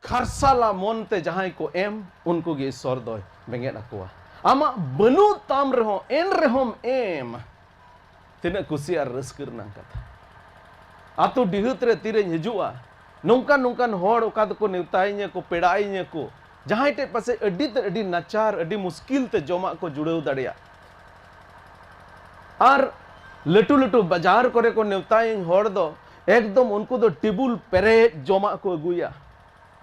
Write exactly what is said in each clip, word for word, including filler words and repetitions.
ᱠᱷᱟᱨᱥᱟᱞᱟ ᱢᱚᱱ ᱛᱮ ᱡᱟᱦᱟᱸᱭ ᱠᱚ ᱮᱢ, ᱩᱱᱠᱩ ᱜᱮ ᱤᱥᱥᱚᱨ ᱫᱚᱭ ᱵᱮᱸᱜᱮᱫ ᱟᱠᱚᱣᱟ᱾ ᱟᱢᱟᱜ ᱵᱟᱹᱱᱩᱜ ᱛᱟᱢ ᱨᱮᱦᱚᱸ, ᱮᱱ ᱨᱮᱦᱚᱸᱢ ᱮᱢ᱾ ᱛᱤᱱᱟᱹᱜ ᱠᱩᱥᱤ ᱟᱨ ᱨᱟᱹᱥᱠᱟᱹ ᱨᱮᱱᱟᱜ ᱠᱟᱛᱷᱟ᱾ ᱟᱛᱳ ᱰᱤᱦᱟᱹᱛ ᱨᱮ ᱛᱤᱨᱮᱧ ᱦᱤᱡᱩᱜᱼᱟ, ᱱᱚᱝᱠᱟᱱ ᱱᱚᱝᱠᱟᱱ ᱦᱚᱲ ᱚᱠᱟ ᱫᱚᱠᱚ ᱱᱮᱣᱛᱟᱭᱤᱧᱟᱹ ᱠᱚ, ᱯᱮᱲᱟᱭᱤᱧᱟᱹ ᱠᱚ, ᱡᱟᱦᱟᱸᱭ ᱴᱷᱮᱡ ᱯᱟᱥᱮᱡ ᱟᱹᱰᱤ ᱛᱮᱫ ᱟᱹᱰᱤ ᱱᱟᱪᱟᱨ, ᱟᱹᱰᱤ ᱢᱩᱥᱠᱤᱞ ᱛᱮ ᱡᱚᱢᱟᱜ ᱠᱚ ᱡᱩᱲᱟᱹᱣ ᱫᱟᱲᱮᱭᱟᱜ᱾ ᱟᱨ ᱞᱟᱹᱴᱩ ᱞᱟᱹᱴᱩ ᱵᱟᱡᱟᱨ ᱠᱚᱨᱮ ᱠᱚ ᱱᱮᱣᱛᱟᱭᱤᱧ ᱦᱚᱲ ᱫᱚ ᱮᱠᱫᱚᱢ ᱩᱱᱠᱩ ᱫᱚ ᱴᱮᱵᱩᱞ ᱯᱮᱨᱮᱡ ᱡᱚᱢᱟᱜ ᱠᱚ ᱟᱹᱜᱩᱭᱟ᱾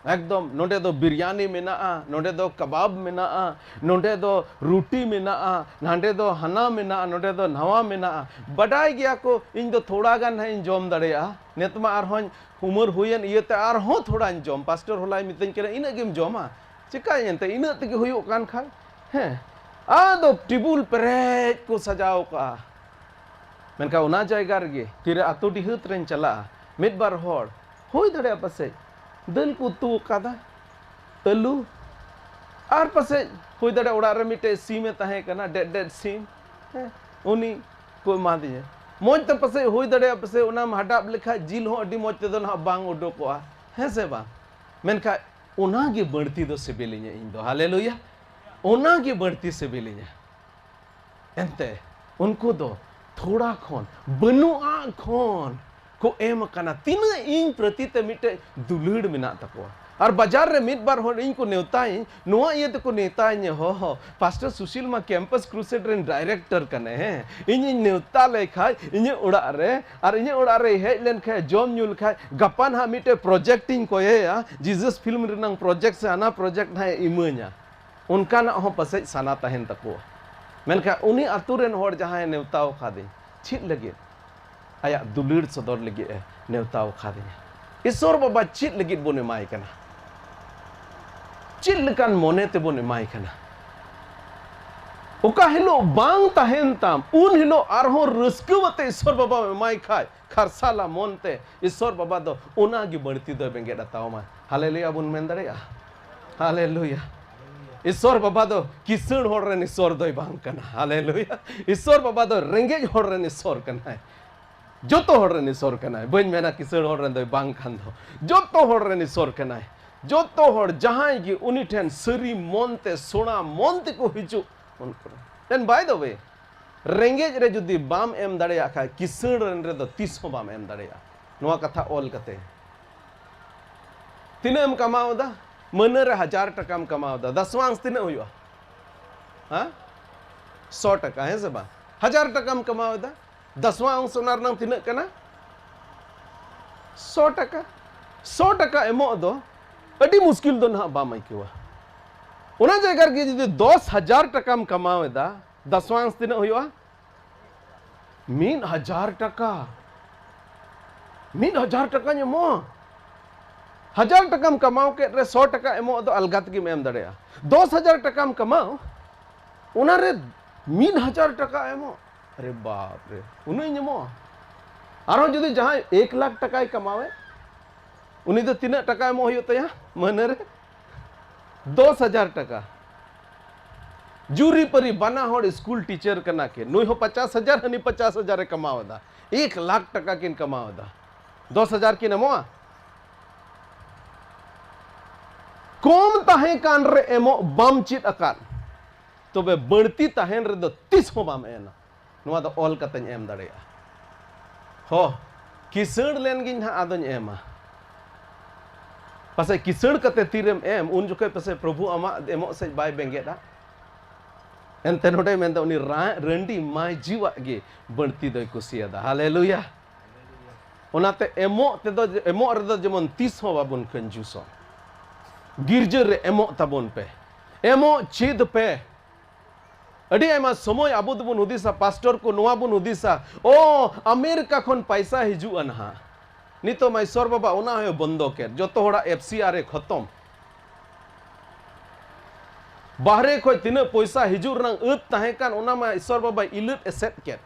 ᱮᱠᱫᱚᱢ ᱱᱚᱰᱮ ᱫᱚ ᱵᱤᱨᱭᱟᱱᱤ ᱢᱮᱱᱟᱜᱼᱟ, ᱱᱚᱰᱮ ᱫᱚ ᱠᱟᱵᱟᱵ ᱢᱮᱱᱟᱜᱼᱟ, ᱱᱚᱰᱮ ᱫᱚ ᱨᱩᱴᱤ ᱢᱮᱱᱟᱜᱼᱟ, ᱱᱟᱰᱮ ᱫᱚ ᱦᱟᱱᱟ ᱢᱮᱱᱟᱜᱼᱟ, ᱱᱚᱰᱮ ᱫᱚ ᱱᱟᱣᱟ ᱢᱮᱱᱟᱜᱼᱟ᱾ ᱵᱟᱰᱟᱭ ᱜᱮᱭᱟ ᱠᱚ ᱤᱧ ᱫᱚ ᱛᱷᱚᱲᱟ ᱜᱟᱱ ᱦᱟᱸᱜ ᱤᱧ ᱡᱚᱢ ᱫᱟᱲᱮᱭᱟᱜᱼᱟ, ᱱᱤᱛ ᱢᱟ ᱟᱨᱦᱚᱸᱧ ᱩᱢᱟᱹᱨ ᱦᱩᱭᱮᱱ ᱤᱭᱟᱹᱛᱮ ᱟᱨᱦᱚᱸ ᱛᱷᱚᱲᱟᱧ ᱡᱚᱢ᱾ ᱯᱟᱥᱴᱚᱨ ᱦᱚᱞᱟᱭ ᱢᱤᱛᱟᱹᱧ ᱠᱟᱱᱟ, "ᱤᱱᱟᱹᱜ ᱜᱮᱢ ᱡᱚᱢᱟ? ᱪᱮᱠᱟᱭᱮᱱ ᱛᱮ ᱤᱱᱟᱹᱜ ᱛᱮᱜᱮ ᱦᱩᱭᱩᱜ ᱠᱟᱱ ᱠᱷᱟᱱ?" ᱦᱮᱸ, ᱟᱫᱚ ᱴᱮᱵᱩᱞ ᱯᱮᱨᱮᱡ ᱠᱚ ᱥᱟᱡᱟᱣ ᱠᱟᱜᱼᱟ᱾ ᱢᱮᱱᱠᱷᱟᱱ ᱚᱱᱟ ᱡᱟᱭᱜᱟ ᱨᱮᱜᱮ ᱛᱤᱨᱮ ᱟᱛᱳ ᱰᱤᱦᱟᱹᱛ ᱨᱮᱧ ᱪᱟᱞᱟᱜᱼᱟ, ᱢᱤᱫ ᱵᱟᱨ ᱦᱚᱲ ᱦᱩᱭ ᱫᱟᱲᱮᱭᱟᱜᱼᱟ ᱯᱟᱥᱮᱡ ᱫᱟᱹᱞ ᱠᱚ ᱩᱛᱩ ᱟᱠᱟᱫᱟ, ᱟᱹᱞᱩ, ᱟᱨ ᱯᱟᱥᱮᱡ ᱦᱩᱭ ᱫᱟᱲᱮᱭᱟᱜᱼᱟ ᱚᱲᱟᱜ ᱨᱮ ᱢᱤᱫᱴᱮᱡ ᱥᱤᱢ ᱮ ᱛᱟᱦᱮᱸ ᱠᱟᱱᱟ, ᱰᱮᱰ ᱰᱮᱰ ᱥᱤᱢ, ᱦᱮᱸ, ᱩᱱᱤ ᱠᱚ ᱮᱢᱟᱫᱤᱧᱟ᱾ ᱢᱚᱡᱽ ᱛᱮ ᱯᱟᱥᱮᱡ ᱦᱩᱭ ᱫᱟᱲᱮᱭᱟᱜᱼᱟ, ᱯᱟᱥᱮᱡ ᱚᱱᱟᱢ ᱦᱟᱰᱟᱯ ᱞᱮᱠᱷᱟᱡ ᱡᱤᱞ ᱦᱚᱸ ᱟᱹᱰᱤ ᱢᱚᱡᱽ ᱛᱮᱫᱚ ᱱᱟᱦᱟᱜ ᱵᱟᱝ ᱩᱰᱩᱠᱚᱜᱼᱟ, ᱦᱮᱸ ᱥᱮ ᱵᱟᱝ? ᱢᱮᱱᱠᱷᱟᱡ ᱚᱱᱟ ᱜᱮ ᱵᱟᱹᱲᱛᱤ ᱫᱚ ᱥᱤᱵᱤᱞᱤᱧᱟ ᱤᱧ ᱫᱚ᱾ ᱦᱟᱞᱮᱞᱩᱭᱟ! ᱚᱱᱟ ᱜᱮ ᱵᱟᱹᱲᱛᱤ ᱥᱤᱵᱤᱞᱤᱧᱟ᱾ ᱮᱱᱛᱮ ᱩᱱᱠᱩ ᱫᱚ ᱛᱷᱚᱲᱟ ᱠᱷᱚᱱ, ᱵᱟᱹᱱᱩᱜᱼᱟ ᱠᱷᱚᱱ ᱠᱚ ᱮᱢ ᱟᱠᱟᱱᱟ᱾ ᱛᱤᱱᱟᱹᱜ ᱤᱧ ᱯᱨᱚᱛᱤ ᱛᱮ ᱢᱤᱫᱴᱮᱡ ᱫᱩᱞᱟᱹᱲ ᱢᱮᱱᱟᱜ ᱛᱟᱠᱚᱣᱟ᱾ ᱟᱨ ᱵᱟᱡᱟᱨ ᱨᱮ ᱢᱤᱫ ᱵᱟᱨ ᱦᱚᱲ ᱤᱧ ᱠᱚ ᱱᱮᱣᱛᱟᱭᱤᱧ, ᱱᱚᱣᱟ ᱤᱭᱟᱹ ᱛᱮᱠᱚ ᱱᱮᱣᱛᱟᱭᱤᱧᱟ, "ᱦᱚ ᱦᱚ, ᱯᱟᱥᱴᱚᱨ ᱥᱩᱥᱤᱞ ᱢᱟ ᱠᱮᱢᱯᱟᱥ ᱠᱨᱩᱥᱮᱰ ᱨᱮᱱ ᱰᱟᱭᱨᱮᱠᱴᱚᱨ ᱠᱟᱱᱟᱭ, ᱦᱮᱸ, ᱤᱧᱤᱧ ᱱᱮᱣᱛᱟ ᱞᱮ ᱠᱷᱟᱡ ᱤᱧᱟᱹᱜ ᱚᱲᱟᱜ ᱨᱮ, ᱟᱨ ᱤᱧᱟᱹᱜ ᱚᱲᱟᱜ ᱨᱮᱭ ᱦᱮᱡ ᱞᱮᱱ ᱠᱷᱟᱡ, ᱡᱚᱢ ᱧᱩ ᱞᱮᱠᱷᱟᱡ, ᱜᱟᱯᱟ ᱱᱟᱦᱟᱜ ᱢᱤᱫᱴᱮᱡ ᱯᱨᱚᱡᱮᱠᱴ ᱤᱧ ᱠᱚᱭᱮᱭᱟ, ᱡᱤᱡᱟᱥ ᱯᱷᱤᱞᱢ ᱨᱮᱱᱟᱝ ᱯᱨᱚᱡᱮᱠᱴ ᱥᱮ ᱦᱟᱱᱟ ᱯᱨᱚᱡᱮᱠᱴ ᱱᱟᱦᱟᱜ ᱮ ᱤᱢᱟᱹᱧᱟ᱾" ᱚᱱᱠᱟᱱᱟᱜ ᱦᱚᱸ ᱯᱟᱥᱮᱡ ᱥᱟᱱᱟ ᱛᱟᱦᱮᱱ ᱛᱟᱠᱚᱣᱟ᱾ ᱢᱮᱱᱠᱷᱟᱱ ᱩᱱᱤ ᱟᱛᱳ ᱨᱮᱱ ᱦᱚᱲ ᱡᱟᱦᱟᱸᱭ ᱱᱮᱣᱛᱟ ᱟᱠᱟᱫᱤᱧ, ᱪᱮᱫ ᱞᱟᱹᱜᱤᱫ? ᱟᱭᱟᱜ ᱫᱩᱞᱟᱹᱲ ᱥᱚᱫᱚᱨ ᱞᱟᱹᱜᱤᱫ ᱮ ᱱᱮᱣᱛᱟ ᱟᱠᱟᱫᱤᱧᱟ᱾ ᱤᱥᱚᱨ ᱵᱟᱵᱟ ᱪᱮᱫ ᱞᱟᱹᱜᱤᱫ ᱵᱚᱱ ᱮᱢᱟᱭ ᱠᱟᱱᱟ? ᱪᱮᱫ ᱞᱮᱠᱟᱱ ᱢᱚᱱᱮ ᱛᱮᱵᱚᱱ ᱮᱢᱟᱭ ᱠᱟᱱᱟ? ᱚᱠᱟ ᱦᱤᱞᱳᱜ ᱵᱟᱝ ᱛᱟᱦᱮᱱ ᱛᱟᱢ, ᱩᱱ ᱦᱤᱞᱳᱜ ᱟᱨᱦᱚᱸ ᱨᱟᱹᱥᱠᱟᱹ ᱟᱛᱮ ᱤᱥᱚᱨ ᱵᱟᱵᱟᱢ ᱮᱢᱟᱭ ᱠᱷᱟᱡ, ᱠᱷᱟᱨᱥᱟᱞᱟ ᱢᱚᱱ ᱛᱮ ᱤᱥᱚᱨ ᱵᱟᱵᱟ ᱫᱚ ᱚᱱᱟ ᱜᱮ ᱵᱟᱹᱲᱛᱤ ᱫᱚᱭ ᱵᱮᱸᱜᱮᱫ ᱟᱛᱟᱣᱟᱢᱟ᱾ ᱦᱟᱞᱮᱞᱩᱭᱟ ᱵᱚᱱ ᱢᱮᱱ ᱫᱟᱲᱮᱭᱟᱜᱼᱟ? ᱦᱟᱞᱮᱞᱩᱭᱟ᱾ ᱤᱥᱚᱨ ᱵᱟᱵᱟ ᱫᱚ ᱠᱤᱥᱟᱹᱬ ᱦᱚᱲ ᱨᱮᱱ ᱤᱥᱚᱨ ᱫᱚᱭ ᱵᱟᱝ ᱠᱟᱱᱟ᱾ ᱦᱟᱞᱮᱞᱩᱭᱟ᱾ ᱤᱥᱚᱨ ᱵᱟᱵᱟ ᱫᱚ ᱨᱮᱸᱜᱮᱡ ᱦᱚᱲ ᱨᱮᱱ ᱤᱥᱚᱨ ᱠᱟᱱᱟᱭ᱾ ᱡᱚᱛᱚ ᱦᱚᱲ ᱨᱮᱱ ᱤᱥᱚᱨ ᱠᱟᱱᱟᱭ᱾ ᱵᱟᱹᱧ ᱢᱮᱱᱟ ᱠᱤᱥᱟᱹᱬ ᱦᱚᱲ ᱨᱮᱱ ᱫᱚᱭ ᱵᱟᱝ ᱠᱷᱟᱱ ᱫᱚ᱾ ᱡᱚᱛᱚ ᱦᱚᱲ ᱨᱮᱱ ᱤᱥᱚᱨ ᱠᱟᱱᱟᱭ᱾ ᱡᱚᱛᱚ ᱦᱚᱲ ᱡᱟᱦᱟᱸᱭ ᱜᱮ ᱩᱱᱤ ᱴᱷᱮᱱ ᱥᱟᱹᱨᱤ ᱢᱚᱱ ᱛᱮ, ᱥᱚᱲᱟ ᱢᱚᱱ ᱛᱮᱠᱚ ᱦᱤᱡᱩᱜ, ᱩᱱᱠᱩ ᱴᱷᱮᱱ᱾ And by the way, ᱨᱮᱸᱜᱮᱡ ᱨᱮ ᱡᱩᱫᱤ ᱵᱟᱢ ᱮᱢ ᱫᱟᱲᱮᱭᱟᱜ ᱠᱷᱟᱡ, ᱠᱤᱥᱟᱹᱬ ᱨᱮᱱ ᱨᱮᱫᱚ ᱛᱤᱥ ᱦᱚᱸ ᱵᱟᱢ ᱮᱢ ᱫᱟᱲᱮᱭᱟᱜᱼᱟ᱾ ᱱᱚᱣᱟ ᱠᱟᱛᱷᱟ ᱚᱞ ᱠᱟᱛᱮ᱾ ᱛᱤᱱᱟᱹᱜ ᱮᱢ ᱠᱟᱢᱟᱣ ᱮᱫᱟ? ᱢᱟᱹᱦᱱᱟᱹ ᱨᱮ ᱦᱟᱡᱟᱨ ᱴᱟᱠᱟᱢ ᱠᱟᱢᱟᱣ ᱮᱫᱟ, ᱫᱟᱥᱣᱟᱝᱥ ᱛᱤᱱᱟᱹᱜ ᱦᱩᱭᱩᱜᱼᱟ? ᱦᱮᱸ? ᱥᱚ ᱴᱟᱠᱟ, ᱦᱮᱸ ᱥᱮ ᱵᱟᱝ? ᱦᱟᱡᱟᱨ ᱴᱟᱠᱟᱢ ᱠᱟᱢᱟᱣ ᱮᱫᱟ, ᱫᱟᱥᱣᱟᱝᱥ ᱚᱱᱟ ᱨᱮᱱᱟᱝ ᱛᱤᱱᱟᱹᱜ ᱠᱟᱱᱟ? ᱥᱚ ᱴᱟᱠᱟ᱾ ᱥᱚ ᱴᱟᱠᱟ ᱮᱢᱚᱜ ᱫᱚ ᱟᱹᱰᱤ ᱢᱩᱥᱠᱤᱞ ᱫᱚ ᱱᱟᱦᱟᱜ ᱵᱟᱢ ᱟᱹᱭᱠᱟᱹᱣᱟ᱾ ᱚᱱᱟ ᱡᱟᱭᱜᱟ ᱨᱮᱜᱮ ᱡᱩᱫᱤ ᱫᱚᱥ ᱦᱟᱡᱟᱨ ᱴᱟᱠᱟᱢ ᱠᱟᱢᱟᱣ ᱮᱫᱟ, ᱫᱟᱥᱣᱟᱝᱥ ᱛᱤᱱᱟᱹᱜ ᱦᱩᱭᱩᱜᱼᱟ? ᱢᱤᱫ ᱦᱟᱡᱟᱨ ᱴᱟᱠᱟ᱾ ᱢᱤᱫ ᱦᱟᱡᱟᱨ ᱴᱟᱠᱟᱧ ᱮᱢᱚᱜᱼᱟ᱾ ᱦᱟᱡᱟᱨ ᱴᱟᱠᱟᱢ ᱠᱟᱢᱟᱣ ᱠᱮᱫ ᱨᱮ, ᱥᱚ ᱴᱟᱠᱟ ᱮᱢᱚᱜ ᱫᱚ ᱟᱞᱜᱟ ᱛᱮᱜᱮᱢ ᱮᱢ ᱫᱟᱲᱮᱭᱟᱜᱼᱟ᱾ ᱫᱚᱥ ᱦᱟᱡᱟᱨ ᱴᱟᱠᱟᱢ ᱠᱟᱢᱟᱣ, ᱚᱱᱟ ᱨᱮ ᱢᱤᱫ ᱦᱟᱡᱟᱨ ᱴᱟᱠᱟ ᱮᱢᱚᱜ, ᱟᱨᱮ ᱵᱟᱯ ᱨᱮ, ᱩᱱᱟᱹᱜ ᱤᱧ ᱮᱢᱚᱜᱼᱟ? ᱟᱨᱦᱚᱸ ᱡᱩᱫᱤ ᱡᱟᱦᱟᱸᱭ ᱮᱠ ᱞᱟᱠᱷ ᱴᱟᱠᱟᱭ ᱠᱟᱢᱟᱣᱮᱫ, ᱩᱱᱤ ᱫᱚ ᱛᱤᱱᱟᱹᱜ ᱴᱟᱠᱟ ᱮᱢᱚᱜ ᱦᱩᱭᱩᱜ ᱛᱟᱭᱟ ᱢᱟᱹᱦᱱᱟᱹ ᱨᱮ? ᱫᱚᱥ ᱦᱟᱡᱟᱨ ᱴᱟᱠᱟ᱾ ᱡᱩᱨᱤᱯᱟᱹᱨᱤ ᱵᱟᱱᱟ ᱦᱚᱲ ᱥᱠᱩᱞ ᱴᱤᱪᱟᱨ ᱠᱟᱱᱟ ᱠᱤᱱ, ᱱᱩᱭ ᱦᱚᱸ ᱯᱚᱪᱟᱥ ᱦᱟᱡᱟᱨ, ᱦᱟᱹᱱᱤ ᱯᱚᱪᱟᱥ ᱦᱟᱡᱟᱨ ᱮ ᱠᱟᱢᱟᱣ ᱮᱫᱟ, ᱮᱠ ᱞᱟᱠᱷ ᱴᱟᱠᱟ ᱠᱤᱱ ᱠᱟᱢᱟᱣ ᱮᱫᱟ, ᱫᱚᱥ ᱦᱟᱡᱟᱨ ᱠᱤᱱ ᱮᱢᱚᱜᱼᱟ? ᱠᱚᱢ ᱛᱟᱦᱮᱸ ᱠᱟᱱ ᱨᱮ ᱮᱢᱚᱜ ᱵᱟᱢ ᱪᱮᱫ ᱟᱠᱟᱫ, ᱛᱚᱵᱮ ᱵᱟᱹᱲᱛᱤ ᱛᱟᱦᱮᱱ ᱨᱮᱫᱚ ᱛᱤᱥ ᱦᱚᱸ ᱵᱟᱢ ᱮᱢᱟ᱾ ᱱᱚᱣᱟ ᱫᱚ ᱚᱞ ᱠᱟᱛᱮᱧ ᱮᱢ ᱫᱟᱲᱮᱭᱟᱜᱼᱟ᱾ ᱦᱚ, ᱠᱤᱥᱟᱹᱬ ᱞᱮᱱ ᱜᱤᱧ ᱦᱟᱸᱜ, ᱟᱫᱚᱧ ᱮᱢᱟ᱾ ᱯᱟᱥᱮᱡ ᱠᱤᱥᱟᱹᱬ ᱠᱟᱛᱮ ᱛᱤᱨᱮᱢ ᱮᱢ, ᱩᱱ ᱡᱚᱠᱷᱚᱡ ᱯᱟᱥᱮᱡ ᱯᱨᱚᱵᱷᱩ ᱟᱢᱟᱜ ᱮᱢᱚᱜ ᱥᱮᱫ ᱵᱟᱭ ᱵᱮᱸᱜᱮᱫᱟ᱾ ᱮᱱᱛᱮ ᱱᱚᱰᱮ ᱢᱮᱱᱫᱟ, ᱩᱱᱤ ᱨᱟ-, ᱨᱟᱺᱰᱤ ᱢᱟᱹᱭᱡᱤᱣᱟᱜ ᱜᱮ ᱵᱟᱹᱲᱛᱤ ᱫᱚᱭ ᱠᱩᱥᱤᱭᱟᱫᱟ᱾ ᱦᱟᱞᱮᱞᱩᱭᱟ᱾ ᱚᱱᱟᱛᱮ ᱮᱢᱚᱜ ᱛᱮᱫᱚ, ᱮᱢᱚᱜ ᱨᱮᱫᱚ ᱡᱮᱢᱚᱱ ᱛᱤᱥ ᱦᱚᱸ ᱵᱟᱵᱚᱱ ᱠᱟᱹᱧᱡᱩᱥᱚᱜ᱾ ᱜᱤᱨᱡᱟᱹ ᱨᱮ ᱮᱢᱚᱜ ᱛᱟᱵᱚᱱ ᱯᱮ, ᱮᱢᱚᱜ ᱪᱮᱫ ᱯᱮ᱾ ᱟᱹᱰᱤ ᱟᱭᱢᱟ ᱥᱚᱢᱚᱭ ᱟᱵᱚ ᱫᱚᱵᱚᱱ ᱦᱩᱫᱤᱥᱟ, ᱯᱟᱥᱴᱚᱨ ᱠᱚ ᱱᱚᱣᱟ ᱵᱚᱱ ᱦᱩᱫᱤᱥᱟ, "ᱳ, ᱟᱢᱮᱨᱤᱠᱟ ᱠᱷᱚᱱ ᱯᱟᱭᱥᱟ ᱦᱤᱡᱩᱜᱼᱟ ᱱᱟᱦᱟᱜ᱾ ᱱᱤᱛᱚᱜ ᱢᱟ ᱤᱥᱚᱨ ᱵᱟᱵᱟ ᱚᱱᱟ ᱦᱚᱸᱭ ᱵᱚᱱᱫᱚ ᱠᱮᱫ, ᱡᱚᱛᱚ ᱦᱚᱲᱟᱜ ᱮᱯᱷ ᱥᱤ ᱟᱨ ᱮ ᱠᱷᱚᱛᱚᱢ᱾ ᱵᱟᱦᱨᱮ ᱠᱷᱚᱡ ᱛᱤᱱᱟᱹᱜ ᱯᱚᱭᱥᱟ ᱦᱤᱡᱩᱜ ᱨᱮᱱᱟᱜ ᱟᱹᱛ ᱛᱟᱦᱮᱸ ᱠᱟᱱ, ᱚᱱᱟ ᱢᱟ ᱤᱥᱚᱨ ᱵᱟᱵᱟᱭ ᱤᱞᱟᱹᱫ ᱮᱥᱮᱫ ᱠᱮᱫ᱾"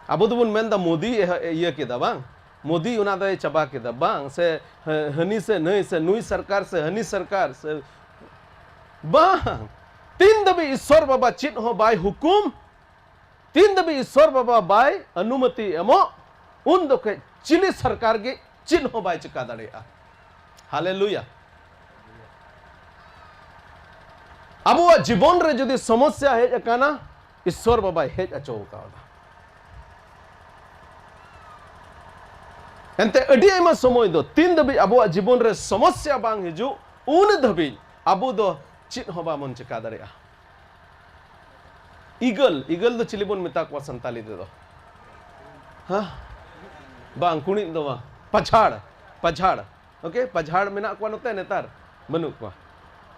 ᱟᱵᱚ ᱫᱚᱵᱚᱱ ᱢᱮᱱᱫᱟ, "ᱢᱳᱫᱤ ᱮᱦ-, ᱤᱭᱟᱹ ᱠᱮᱫᱟ ᱵᱟᱝ, ᱢᱳᱫᱤ ᱚᱱᱟ ᱫᱚᱭ ᱪᱟᱵᱟ ᱠᱮᱫᱟ ᱵᱟᱝ, ᱥᱮ ᱦᱟᱹ-, ᱦᱟᱹᱱᱤ ᱥᱮ ᱱᱟᱹᱭ ᱥᱮ ᱱᱩᱭ ᱥᱚᱨᱠᱟᱨ ᱥᱮ ᱦᱟᱹᱱᱤ ᱥᱚᱨᱠᱟᱨ ᱥᱮ", ᱵᱟᱝ᱾ ᱛᱤᱱ ᱫᱷᱟᱹᱵᱤᱡ ᱤᱥᱚᱨ ᱵᱟᱵᱟ ᱪᱮᱫ ᱦᱚᱸ ᱵᱟᱭ ᱦᱩᱠᱩᱢ, ᱛᱤᱱ ᱫᱷᱟᱹᱵᱤᱡ ᱤᱥᱚᱨ ᱵᱟᱵᱟ ᱵᱟᱭ ᱚᱱᱩᱢᱚᱛᱤ ᱮᱢᱚᱜ, ᱩᱱ ᱫᱚ ᱠᱷᱟᱡ ᱪᱤᱞᱤ ᱥᱚᱨᱠᱟᱨ ᱜᱮ ᱪᱮᱫ ᱦᱚᱸ ᱵᱟᱭ ᱪᱤᱠᱟ ᱫᱟᱲᱮᱭᱟᱜᱼᱟ᱾ ᱦᱟᱞᱮᱞᱩᱭᱟ᱾ ᱟᱵᱚᱣᱟᱜ ᱡᱤᱵᱚᱱ ᱨᱮ ᱡᱩᱫᱤ ᱥᱚᱢᱚᱥᱥᱟ ᱦᱮᱡ ᱟᱠᱟᱱᱟ, ᱤᱥᱥᱚᱨ ᱵᱟᱵᱟᱭ ᱦᱮᱡ ᱦᱚᱪᱚ ᱟᱠᱟᱣᱫᱟ᱾ ᱮᱱᱛᱮ ᱟᱹᱰᱤ ᱟᱭᱢᱟ ᱥᱚᱢᱚᱭ ᱫᱚ ᱛᱤᱱ ᱫᱷᱟᱹᱵᱤᱡ ᱟᱵᱚᱣᱟᱜ ᱡᱤᱵᱚᱱ ᱨᱮ ᱥᱚᱢᱚᱥᱥᱟ ᱵᱟᱝ ᱦᱤᱡᱩᱜ, ᱩᱱ ᱫᱷᱟᱹᱵᱤᱡ ᱟᱵᱚ ᱫᱚ ᱪᱮᱫ ᱦᱚᱸ ᱵᱟᱵᱚᱱ ᱪᱮᱠᱟ ᱫᱟᱲᱮᱭᱟᱜᱼᱟ᱾ ᱤᱜᱟᱹᱞ, ᱤᱜᱟᱹᱞ ᱫᱚ ᱪᱤᱞᱤ ᱵᱚᱱ ᱢᱮᱛᱟ ᱠᱚᱣᱟ ᱥᱟᱱᱛᱟᱞᱤ ᱛᱮᱫᱚ? ᱦᱮᱸ? ᱵᱟᱝ, ᱠᱩᱬᱤᱫ ᱫᱚ ᱵᱟᱝ, ᱯᱟᱡᱷᱟᱲ, ᱯᱟᱡᱷᱟᱲ᱾ ᱳᱠᱮ, ᱯᱟᱡᱷᱟᱲ ᱢᱮᱱᱟᱜ ᱠᱚᱣᱟ ᱱᱚᱛᱮ? ᱱᱮᱛᱟᱨ ᱵᱟᱹᱱᱩᱜ ᱠᱚᱣᱟ᱾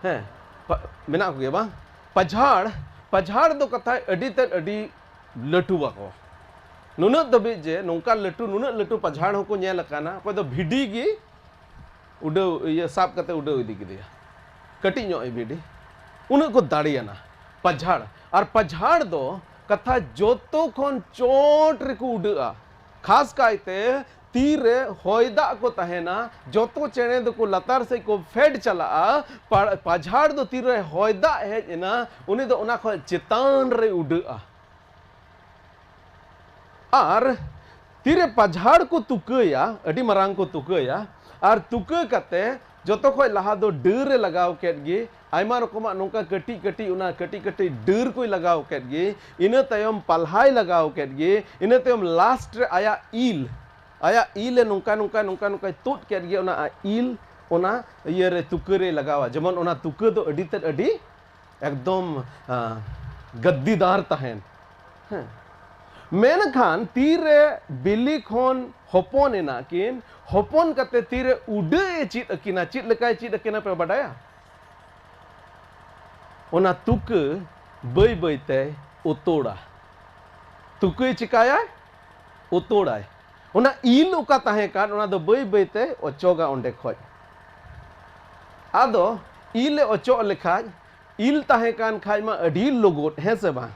ᱦᱮᱸ, ᱯᱟ-, ᱢᱮᱱᱟᱜ ᱠᱚᱜᱮᱭᱟ ᱵᱟᱝ? ᱯᱟᱡᱷᱟᱲ, ᱯᱟᱡᱷᱟᱲ ᱫᱚ ᱠᱟᱛᱷᱟᱭ ᱟᱹᱰᱤ ᱛᱮᱫ ᱟᱹᱰᱤ ᱞᱟᱹᱴᱩᱣᱟ ᱠᱚ᱾ ᱱᱩᱱᱟᱹᱜ ᱫᱷᱟᱹᱵᱤᱡ ᱡᱮ ᱱᱚᱝᱠᱟ ᱞᱟᱹᱴᱩ, ᱱᱩᱱᱟᱹᱜ ᱞᱟᱹᱴᱩ ᱯᱟᱡᱷᱟᱲ ᱦᱚᱸᱠᱚ ᱧᱮᱞ ᱟᱠᱟᱱᱟ, ᱚᱠᱚᱭ ᱫᱚ ᱵᱷᱤᱰᱤ ᱜᱮ ᱩᱰᱟᱹᱣ, ᱤᱭᱟᱹ, ᱥᱟᱵ ᱠᱟᱛᱮ ᱩᱰᱟᱹᱣ ᱤᱫᱤ ᱠᱮᱫᱮᱭᱟ᱾ ᱠᱟᱹᱴᱤᱡ ᱧᱚᱜ ᱮ ᱵᱷᱤᱰᱤ, ᱩᱱᱟᱹᱜ ᱠᱚ ᱫᱟᱲᱮᱭᱟᱱᱟ ᱯᱟᱡᱷᱟᱲ᱾ ᱟᱨ ᱯᱟᱡᱷᱟᱲ ᱫᱚ ᱠᱟᱛᱷᱟ ᱡᱚᱛᱚ ᱠᱷᱚᱱ ᱪᱚᱴ ᱨᱮᱠᱚ ᱩᱰᱟᱹᱜᱼᱟ᱾ ᱠᱷᱟᱥ ᱠᱟᱭᱛᱮ ᱛᱤᱨᱮ ᱦᱚᱭ ᱫᱟᱜ ᱠᱚ ᱛᱟᱦᱮᱱᱟ, ᱡᱚᱛᱚ ᱪᱮᱬᱮ ᱫᱚᱠᱚ ᱞᱟᱛᱟᱨ ᱥᱮᱫ ᱠᱚ ᱯᱷᱮᱰ ᱪᱟᱞᱟᱜᱼᱟ᱾ ᱯᱟ-, ᱯᱟᱡᱷᱟᱲ ᱫᱚ ᱛᱤᱨᱮ ᱦᱚᱭ ᱫᱟᱜ ᱦᱮᱡ ᱮᱱᱟ, ᱩᱱᱤ ᱫᱚ ᱚᱱᱟ ᱠᱷᱚᱱ ᱪᱮᱛᱟᱱ ᱨᱮ ᱩᱰᱟᱹᱜᱼᱟ᱾ ᱟᱨ ᱛᱤᱨᱮ ᱯᱟᱡᱷᱟᱲ ᱠᱚ ᱛᱩᱠᱟᱹᱭᱟ, ᱟᱹᱰᱤ ᱢᱟᱨᱟᱝ ᱠᱚ ᱛᱩᱠᱟᱹᱭᱟ, ᱟᱨ ᱛᱩᱠᱟᱹ ᱠᱟᱛᱮ ᱡᱚᱛᱚ ᱠᱷᱚᱡ ᱞᱟᱦᱟ ᱫᱚ ᱰᱟᱹᱨ ᱮ ᱞᱟᱜᱟᱣ ᱠᱮᱫ ᱜᱮ, ᱟᱭᱢᱟ ᱨᱚᱠᱚᱢᱟᱜ ᱱᱚᱝᱠᱟ ᱠᱟᱹᱴᱤᱡ ᱠᱟᱹᱴᱤᱡ, ᱚᱱᱟ ᱠᱟᱹᱴᱤᱡ ᱠᱟᱹᱴᱤᱡ ᱰᱟᱹᱨ ᱠᱚᱭ ᱞᱟᱜᱟᱣ ᱠᱮᱫ ᱜᱮ, ᱤᱱᱟᱹ ᱛᱟᱭᱚᱢ ᱯᱟᱞᱦᱟᱭ ᱞᱟᱜᱟᱣ ᱠᱮᱫ ᱜᱮ, ᱤᱱᱟᱹ ᱛᱟᱭᱚᱢ ᱞᱟᱥᱴ ᱨᱮ ᱟᱭᱟᱜ ᱤᱞ, ᱟᱭᱟᱜ ᱤᱞ ᱮ ᱱᱚᱝᱠᱟ ᱱᱚᱝᱠᱟ ᱱᱚᱝᱠᱟ ᱱᱚᱝᱠᱟᱭ ᱛᱩᱫ ᱠᱮᱫ ᱜᱮ, ᱚᱱᱟ ᱤᱞ ᱚᱱᱟ ᱤᱭᱟᱹ ᱨᱮ, ᱛᱩᱠᱟᱹ ᱨᱮᱭ ᱞᱟᱜᱟᱣᱟ᱾ ᱡᱮᱢᱚᱱ ᱚᱱᱟ ᱛᱩᱠᱟᱹ ᱫᱚ ᱟᱹᱰᱤ ᱛᱮᱫ ᱟᱹᱰᱤ ᱮᱠᱫᱚᱢ, ᱟ, ᱜᱟᱫᱫᱤᱫᱟᱨ ᱛᱟᱦᱮᱱ᱾ ᱦᱮᱸ᱾ ᱢᱮᱱᱠᱷᱟᱱ ᱛᱤᱨᱮ ᱵᱤᱞᱤ ᱠᱷᱚᱱ ᱦᱚᱯᱚᱱ ᱮᱱᱟ ᱠᱤᱱ, ᱦᱚᱯᱚᱱ ᱠᱟᱛᱮ ᱛᱤᱨᱮ ᱩᱰᱟᱹᱜ ᱮ ᱪᱮᱫ ᱟᱹᱠᱤᱱᱟ, ᱪᱮᱫ ᱞᱮᱠᱟᱭ ᱪᱮᱫ ᱟᱹᱠᱤᱱᱟ ᱯᱮ ᱵᱟᱰᱟᱭᱟ? ᱚᱱᱟ ᱛᱩᱠᱟᱹ ᱵᱟᱹᱭ ᱵᱟᱹᱭ ᱛᱮ ᱩᱛᱚᱲᱟ᱾ ᱛᱩᱠᱟᱹᱭ ᱪᱤᱠᱟᱭᱟᱭ? ᱩᱛᱚᱲᱟᱭ᱾ ᱚᱱᱟ ᱤᱞ ᱚᱠᱟ ᱛᱟᱦᱮᱸ ᱠᱟᱱ, ᱚᱱᱟ ᱫᱚ ᱵᱟᱹᱭ ᱵᱟᱹᱭ ᱛᱮ ᱚᱪᱚᱜᱟ ᱚᱸᱰᱮ ᱠᱷᱚᱡ᱾ ᱟᱫᱚ ᱤᱞ ᱮ ᱚᱪᱚᱜ ᱞᱮᱠᱷᱟᱡ, ᱤᱞ ᱛᱟᱦᱮᱸ ᱠᱟᱱ ᱠᱷᱟᱡ ᱢᱟ ᱟᱹᱰᱤ ᱞᱚᱜᱚᱫ, ᱦᱮᱸ ᱥᱮ ᱵᱟᱝ?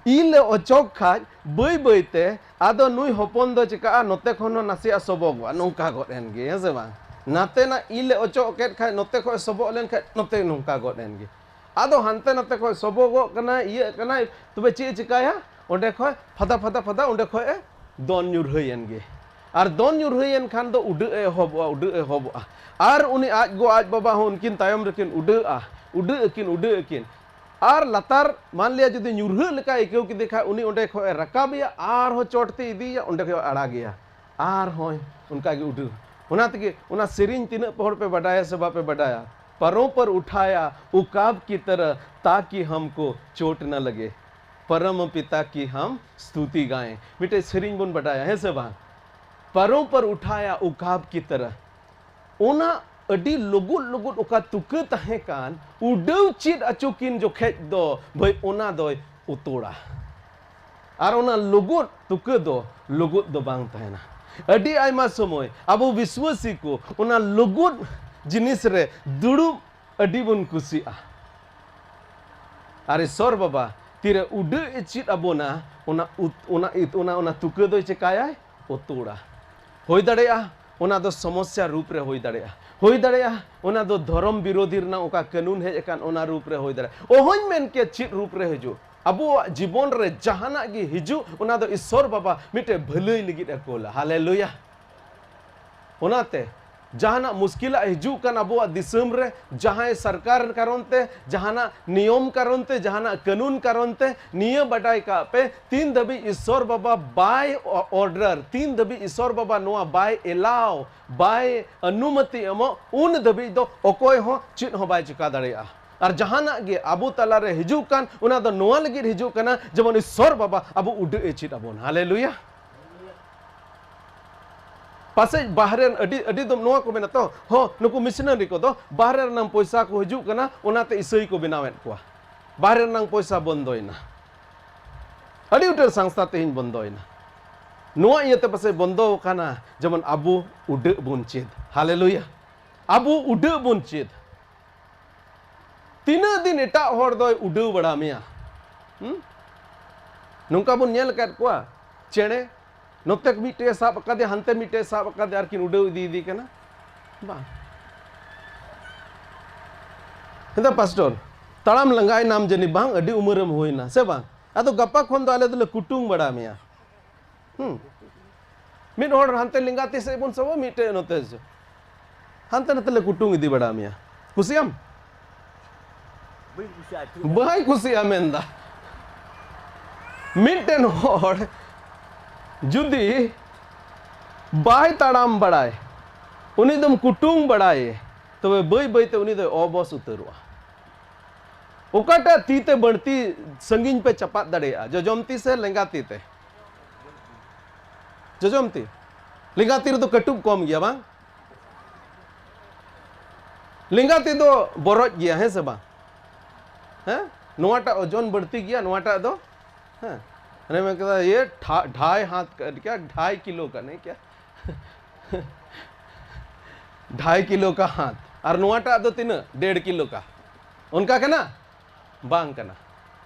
ᱤᱞ ᱮ ᱚᱪᱚᱜ ᱠᱷᱟᱡ ᱵᱟᱹᱭ ᱵᱟᱹᱭ ᱛᱮ ᱟᱫᱚ ᱱᱩᱭ ᱦᱚᱯᱚᱱ ᱫᱚ ᱪᱤᱠᱟᱹᱜᱼᱟ, ᱱᱚᱛᱮ ᱠᱷᱚᱱ ᱦᱚᱸ ᱱᱟᱥᱮᱭᱟᱜ ᱥᱚᱵᱚᱜᱚᱜᱼᱟ, ᱱᱚᱝᱠᱟ ᱜᱚᱫ ᱮᱱ ᱜᱮ, ᱦᱮᱸ ᱥᱮ ᱵᱟᱝ? ᱱᱟᱛᱮᱱᱟᱜ ᱤᱞ ᱮ ᱚᱪᱚᱜ ᱠᱮᱫ ᱠᱷᱟᱡ ᱱᱚᱛᱮ ᱠᱷᱚᱡ ᱥᱚᱵᱚᱜ ᱞᱮᱱ ᱠᱷᱟᱡ ᱱᱚᱛᱮ ᱱᱚᱝᱠᱟ ᱜᱚᱫ ᱮᱱ ᱜᱮ᱾ ᱟᱫᱚ ᱦᱟᱱᱛᱮ ᱱᱟᱛᱮ ᱠᱷᱚᱡ ᱥᱚᱵᱚᱜᱚᱜ ᱠᱟᱱᱟᱭ, ᱤᱭᱟᱹᱜ ᱠᱟᱱᱟᱭ, ᱛᱚᱵᱮ ᱪᱮᱫ ᱮ ᱪᱤᱠᱟᱹᱭᱟ? ᱚᱸᱰᱮ ᱠᱷᱚᱡ ᱯᱷᱟᱫᱟ, ᱯᱷᱟᱫᱟ, ᱯᱷᱟᱫᱟ, ᱚᱸᱰᱮ ᱠᱷᱚᱡ ᱮ ᱫᱚᱱ ᱧᱩᱨᱦᱟᱹᱭᱮᱱ ᱜᱮ᱾ ᱟᱨ ᱫᱚᱱ ᱧᱩᱨᱦᱟᱹᱭᱮᱱ ᱠᱷᱟᱱ ᱫᱚ ᱩᱰᱟᱹᱜ ᱮ ᱮᱦᱚᱵᱚᱜᱼᱟ, ᱩᱰᱟᱹᱜ ᱮ ᱮᱦᱚᱵᱚᱜᱼᱟ᱾ ᱟᱨ ᱩᱱᱤ ᱟᱡ ᱜᱚ ᱟᱡ ᱵᱟᱵᱟ ᱦᱚᱸ ᱩᱱᱠᱤᱱ ᱛᱟᱭᱚᱢ ᱨᱮᱠᱤᱱ ᱩᱰᱟᱹᱜᱼᱟ, ᱩᱰᱟᱹᱜ ᱟᱹᱠᱤᱱ, ᱩᱰᱟᱹᱜ ᱟᱹᱠᱤᱱ᱾ ᱟᱨ ᱞᱟᱛᱟᱨ ᱢᱟᱱ ᱞᱤᱭᱟ ᱡᱩᱫᱤ ᱧᱩᱨᱦᱟᱹᱜ ᱞᱮᱠᱟᱭ ᱟᱹᱭᱠᱟᱹᱣ ᱠᱮᱫᱮ ᱠᱷᱟᱡ, ᱩᱱᱤ ᱚᱸᱰᱮ ᱠᱷᱚᱡ ᱮ ᱨᱟᱠᱟᱵᱮᱭᱟ, ᱟᱨᱦᱚᱸ ᱪᱚᱴ ᱛᱮ ᱤᱫᱤᱭᱮᱭᱟ, ᱚᱸᱰᱮ ᱠᱷᱚᱡ ᱮ ᱟᱲᱟᱜᱮᱭᱟ, ᱟᱨᱦᱚᱸ ᱚᱱᱠᱟ ᱜᱮ ᱩᱰᱟᱹᱣ᱾ ᱚᱱᱟ ᱛᱮᱜᱮ ᱚᱱᱟ ᱥᱮᱨᱮᱧ ᱛᱤᱱᱟᱹᱜ ᱯᱚᱦᱚᱲ ᱯᱮ ᱵᱟᱰᱟᱭᱟ ᱥᱮ ᱵᱟᱯᱮ ᱵᱟᱰᱟᱭᱟ, ᱯᱟᱨᱚ ᱯᱟᱨ ᱩᱴᱷᱟᱭᱟ ᱩᱠᱟᱵ ᱠᱤ ᱛᱟᱨᱟ ᱛᱟᱠᱤ ᱦᱟᱢᱠᱚ ᱪᱳᱴ ᱱᱟ ᱞᱟᱜᱮ, ᱯᱟᱨᱟᱢ ᱯᱤᱛᱟ ᱠᱤ ᱦᱟᱢ ᱥᱛᱩᱛᱤ ᱜᱟᱭᱮ, ᱢᱤᱫᱴᱮᱡ ᱥᱮᱨᱮᱧ ᱵᱚᱱ ᱵᱟᱰᱟᱭᱟ, ᱦᱮᱸ ᱥᱮ ᱵᱟᱝ? ᱯᱟᱨᱚ ᱯᱟᱨ ᱩᱴᱷᱟᱭᱟ ᱩᱠᱟᱵ ᱠᱤ ᱛᱟᱨᱟ᱾ ᱚᱱᱟ ᱟᱹᱰᱤ ᱞᱩᱜᱩᱫ ᱞᱩᱜᱩᱫ ᱚᱠᱟ ᱛᱩᱠᱟᱹ ᱛᱟᱦᱮᱸ ᱠᱟᱱ, ᱩᱰᱟᱹᱣ ᱪᱮᱫ ᱟᱪᱚ ᱠᱤᱱ ᱡᱚᱠᱷᱮᱡ ᱫᱚ ᱵᱷᱟᱹᱭ, ᱚᱱᱟ ᱫᱚᱭ ᱩᱛᱩᱲᱟ᱾ ᱟᱨ ᱚᱱᱟ ᱞᱩᱜᱩᱫ ᱛᱩᱠᱟᱹ ᱫᱚ ᱞᱩᱜᱩᱫ ᱫᱚ ᱵᱟᱝ ᱛᱟᱦᱮᱱᱟ᱾ ᱟᱹᱰᱤ ᱟᱭᱢᱟ ᱥᱚᱢᱚᱭ ᱟᱵᱚ ᱵᱤᱥᱣᱟᱹᱥᱤ ᱠᱚ ᱚᱱᱟ ᱞᱩᱜᱩᱫ ᱡᱤᱱᱤᱥ ᱨᱮ ᱫᱩᱲᱩᱵ ᱟᱹᱰᱤ ᱵᱚᱱ ᱠᱩᱥᱤᱜᱼᱟ᱾ ᱟᱨ ᱤᱥᱚᱨ ᱵᱟᱵᱟ ᱛᱤᱨᱮ ᱩᱰᱟᱹᱜ ᱮ ᱪᱮᱫ ᱟᱵᱚᱱᱟ, ᱚᱱᱟ ᱩᱛ-, ᱚᱱᱟ ᱤᱛ-, ᱚᱱᱟ, ᱚᱱᱟ ᱛᱩᱠᱟᱹ ᱫᱚᱭ ᱪᱮᱠᱟᱭᱟᱭ? ᱩᱛᱩᱲᱟ᱾ ᱦᱩᱭ ᱫᱟᱲᱮᱭᱟᱜᱼᱟ, ᱚᱱᱟ ᱫᱚ ᱥᱚᱢᱚᱥᱥᱟ ᱨᱩᱯ ᱨᱮ ᱦᱩᱭ ᱫᱟᱲᱮᱭᱟᱜᱼᱟ᱾ ᱦᱩᱭ ᱫᱟᱲᱮᱭᱟᱜᱼᱟ, ᱚᱱᱟ ᱫᱚ ᱫᱷᱚᱨᱚᱢ ᱵᱤᱨᱳᱫᱷᱤ ᱨᱮᱱᱟᱜ ᱚᱠᱟ ᱠᱟᱹᱱᱩᱱ ᱦᱮᱡ ᱟᱠᱟᱱ, ᱚᱱᱟ ᱨᱩᱯ ᱨᱮ ᱦᱩᱭ ᱫᱟᱲᱮᱭᱟᱜᱼᱟ᱾ ᱚᱦᱚᱧ ᱢᱮᱱ ᱠᱮᱭᱟ ᱪᱮᱫ ᱨᱩᱯ ᱨᱮ ᱦᱤᱡᱩᱜ᱾ ᱟᱵᱚᱣᱟᱜ ᱡᱤᱵᱚᱱ ᱨᱮ ᱡᱟᱦᱟᱱᱟᱜ ᱜᱮ ᱦᱤᱡᱩᱜ, ᱚᱱᱟ ᱫᱚ ᱤᱥᱚᱨ ᱵᱟᱵᱟ ᱢᱤᱫᱴᱮᱡ ᱵᱷᱟᱹᱞᱟᱹᱭ ᱞᱟᱹᱜᱤᱫ ᱮ ᱠᱳᱞᱟ᱾ ᱦᱟᱞᱮᱞᱩᱭᱟ᱾ ᱚᱱᱟᱛᱮ ᱡᱟᱦᱟᱱᱟᱜ ᱢᱩᱥᱠᱤᱞᱟᱜ ᱦᱤᱡᱩᱜ ᱠᱟᱱ ᱟᱵᱚᱣᱟᱜ ᱫᱤᱥᱚᱢ ᱨᱮ, ᱡᱟᱦᱟᱸᱭ ᱥᱚᱨᱠᱟᱨ ᱠᱟᱨᱚᱱ ᱛᱮ, ᱡᱟᱦᱟᱱᱟᱜ ᱱᱤᱭᱚᱢ ᱠᱟᱨᱚᱱ ᱛᱮ, ᱡᱟᱦᱟᱱᱟᱜ ᱠᱟᱹᱱᱩᱱ ᱠᱟᱨᱚᱱ ᱛᱮ, ᱱᱤᱭᱟᱹ ᱵᱟᱰᱟᱭ ᱠᱟᱜ ᱯᱮ, ᱛᱤᱱ ᱫᱷᱟᱹᱵᱤᱡ ᱤᱥᱚᱨ ᱵᱟᱵᱟ ᱵᱟᱭ ᱚ-, order, ᱛᱤᱱ ᱫᱷᱟᱹᱵᱤᱡ ᱤᱥᱚᱨ ᱵᱟᱵᱟ ᱱᱚᱣᱟ ᱵᱟᱭ allow, ᱵᱟᱭ ᱚᱱᱩᱢᱚᱛᱤ ᱮᱢᱚᱜ, ᱩᱱ ᱫᱷᱟᱹᱵᱤᱡ ᱫᱚ ᱚᱠᱚᱭ ᱦᱚᱸ ᱪᱮᱫ ᱦᱚᱸ ᱵᱟᱭ ᱪᱤᱠᱟ ᱫᱟᱲᱮᱭᱟᱜᱼᱟ᱾ ᱟᱨ ᱡᱟᱦᱟᱱᱟᱜ ᱜᱮ ᱟᱵᱚ ᱛᱟᱞᱟᱨᱮ ᱦᱤᱡᱩᱜ ᱠᱟᱱ, ᱚᱱᱟ ᱫᱚ ᱱᱚᱣᱟ ᱞᱟᱹᱜᱤᱫ ᱦᱤᱡᱩᱜ ᱠᱟᱱᱟ, ᱡᱮᱢᱚᱱ ᱤᱥᱚᱨ ᱵᱟᱵᱟ ᱟᱵᱚ ᱩᱰᱟᱹᱜ ᱮ ᱪᱮᱫ ᱟᱵᱚᱱ᱾ ᱦᱟᱞᱮᱞᱩᱭᱟ᱾ ᱯᱟᱥᱮᱡ ᱵᱟᱦᱨᱮ ᱨᱮᱱ ᱟᱹᱰᱤ, ᱟᱹᱰᱤ ᱫᱚ ᱱᱚᱣᱟ ᱠᱚ ᱢᱮᱱᱟ ᱛᱚ, ᱦᱚᱸ, ᱱᱩᱠᱩ ᱢᱤᱥᱱᱟᱨᱤ ᱠᱚᱫᱚ ᱵᱟᱦᱨᱮ ᱨᱮᱱᱟᱝ ᱯᱚᱭᱥᱟ ᱠᱚ ᱦᱤᱡᱩᱜ ᱠᱟᱱᱟ, ᱚᱱᱟᱛᱮ ᱤᱥᱟᱹᱭ ᱠᱚ ᱵᱮᱱᱟᱣᱮᱫ ᱠᱚᱣᱟ᱾ ᱵᱟᱦᱨᱮ ᱨᱮᱱᱟᱝ ᱯᱚᱭᱥᱟ ᱵᱚᱱᱫᱚᱭᱮᱱᱟ᱾ ᱟᱹᱰᱤ ᱩᱛᱟᱹᱨ ᱥᱚᱝᱥᱛᱷᱟ ᱛᱮᱦᱮᱧ ᱵᱚᱱᱫᱚᱭᱮᱱᱟ᱾ ᱱᱚᱣᱟ ᱤᱭᱟᱹᱛᱮ ᱯᱟᱥᱮᱡ ᱵᱚᱱᱫᱚ ᱟᱠᱟᱱᱟ, ᱡᱮᱢᱚᱱ ᱟᱵᱚ ᱩᱰᱟᱹᱜ ᱵᱚᱱ ᱪᱮᱫ᱾ ᱦᱟᱞᱮᱞᱩᱭᱟ᱾ ᱟᱵᱚ ᱩᱰᱟᱹᱜ ᱵᱚᱱ ᱪᱮᱫ᱾ ᱛᱤᱱᱟᱹᱜ ᱫᱤᱱ ᱮᱴᱟᱜ ᱦᱚᱲ ᱫᱚᱭ ᱩᱰᱟᱹᱣ ᱵᱟᱲᱟ ᱢᱮᱭᱟ? ᱦᱩᱸ? ᱱᱚᱝᱠᱟ ᱵᱚᱱ ᱧᱮᱞ ᱟᱠᱟᱫ ᱠᱚᱣᱟ, ᱪᱮᱬᱮ ᱱᱚᱛᱮ ᱢᱤᱫᱴᱮᱡ ᱮ ᱥᱟᱵ ᱟᱠᱟᱫᱮᱭᱟ, ᱦᱟᱱᱛᱮ ᱢᱤᱫᱴᱮᱡ ᱮ ᱥᱟᱵ ᱟᱠᱟᱫᱮᱭᱟ, ᱟᱨ ᱠᱤᱱ ᱩᱰᱟᱹᱣ ᱤᱫᱤ ᱤᱫᱤ ᱠᱟᱱᱟ? ᱵᱟᱝ᱾ ᱦᱮᱸᱫᱟ ᱯᱟᱥᱴᱚᱨ, ᱛᱟᱲᱟᱢ ᱞᱟᱸᱜᱟᱭᱮᱱᱟᱢ ᱡᱟᱹᱱᱤᱡ ᱵᱟᱝ, ᱟᱹᱰᱤ ᱩᱢᱮᱨᱮᱢ ᱦᱩᱭᱱᱟ, ᱥᱮ ᱵᱟᱝ? ᱟᱫᱚ ᱜᱟᱯᱟ ᱠᱷᱚᱱ ᱫᱚ ᱟᱞᱮ ᱫᱚᱞᱮ ᱠᱩᱴᱩᱝ ᱵᱟᱲᱟ ᱢᱮᱭᱟ᱾ ᱦᱩᱸ᱾ ᱢᱤᱫ ᱦᱚᱲ ᱦᱟᱱᱛᱮ ᱞᱮᱸᱜᱟ ᱛᱤ ᱥᱮᱫ ᱵᱚᱱ ᱥᱟᱵᱟ, ᱢᱤᱫᱴᱮᱡ ᱱᱚᱛᱮ ᱥᱮᱫ᱾ ᱦᱟᱱᱛᱮ ᱱᱟᱛᱮ ᱞᱮ ᱠᱩᱴᱩᱝ ᱤᱫᱤ ᱵᱟᱲᱟ ᱢᱮᱭᱟ᱾ ᱠᱩᱥᱤᱭᱟᱢ? ᱵᱟᱹᱧ ᱠᱩᱥᱤᱭᱟᱜᱼᱟ, ᱴᱷᱤᱠ ᱟᱪᱷᱮ᱾ ᱵᱟᱭ ᱠᱩᱥᱤᱭᱟᱜᱼᱟ ᱢᱮᱱᱫᱟ᱾ ᱢᱤᱫᱴᱮᱱ ᱦᱚᱲ ᱡᱩᱫᱤ ᱵᱟᱭ ᱛᱟᱲᱟᱢ ᱵᱟᱲᱟᱭ, ᱩᱱᱤ ᱫᱚᱢ ᱠᱩᱴᱩᱝ ᱵᱟᱲᱟᱭᱮ, ᱛᱚᱵᱮ ᱵᱟᱹᱭ ᱵᱟᱹᱭᱛᱮ ᱩᱱᱤ ᱫᱚᱭ ᱚᱵᱚᱥ ᱩᱛᱟᱹᱨᱚᱜᱼᱟ᱾ ᱚᱠᱟᱴᱟᱜ ᱛᱤ ᱛᱮ ᱵᱟᱹᱲᱛᱤ ᱥᱟᱺᱜᱤᱧ ᱯᱮ ᱪᱟᱯᱟᱫ ᱫᱟᱲᱮᱭᱟᱜᱼᱟ? ᱡᱚᱡᱚᱢ ᱛᱤ ᱥᱮ ᱞᱮᱸᱜᱟ ᱛᱤ ᱛᱮ? ᱡᱚᱡᱚᱢ ᱛᱤ᱾ ᱞᱮᱸᱜᱟ ᱛᱤ ᱨᱮᱫᱚ ᱠᱟᱹᱴᱩᱵ ᱠᱚᱢ ᱜᱮᱭᱟ, ᱵᱟᱝ? ᱞᱮᱸᱜᱟ ᱛᱤ ᱫᱚ ᱵᱚᱨᱚᱡ ᱜᱮᱭᱟ, ᱦᱮᱸ ᱥᱮ ᱵᱟᱝ? ᱦᱮᱸ, ᱱᱚᱣᱟᱴᱟᱜ ᱳᱡᱚᱱ ᱵᱟᱹᱲᱛᱤ ᱜᱮᱭᱟ, ᱱᱚᱣᱟᱴᱟᱜ ᱫᱚ, ᱦᱮᱸ, ᱚᱱᱮ ᱢᱮᱱ ᱠᱮᱫᱟ, ᱤᱭᱟᱹ ᱴᱷᱟ-, ᱰᱷᱟᱭ ᱦᱟᱛ ᱠᱟ-, ᱠᱭᱟ, ᱰᱷᱟᱭ ᱠᱤᱞᱳ ᱠᱟᱱᱟ ᱠᱭᱟ? ᱰᱷᱟᱭ ᱠᱤᱞᱳ ᱠᱟ ᱦᱟᱛ᱾ ᱟᱨ ᱱᱚᱣᱟᱴᱟᱜ ᱫᱚ ᱛᱤᱱᱟᱹᱜ? ᱰᱮᱲ ᱠᱤᱞᱳ ᱠᱟ᱾ ᱚᱱᱠᱟ ᱠᱟᱱᱟ? ᱵᱟᱝ ᱠᱟᱱᱟ᱾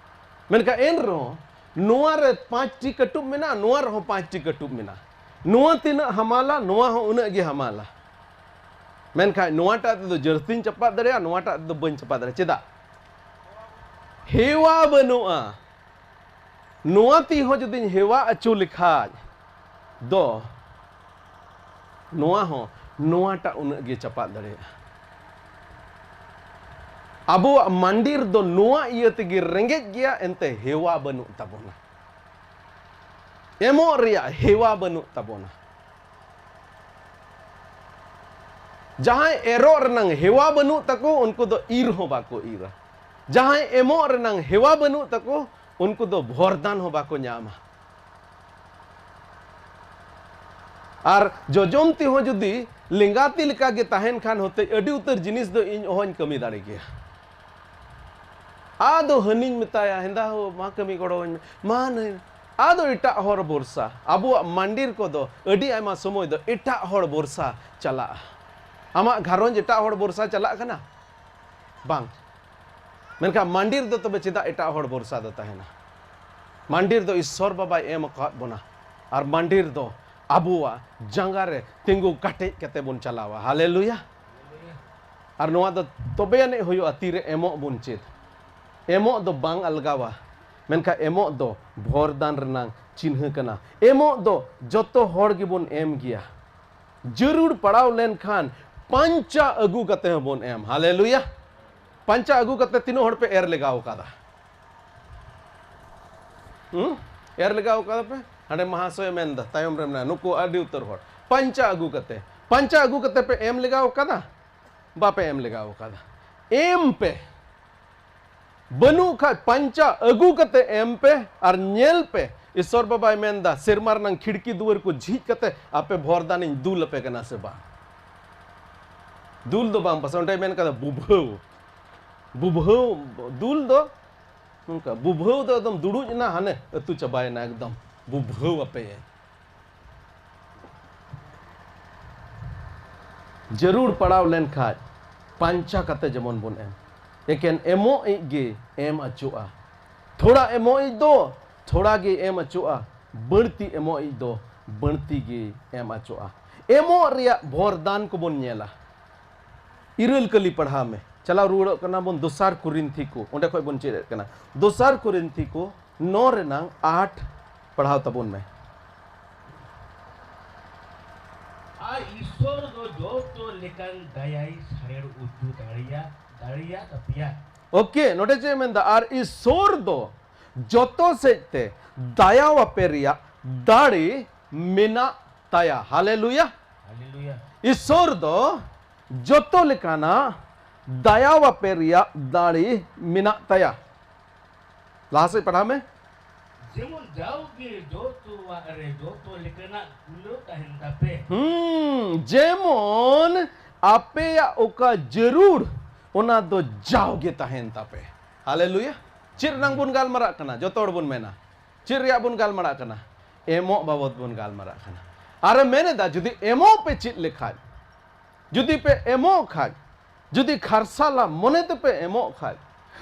ᱢᱮᱱᱠᱷᱟᱱ ᱮᱱ ᱨᱮᱦᱚᱸ ᱱᱚᱣᱟ ᱨᱮ ᱯᱟᱸᱪᱴᱤ ᱠᱟᱹᱴᱩᱵ ᱢᱮᱱᱟᱜᱼᱟ, ᱱᱚᱣᱟ ᱨᱮᱦᱚᱸ ᱯᱟᱸᱪᱴᱤ ᱠᱟᱹᱴᱩᱵ ᱢᱮᱱᱟᱜᱼᱟ᱾ ᱱᱚᱣᱟ ᱛᱤᱱᱟᱹᱜ ᱦᱟᱢᱟᱞᱟ, ᱱᱚᱣᱟ ᱦᱚᱸ ᱩᱱᱟᱹᱜ ᱜᱮ ᱦᱟᱢᱟᱞᱟ᱾ ᱢᱮᱱᱠᱷᱟᱱ ᱱᱚᱣᱟᱴᱟᱜ ᱛᱮᱫᱚ ᱡᱟᱹᱥᱛᱤᱧ ᱪᱟᱯᱟᱫ ᱫᱟᱲᱮᱭᱟᱜᱼᱟ, ᱱᱚᱣᱟᱴᱟᱜ ᱛᱮᱫᱚ ᱵᱟᱹᱧ ᱪᱟᱯᱟᱫ ᱫᱟᱲᱮᱭᱟᱜᱼᱟ᱾ ᱪᱮᱫᱟᱜ? ᱦᱮᱣᱟ ᱵᱟᱹᱱᱩᱜᱼᱟ᱾ ᱱᱚᱣᱟ ᱛᱤ ᱦᱚᱸ ᱡᱩᱫᱤᱧ ᱦᱮᱣᱟ ᱦᱚᱪᱚ ᱞᱮᱠᱷᱟᱡ ᱫᱚ, ᱱᱚᱣᱟ ᱦᱚᱸ ᱱᱚᱣᱟᱴᱟᱜ ᱩᱱᱟᱹᱜ ᱜᱮ ᱪᱟᱯᱟᱫ ᱫᱟᱲᱮᱭᱟᱜᱼᱟ᱾ ᱟᱵᱚᱣᱟᱜ ᱢᱟᱱᱰᱤ ᱨᱮᱫᱚ ᱱᱚᱣᱟ ᱤᱭᱟᱹ ᱛᱮᱜᱮ ᱨᱮᱸᱜᱮᱡ ᱜᱮᱭᱟ, ᱮᱱᱛᱮ ᱦᱮᱣᱟ ᱵᱟᱹᱱᱩᱜ ᱛᱟᱵᱚᱱᱟ᱾ ᱮᱢᱚᱜ ᱨᱮᱭᱟᱜ ᱦᱮᱣᱟ ᱵᱟᱹᱱᱩᱜ ᱛᱟᱵᱚᱱᱟ᱾ ᱡᱟᱦᱟᱸᱭ ᱮᱨᱚᱜ ᱨᱮᱱᱟᱝ ᱦᱮᱣᱟ ᱵᱟᱹᱱᱩᱜ ᱛᱟᱠᱚ, ᱩᱱᱠᱩ ᱫᱚ ᱤᱨ ᱦᱚᱸ ᱵᱟᱠᱚ ᱤᱨᱟ᱾ ᱡᱟᱦᱟᱸᱭ ᱮᱢᱚᱜ ᱨᱮᱱᱟᱝ ᱦᱮᱣᱟ ᱵᱟᱹᱱᱩᱜ ᱛᱟᱠᱚ, ᱩᱱᱠᱩ ᱫᱚ ᱵᱷᱚᱨᱫᱟᱱ ᱦᱚᱸ ᱵᱟᱠᱚ ᱧᱟᱢᱟ᱾ ᱟᱨ ᱡᱚᱡᱚᱢ ᱛᱤ ᱦᱚᱸ ᱡᱩᱫᱤ ᱞᱮᱸᱜᱟ ᱛᱤ ᱞᱮᱠᱟ ᱜᱮ ᱛᱟᱦᱮᱱ ᱠᱷᱟᱱ, ᱦᱚᱛᱮᱡ ᱟᱹᱰᱤ ᱩᱛᱟᱹᱨ ᱡᱤᱱᱤᱥ ᱫᱚ ᱤᱧ ᱚᱦᱚᱧ ᱠᱟᱹᱢᱤ ᱫᱟᱲᱮ ᱠᱮᱭᱟ᱾ ᱟᱫᱚ ᱦᱟᱹᱱᱤᱧ ᱢᱮᱛᱟᱭᱟ, "ᱦᱮᱸᱫᱟ ᱦᱳ, ᱢᱟ ᱠᱟᱹᱢᱤ ᱜᱚᱲᱚᱣᱟᱹᱧ ᱢᱮ, ᱢᱟ ᱱᱟᱹᱭ᱾" ᱟᱫᱚ ᱮᱴᱟᱜ ᱦᱚᱲ ᱵᱷᱚᱨᱥᱟ᱾ ᱟᱵᱚᱣᱟᱜ ᱢᱟᱱᱰᱤᱨ ᱠᱚᱫᱚ ᱟᱹᱰᱤ ᱟᱭᱢᱟ ᱥᱚᱢᱚᱭ ᱫᱚ ᱮᱴᱟᱜ ᱦᱚᱲ ᱵᱷᱚᱨᱥᱟ ᱪᱟᱞᱟᱜᱼᱟ᱾ ᱟᱢᱟᱜ ᱜᱷᱟᱨᱚᱸᱡᱽ ᱮᱴᱟᱜ ᱦᱚᱲ ᱵᱷᱚᱨᱥᱟ ᱪᱟᱞᱟᱜ ᱠᱟᱱᱟ? ᱵᱟᱝ᱾ ᱢᱮᱱᱠᱷᱟᱱ ᱢᱟᱱᱰᱤᱨ ᱫᱚ ᱛᱚᱵᱮ ᱪᱮᱫᱟᱜ ᱮᱴᱟᱜ ᱦᱚᱲ ᱵᱷᱚᱨᱥᱟ ᱫᱚ ᱛᱟᱦᱮᱱᱟ? ᱢᱟᱱᱰᱤᱨ ᱫᱚ ᱤᱥᱥᱚᱨ ᱵᱟᱵᱟᱭ ᱮᱢ ᱟᱠᱟᱫ ᱵᱚᱱᱟ᱾ ᱟᱨ ᱢᱟᱱᱰᱤᱨ ᱫᱚ ᱟᱵᱚᱣᱟᱜ ᱡᱟᱸᱜᱟ ᱨᱮ ᱛᱤᱸᱜᱩ ᱠᱟᱴᱮᱡ ᱠᱟᱛᱮ ᱵᱚᱱ ᱪᱟᱞᱟᱣᱟ᱾ ᱦᱟᱞᱮᱞᱩᱭᱟ᱾ ᱟᱨ ᱱᱚᱣᱟ ᱫᱚ ᱛᱚᱵᱮ ᱟᱹᱱᱤᱡ ᱦᱩᱭᱩᱜᱼᱟ, ᱛᱤᱨᱮ ᱮᱢᱚᱜ ᱵᱚᱱ ᱪᱮᱫ᱾ ᱮᱢᱚᱜ ᱫᱚ ᱵᱟᱝ ᱟᱞᱜᱟᱣᱟ, ᱢᱮᱱᱠᱷᱟᱱ ᱮᱢᱚᱜ ᱫᱚ ᱵᱷᱚᱨ ᱫᱟᱱ ᱨᱮᱱᱟᱝ ᱪᱤᱱᱦᱟᱹ ᱠᱟᱱᱟ᱾ ᱮᱢᱚᱜ ᱫᱚ ᱡᱚᱛᱚ ᱦᱚᱲ ᱜᱮᱵᱚᱱ ᱮᱢ ᱜᱮᱭᱟ᱾ ᱡᱟᱹᱨᱩᱲ ᱯᱟᱲᱟᱣ ᱞᱮᱱᱠᱷᱟᱱ ᱯᱟᱧᱪᱟ ᱟᱹᱜᱩ ᱠᱟᱛᱮ ᱦᱚᱸᱵᱚᱱ ᱮᱢ᱾ ᱦᱟᱞᱮᱞᱩᱭᱟ᱾ ᱯᱟᱧᱪᱟ ᱟᱹᱜᱩ ᱠᱟᱛᱮ ᱛᱤᱱᱟᱹᱜ ᱦᱚᱲ ᱯᱮ ᱮᱨ ᱞᱮᱜᱟᱣ ᱠᱟᱫᱟ? ᱦᱩᱸ? ᱮᱨ ᱞᱮᱜᱟᱣ ᱠᱟᱫᱟ ᱯᱮ? ᱦᱟᱸᱰᱮ ᱢᱟᱦᱟᱥᱚᱭ ᱢᱮᱱᱫᱟ, ᱛᱟᱭᱚᱢ ᱨᱮ ᱢᱮᱱᱟᱜᱼᱟ, ᱱᱩᱠᱩ ᱟᱹᱰᱤ ᱩᱛᱟᱹᱨ ᱦᱚᱲ᱾ ᱯᱟᱧᱪᱟ ᱟᱹᱜᱩ ᱠᱟᱛᱮ, ᱯᱟᱧᱪᱟ ᱟᱹᱜᱩ ᱠᱟᱛᱮ ᱯᱮ ᱮᱢ ᱞᱮᱜᱟᱣ ᱠᱟᱫᱟ? ᱵᱟᱯᱮ ᱮᱢ ᱞᱮᱜᱟᱣ ᱠᱟᱫᱟ᱾ ᱮᱢ ᱯᱮ᱾ ᱵᱟᱹᱱᱩᱜ ᱠᱷᱟᱡ ᱯᱟᱧᱪᱟ ᱟᱹᱜᱩ ᱠᱟᱛᱮ ᱮᱢ ᱯᱮ ᱟᱨ ᱧᱮᱞ ᱯᱮ, ᱤᱥᱚᱨ ᱵᱟᱵᱟᱭ ᱢᱮᱱᱫᱟ, ᱥᱮᱨᱢᱟ ᱨᱮᱱᱟᱝ ᱠᱷᱤᱲᱠᱤ ᱫᱩᱣᱟᱹᱨ ᱠᱚ ᱡᱷᱤᱡ ᱠᱟᱛᱮ ᱟᱯᱮ ᱵᱷᱚᱨ ᱫᱟᱱᱤᱧ ᱫᱩᱞ ᱟᱯᱮ ᱠᱟᱱᱟ ᱥᱮ ᱵᱟᱝ? ᱫᱩᱞ ᱫᱚ ᱵᱟᱝ, ᱯᱟᱥᱮ ᱚᱸᱰᱮᱭ ᱢᱮᱱ ᱠᱟᱫᱟ ᱵᱩᱵᱷᱟᱹᱣ᱾ ᱵᱩᱵᱷᱟᱹᱣ, ᱫᱩᱞ ᱫᱚ ᱱᱚᱝᱠᱟ, ᱵᱩᱵᱷᱟᱹᱣ ᱫᱚ ᱮᱠᱫᱚᱢ ᱫᱩᱲᱩᱡ ᱮᱱᱟ, ᱦᱟᱱᱮ ᱟᱹᱛᱩ ᱪᱟᱵᱟᱭᱮᱱᱟ, ᱮᱠᱫᱚᱢ ᱵᱩᱵᱷᱟᱹᱣ ᱟᱯᱮᱭᱟᱭ᱾ ᱡᱟᱹᱨᱩᱲ ᱯᱟᱲᱟᱣ ᱞᱮᱱᱠᱷᱟᱡ ᱯᱟᱧᱪᱟ ᱠᱟᱛᱮ ᱡᱮᱢᱚᱱ ᱵᱚᱱ ᱮᱢ᱾ ᱮᱠᱮᱱ ᱮᱢᱚᱜ ᱤᱡ ᱜᱮ ᱮᱢ ᱟᱪᱚᱜᱼᱟ᱾ ᱛᱷᱚᱲᱟ ᱮᱢᱚᱜ ᱤᱡ ᱫᱚ ᱛᱷᱚᱲᱟ ᱜᱮ ᱮᱢ ᱟᱪᱚᱜᱼᱟ, ᱵᱟᱹᱲᱛᱤ ᱮᱢᱚᱜ ᱤᱡ ᱫᱚ ᱵᱟᱹᱲᱛᱤ ᱜᱮ ᱮᱢ ᱟᱪᱚᱜᱼᱟ᱾ ᱮᱢᱚᱜ ᱨᱮᱭᱟᱜ ᱵᱷᱚᱨ ᱫᱟᱱ ᱠᱚᱵᱚᱱ ᱧᱮᱞᱟ᱾ ᱤᱨᱟᱹᱞ ᱠᱟᱹᱞᱤ ᱯᱟᱲᱦᱟᱣ ᱢᱮ᱾ ᱪᱟᱞᱟᱣ ᱨᱩᱣᱟᱹᱲᱚᱜ ᱠᱟᱱᱟ ᱵᱚᱱ ᱫᱚᱥᱟᱨ ᱠᱚᱨᱤᱱᱛᱷᱤ ᱠᱚ, ᱚᱸᱰᱮ ᱠᱷᱚᱡ ᱵᱚᱱ ᱪᱮᱫ ᱮᱫ ᱠᱟᱱᱟ᱾ ᱫᱚᱥᱟᱨ ᱠᱚᱨᱤᱱᱛᱷᱤ ᱠᱚ ᱱᱚ ᱨᱮᱱᱟᱝ ᱟᱴ ᱯᱟᱲᱦᱟᱣ ᱛᱟᱵᱚᱱ ᱢᱮ᱾ ᱟᱨ ᱤᱥᱥᱚᱨ ᱫᱚ ᱡᱚᱛᱚ ᱞᱮᱠᱟᱱ ᱫᱟᱭᱟᱭ ᱥᱟᱨᱮᱲ ᱩᱫᱩᱜ ᱫᱟᱲᱮᱭᱟ, ᱫᱟᱲᱮᱭᱟ ᱛᱟᱯᱮᱭᱟ᱾ ᱳᱠᱮ, ᱱᱚᱰᱮ ᱪᱮᱫ ᱮ ᱢᱮᱱᱫᱟ? ᱟᱨ ᱤᱥᱥᱚᱨ ᱫᱚ ᱡᱚᱛᱚ ᱥᱮᱫ ᱛᱮ ᱫᱟᱭᱟ ᱟᱯᱮ ᱨᱮᱭᱟᱜ ᱫᱟᱲᱮ ᱢᱮᱱᱟᱜ ᱛᱟᱭᱟ᱾ ᱦᱟᱞᱮᱞᱩᱭᱟ᱾ ᱦᱟᱞᱮᱞᱩᱭᱟ᱾ ᱤᱥᱥᱚᱨ ᱫᱚ ᱡᱚᱛᱚ ᱞᱮᱠᱟᱱᱟᱜ ᱫᱟᱭᱟ ᱟᱯᱮ ᱨᱮᱭᱟᱜ ᱫᱟᱲᱮ ᱢᱮᱱᱟᱜ ᱛᱟᱭᱟ᱾ ᱞᱟᱦᱟ ᱥᱮᱫ ᱯᱟᱲᱦᱟᱣ ᱢᱮ᱾ ᱡᱮᱢᱚᱱ ᱡᱟᱣᱜᱮ ᱡᱚᱛᱚᱣᱟᱜ ᱨᱮ ᱡᱚᱛᱚ ᱞᱮᱠᱟᱱᱟᱜ ᱠᱩᱞᱟᱹᱣ ᱛᱟᱦᱮᱱ ᱛᱟᱯᱮ᱾ ᱦᱩᱸ, ᱡᱮᱢᱚᱱ ᱟᱯᱮᱭᱟᱜ ᱚᱠᱟ ᱡᱟᱹᱨᱩᱲ, ᱚᱱᱟ ᱫᱚ ᱡᱟᱣᱜᱮ ᱛᱟᱦᱮᱱ ᱛᱟᱯᱮ᱾ ᱦᱟᱞᱮᱞᱩᱭᱟ᱾ ᱪᱮᱫ ᱨᱮᱱᱟᱝ ᱵᱚᱱ ᱜᱟᱞᱢᱟᱨᱟᱜ ᱠᱟᱱᱟ? ᱡᱚᱛᱚ ᱦᱚᱲ ᱵᱚᱱ ᱢᱮᱱᱟ, ᱪᱮᱫ ᱨᱮᱭᱟᱜ ᱵᱚᱱ ᱜᱟᱞᱢᱟᱨᱟᱜ ᱠᱟᱱᱟ? ᱮᱢᱚᱜ ᱵᱟᱵᱚᱫ ᱵᱚᱱ ᱜᱟᱞᱢᱟᱨᱟᱜ ᱠᱟᱱᱟ᱾ ᱟᱨᱮ ᱢᱮᱱ ᱮᱫᱟ, ᱡᱩᱫᱤ ᱮᱢᱚᱜ ᱯᱮ ᱪᱮᱫ ᱞᱮᱠᱷᱟᱡ, ᱡᱩᱫᱤ ᱯᱮ ᱮᱢᱚᱜ ᱠᱷᱟᱡ, ᱡᱩᱫᱤ ᱠᱷᱟᱨᱥᱟᱞᱟ ᱢᱚᱱᱮ ᱛᱮᱯᱮ ᱮᱢᱚᱜ ᱠᱷᱟᱡ,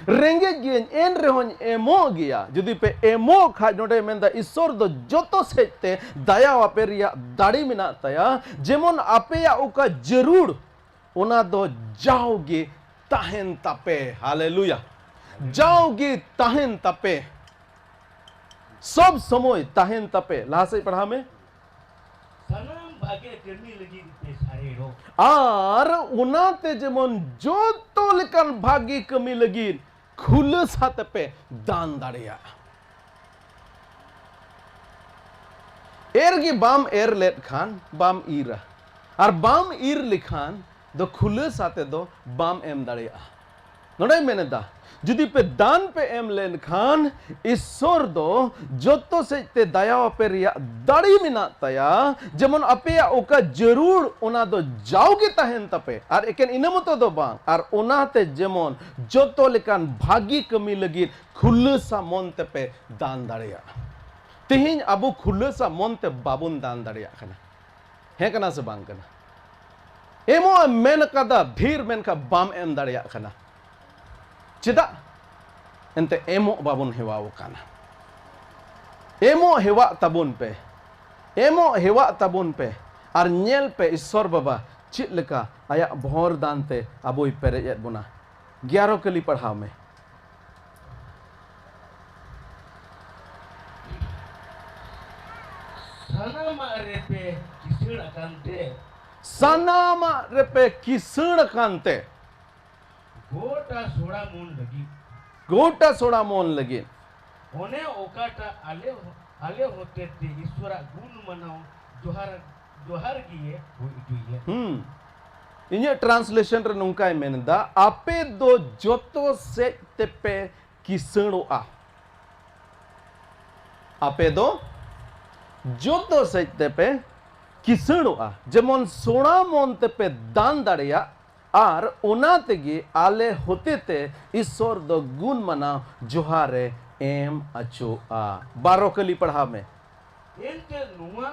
ᱨᱮᱸᱜᱮᱡ ᱜᱤᱭᱟᱹᱧ ᱮᱱ ᱨᱮᱦᱚᱸᱧ ᱮᱢᱚᱜ ᱜᱮᱭᱟ, ᱡᱩᱫᱤ ᱯᱮ ᱮᱢᱚᱜ ᱠᱷᱟᱡ, ᱱᱚᱰᱮ ᱢᱮᱱᱫᱟ ᱤᱥᱥᱚᱨ ᱫᱚ ᱡᱚᱛᱚ ᱥᱮᱫ ᱛᱮ ᱫᱟᱭᱟ ᱟᱯᱮ ᱨᱮᱭᱟᱜ ᱫᱟᱲᱮ ᱢᱮᱱᱟᱜ ᱛᱟᱭᱟ, ᱡᱮᱢᱚᱱ ᱟᱯᱮᱭᱟᱜ ᱚᱠᱟ ᱡᱟᱹᱨᱩᱲ ᱚᱱᱟ ᱫᱚ ᱡᱟᱣᱜᱮ ᱛᱟᱦᱮᱱ ᱛᱟᱯᱮ᱾ ᱦᱟᱞᱮᱞᱩᱭᱟ᱾ ᱡᱟᱣᱜᱮ ᱛᱟᱦᱮᱱ ᱛᱟᱯᱮ᱾ ᱥᱚᱵ ᱥᱚᱢᱚᱭ ᱛᱟᱦᱮᱱ ᱛᱟᱯᱮ᱾ ᱞᱟᱦᱟ ᱥᱮᱫ ᱯᱟᱲᱦᱟᱣ ᱢᱮ᱾ ᱥᱟᱱᱟᱢ ᱵᱷᱟᱜᱮ ᱠᱟᱹᱢᱤ ᱞᱟᱹᱜᱤᱫ ᱯᱮ ᱥᱟᱨᱮᱲᱚᱜ᱾ ᱟᱨ ᱚᱱᱟᱛᱮ ᱡᱮᱢᱚᱱ ᱡᱚᱛᱚ ᱞᱮᱠᱟᱱ ᱵᱷᱟᱜᱮ ᱠᱟᱹᱢᱤ ᱞᱟᱹᱜᱤᱫ ᱠᱷᱩᱞᱟᱹᱥᱟ ᱛᱮᱯᱮ ᱫᱟᱱ ᱫᱟᱲᱮᱭᱟᱜᱼᱟ᱾ ᱮᱨ ᱜᱮ ᱵᱟᱢ ᱮᱨ ᱞᱮᱫ ᱠᱷᱟᱱ ᱵᱟᱢ ᱤᱨᱟ, ᱟᱨ ᱵᱟᱢ ᱤᱨ ᱞᱮᱠᱷᱟᱱ ᱫᱚ ᱠᱷᱩᱞᱟᱹᱥᱟ ᱛᱮᱫᱚ ᱵᱟᱢ ᱮᱢ ᱫᱟᱲᱮᱭᱟᱜᱼᱟ᱾ ᱱᱚᱰᱮᱭ ᱢᱮᱱ ᱮᱫᱟ, ᱡᱩᱫᱤ ᱯᱮ ᱫᱟᱱ ᱯᱮ ᱮᱢ ᱞᱮᱱᱠᱷᱟᱱ, ᱤᱥᱥᱚᱨ ᱫᱚ ᱡᱚᱛᱚ ᱥᱮᱫ ᱛᱮ ᱫᱟᱭᱟ ᱟᱯᱮ ᱨᱮᱭᱟᱜ ᱫᱟᱲᱮ ᱢᱮᱱᱟᱜ ᱛᱟᱭᱟ᱾ ᱡᱮᱢᱚᱱ ᱟᱯᱮᱭᱟᱜ ᱚᱠᱟ ᱡᱟᱹᱨᱩᱲ, ᱚᱱᱟ ᱫᱚ ᱡᱟᱣᱜᱮ ᱛᱟᱦᱮᱱ ᱛᱟᱯᱮ, ᱟᱨ ᱮᱠᱮᱱ ᱤᱱᱟᱹ ᱢᱚᱛᱚ ᱫᱚ ᱵᱟᱝ, ᱟᱨ ᱚᱱᱟᱛᱮ ᱡᱮᱢᱚᱱ ᱡᱚᱛᱚ ᱞᱮᱠᱟᱱ ᱵᱷᱟᱹᱜᱤ ᱠᱟᱹᱢᱤ ᱞᱟᱹᱜᱤᱫ ᱠᱷᱩᱞᱟᱹᱥᱟ ᱢᱚᱱ ᱛᱮᱯᱮ ᱫᱟᱱ ᱫᱟᱲᱮᱭᱟᱜᱼᱟ᱾ ᱛᱮᱦᱮᱧ ᱟᱵᱚ ᱠᱷᱩᱞᱟᱹᱥᱟ ᱢᱚᱱ ᱛᱮ ᱵᱟᱵᱚᱱ ᱫᱟᱱ ᱫᱟᱲᱮᱭᱟᱜ ᱠᱟᱱᱟ᱾ ᱦᱮᱸ ᱠᱟᱱᱟ ᱥᱮ ᱵᱟᱝ ᱠᱟᱱᱟ? ᱮᱢᱚᱜ ᱮᱢ ᱢᱮᱱ ᱠᱟᱫᱟ ᱰᱷᱮᱨ, ᱢᱮᱱᱠᱷᱟᱱ ᱵᱟᱢ ᱮᱢ ᱫᱟᱲᱮᱭᱟᱜ ᱠᱟᱱᱟ᱾ ᱪᱮᱫᱟᱜ? ᱮᱱᱛᱮ ᱮᱢᱚᱜ ᱵᱟᱵᱚᱱ ᱦᱮᱣᱟᱣ ᱠᱟᱱᱟ᱾ ᱮᱢᱚᱜ ᱦᱮᱣᱟᱜ ᱛᱟᱵᱚᱱ ᱯᱮ, ᱮᱢᱚᱜ ᱦᱮᱣᱟᱜ ᱛᱟᱵᱚᱱ ᱯᱮ᱾ ᱟᱨ ᱧᱮᱞ ᱯᱮ, ᱤᱥᱥᱚᱨ ᱵᱟᱵᱟ ᱪᱮᱫ ᱞᱮᱠᱟ ᱟᱭᱟᱜ ᱵᱷᱚᱨ ᱫᱟᱱ ᱛᱮ ᱟᱵᱚᱭ ᱯᱮᱨᱮᱡ ᱮᱫ ᱵᱚᱱᱟ᱾ ᱜᱮᱭᱟᱨᱚ ᱠᱟᱹᱞᱤ ᱯᱟᱲᱦᱟᱣ ᱢᱮ᱾ ᱥᱟᱱᱟᱢᱟᱜ ᱨᱮᱯᱮ ᱠᱤᱥᱟᱹᱬ ᱟᱠᱟᱱ ᱛᱮ᱾ ᱥᱟᱱᱟᱢᱟᱜ ᱨᱮᱯᱮ ᱠᱤᱥᱟᱹᱬ ᱟᱠᱟᱱ ᱛᱮ᱾ ᱜᱚᱴᱟ ᱥᱚᱲᱟ ᱢᱚᱱ ᱞᱟᱹᱜᱤᱫ᱾ ᱜᱚᱴᱟ ᱥᱚᱲᱟ ᱢᱚᱱ ᱞᱟᱹᱜᱤᱫ᱾ ᱚᱱᱮ ᱚᱠᱟᱴᱟᱜ ᱟᱞᱮ, ᱟᱞᱮ ᱦᱚᱛᱮᱛᱮ ᱤᱥᱣᱚᱨᱟᱜ ᱜᱩᱱ ᱢᱟᱱᱟᱣ ᱡᱚᱦᱟᱨ, ᱡᱚᱦᱟᱨ ᱜᱮᱭᱮ ᱦᱩᱭ ᱦᱚᱪᱚᱭᱮᱫ᱾ ᱦᱩᱸ᱾ ᱤᱧᱟᱹᱜ translation ᱨᱮ ᱱᱚᱝᱠᱟᱭ ᱢᱮᱱ ᱮᱫᱟ, ᱟᱯᱮ ᱫᱚ ᱡᱚᱛᱚ ᱥᱮᱫ ᱛᱮᱯᱮ ᱠᱤᱥᱟᱹᱬᱚᱜᱼᱟ᱾ ᱟᱯᱮ ᱫᱚ ᱡᱚᱛᱚ ᱥᱮᱫ ᱛᱮᱯᱮ ᱠᱤᱥᱟᱹᱬᱚᱜᱼᱟ, ᱡᱮᱢᱚᱱ ᱥᱚᱲᱟ ᱢᱚᱱ ᱛᱮᱯᱮ ᱫᱟᱱ ᱫᱟᱲᱮᱭᱟᱜ, ᱟᱨ ᱚᱱᱟ ᱛᱮᱜᱮ ᱟᱞᱮ ᱦᱚᱛᱮᱛᱮ ᱤᱥᱥᱚᱨ ᱫᱚ ᱜᱩᱱ ᱢᱟᱱᱟᱣ ᱡᱚᱦᱟᱨᱮ ᱮᱢ ᱟᱪᱚᱜᱼᱟ᱾ ᱵᱟᱨᱚ ᱠᱟᱹᱞᱤ ᱯᱟᱲᱦᱟᱣ ᱢᱮ᱾ ᱮᱱᱛᱮ ᱱᱚᱣᱟ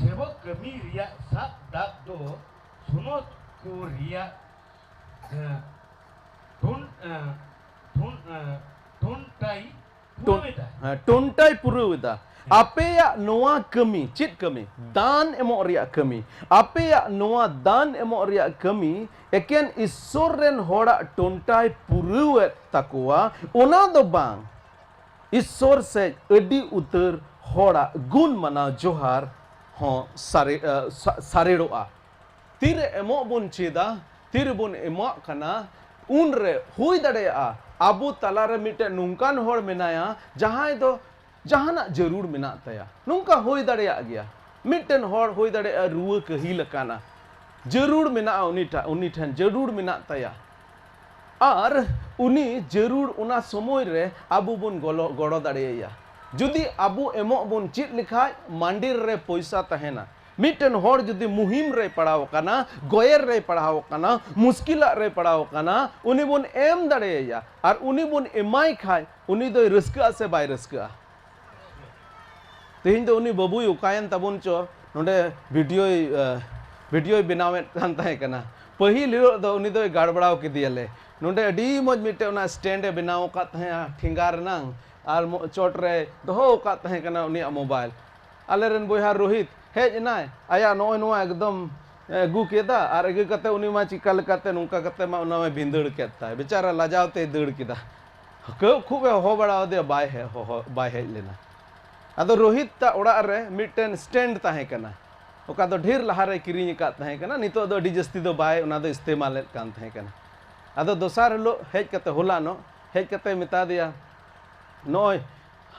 ᱥᱮᱵᱚᱠ ᱠᱟᱹᱢᱤ ᱨᱮᱭᱟᱜ ᱥᱟᱵ ᱫᱟᱜ ᱫᱚ ᱥᱚᱱᱚᱛ ᱠᱚ ᱨᱮᱭᱟᱜ, ᱮᱸ, ᱴᱚᱱ-, ᱮᱸ, ᱴᱚᱱ-, ᱮᱸ, ᱴᱚᱱᱴᱟᱭ ᱴᱚᱱ-, ᱯᱩᱨᱟᱹᱣᱮᱫᱟ᱾ ᱦᱮᱸ, ᱴᱚᱱᱴᱟᱭ ᱯᱩᱨᱟᱹᱣᱮᱫᱟ᱾ ᱦᱮᱸ᱾ ᱟᱯᱮᱭᱟᱜ ᱱᱚᱣᱟ ᱠᱟᱹᱢᱤ, ᱪᱮᱫ ᱠᱟᱹᱢᱤ? ᱫᱟᱱ ᱮᱢᱚᱜ ᱨᱮᱭᱟᱜ ᱠᱟᱹᱢᱤ᱾ ᱟᱯᱮᱭᱟᱜ ᱱᱚᱣᱟ ᱫᱟᱱ ᱮᱢᱚᱜ ᱨᱮᱭᱟᱜ ᱠᱟᱹᱢᱤ ᱮᱠᱮᱱ ᱤᱥᱥᱚᱨ ᱨᱮᱱ ᱦᱚᱲᱟᱜ ᱴᱚᱱᱴᱟᱭ ᱯᱩᱨᱟᱹᱣᱮᱫ ᱛᱟᱠᱚᱣᱟ, ᱚᱱᱟ ᱫᱚ ᱵᱟᱝ᱾ ᱤᱥᱥᱚᱨ ᱥᱮᱡ ᱟᱹᱰᱤ ᱩᱛᱟᱹᱨ ᱦᱚᱲᱟᱜ ᱜᱩᱱ ᱢᱟᱱᱟᱣ ᱡᱚᱦᱟᱨ ᱦᱚᱸ ᱥᱟᱨᱮ-, ᱟ, ᱥᱟ-, ᱥᱟᱨᱮᱲᱚᱜᱼᱟ᱾ ᱛᱤᱨᱮ ᱮᱢᱚᱜ ᱵᱚᱱ ᱪᱮᱫᱟ, ᱛᱤᱨᱮᱵᱚᱱ ᱮᱢᱚᱜ ᱠᱟᱱᱟ, ᱩᱱᱨᱮ ᱦᱩᱭ ᱫᱟᱲᱮᱭᱟᱜᱼᱟ ᱟᱵᱚ ᱛᱟᱞᱟᱨᱮ ᱢᱤᱫᱴᱮᱱ ᱱᱚᱝᱠᱟᱱ ᱦᱚᱲ ᱢᱮᱱᱟᱭᱟ ᱡᱟᱦᱟᱸᱭ ᱫᱚ ᱡᱟᱦᱟᱱᱟᱜ ᱡᱟᱹᱨᱩᱲ ᱢᱮᱱᱟᱜ ᱛᱟᱭᱟ᱾ ᱱᱚᱝᱠᱟ ᱦᱩᱭ ᱫᱟᱲᱮᱭᱟᱜ ᱜᱮᱭᱟ, ᱢᱤᱫᱴᱮᱱ ᱦᱚᱲ ᱦᱩᱭ ᱫᱟᱲᱮᱭᱟᱜᱼᱟ ᱨᱩᱣᱟᱹ ᱠᱟᱹᱦᱤᱞ ᱟᱠᱟᱱᱟ, ᱡᱟᱹᱨᱩᱲ ᱢᱮᱱᱟᱜᱼᱟ ᱩᱱᱤ ᱴᱷᱟ-, ᱩᱱᱤ ᱴᱷᱮᱱ ᱡᱟᱹᱨᱩᱲ ᱢᱮᱱᱟᱜ ᱛᱟᱭᱟ᱾ ᱟᱨ ᱩᱱᱤ ᱡᱟᱹᱨᱩᱲ ᱚᱱᱟ ᱥᱚᱢᱚᱭ ᱨᱮ ᱟᱵᱚ ᱵᱚᱱ ᱜᱚᱞᱚ-, ᱜᱚᱲᱚ ᱫᱟᱲᱮᱭᱟᱭᱟ᱾ ᱡᱩᱫᱤ ᱟᱵᱚ ᱮᱢᱚᱜ ᱵᱚᱱ ᱪᱮᱫ ᱞᱮᱠᱷᱟᱡ, ᱢᱟᱱᱰᱤᱨ ᱨᱮ ᱯᱚᱭᱥᱟ ᱛᱟᱦᱮᱱᱟ᱾ ᱢᱤᱫᱴᱮᱱ ᱦᱚᱲ ᱡᱩᱫᱤ ᱢᱩᱦᱤᱢ ᱨᱮᱭ ᱯᱟᱲᱟᱣ ᱟᱠᱟᱱᱟ, ᱜᱚᱭᱮᱨ ᱨᱮᱭ ᱯᱟᱲᱟᱣ ᱟᱠᱟᱱᱟ, ᱢᱩᱥᱠᱤᱞᱟᱜ ᱨᱮᱭ ᱯᱟᱲᱟᱣ ᱟᱠᱟᱱᱟ, ᱩᱱᱤ ᱵᱚᱱ ᱮᱢ ᱫᱟᱲᱮᱭᱟᱭᱟ᱾ ᱟᱨ ᱩᱱᱤ ᱵᱚᱱ ᱮᱢᱟᱭ ᱠᱷᱟᱡ, ᱩᱱᱤ ᱫᱚᱭ ᱨᱟᱹᱥᱠᱟᱹᱜᱼᱟ ᱥᱮ ᱵᱟᱭ ᱨᱟᱹᱥᱠᱟᱹᱜᱼᱟ? ᱛᱮᱦᱮᱧ ᱫᱚ ᱩᱱᱤ ᱵᱟᱹᱵᱩᱭ ᱚᱠᱟᱭᱮᱱ ᱛᱟᱵᱚᱱ ᱪᱚ, ᱱᱚᱰᱮ ᱵᱷᱤᱰᱤᱭᱳᱭ, ᱟ, ᱵᱷᱤᱰᱤᱭᱳᱭ ᱵᱮᱱᱟᱣᱮᱫ ᱠᱟᱱ ᱛᱟᱦᱮᱸ ᱠᱟᱱᱟ᱾ ᱯᱟᱹᱦᱤᱞ ᱦᱤᱞᱳᱜ ᱫᱚ ᱩᱱᱤ ᱫᱚᱭ ᱜᱟᱲᱵᱟᱲᱟᱣ ᱠᱮᱫᱮᱭᱟᱞᱮ᱾ ᱱᱚᱰᱮ ᱟᱹᱰᱤ ᱢᱚᱡᱽ ᱢᱤᱫᱴᱮᱡ ᱚᱱᱟ stand ᱮ ᱵᱮᱱᱟᱣ ᱟᱠᱟᱫ ᱛᱟᱦᱮᱸᱜᱼᱟ ᱴᱷᱮᱸᱜᱟ ᱨᱮᱱᱟᱝ, ᱟᱨ ᱢᱚ-, ᱪᱚᱴ ᱨᱮ ᱫᱚᱦᱚ ᱟᱠᱟᱫ ᱛᱟᱦᱮᱸ ᱠᱟᱱᱟ ᱩᱱᱤᱭᱟᱜ mobile᱾ ᱟᱞᱮᱨᱮᱱ ᱵᱚᱭᱦᱟ ᱨᱳᱦᱤᱛ ᱦᱮᱡ ᱮᱱᱟᱭ, ᱟᱭᱟᱜ ᱱᱚᱜᱼᱚᱭ ᱱᱚᱣᱟ ᱮᱠᱫᱚᱢ, ᱮ, ᱟᱹᱜᱩ ᱠᱮᱫᱟ, ᱟᱨ ᱟᱹᱜᱩ ᱠᱟᱛᱮ ᱩᱱᱤ ᱢᱟ ᱪᱤᱠᱟ ᱞᱮᱠᱟᱛᱮ ᱱᱚᱝᱠᱟ ᱠᱟᱛᱮ ᱢᱟ ᱚᱱᱟ ᱢᱟᱭ ᱵᱷᱤᱸᱫᱟᱹᱲ ᱠᱮᱫ ᱛᱟᱭ, ᱵᱮᱪᱟᱨᱟ ᱞᱟᱡᱟᱣ ᱛᱮᱭ ᱫᱟᱹᱲ ᱠᱮᱫᱟ᱾ ᱠᱷᱩᱵ ᱮ ᱦᱚᱦᱚ ᱵᱟᱲᱟ ᱟᱫᱮᱭᱟ, ᱵᱟᱭ ᱦᱮ-, ᱦᱚᱦᱚ, ᱵᱟᱭ ᱦᱮᱡ ᱞᱮᱱᱟ᱾ ᱟᱫᱚ ᱨᱳᱦᱤᱛ ᱛᱟᱜ ᱚᱲᱟᱜ ᱨᱮ ᱢᱤᱫᱴᱮᱱ stand ᱛᱟᱦᱮᱸ ᱠᱟᱱᱟ, ᱚᱠᱟ ᱫᱚ ᱰᱷᱮᱨ ᱞᱟᱦᱟᱨᱮᱭ ᱠᱤᱨᱤᱧ ᱟᱠᱟᱫ ᱛᱟᱦᱮᱸ ᱠᱟᱱᱟ, ᱱᱤᱛᱚᱜ ᱫᱚ ᱟᱹᱰᱤ ᱡᱟᱹᱥᱛᱤ ᱫᱚ ᱵᱟᱭ, ᱚᱱᱟ ᱫᱚ ᱤᱥᱛᱮᱢᱟᱞᱮᱫ ᱠᱟᱱ ᱛᱟᱦᱮᱸ ᱠᱟᱱᱟ᱾ ᱟᱫᱚ ᱫᱚᱥᱟᱨ ᱦᱤᱞᱳᱜ ᱦᱮᱡ ᱠᱟᱛᱮ, ᱦᱚᱞᱟᱱᱚᱜ ᱦᱮᱡ ᱠᱟᱛᱮ ᱢᱮᱛᱟ ᱫᱮᱭᱟ, "ᱱᱚᱜᱼᱚᱭ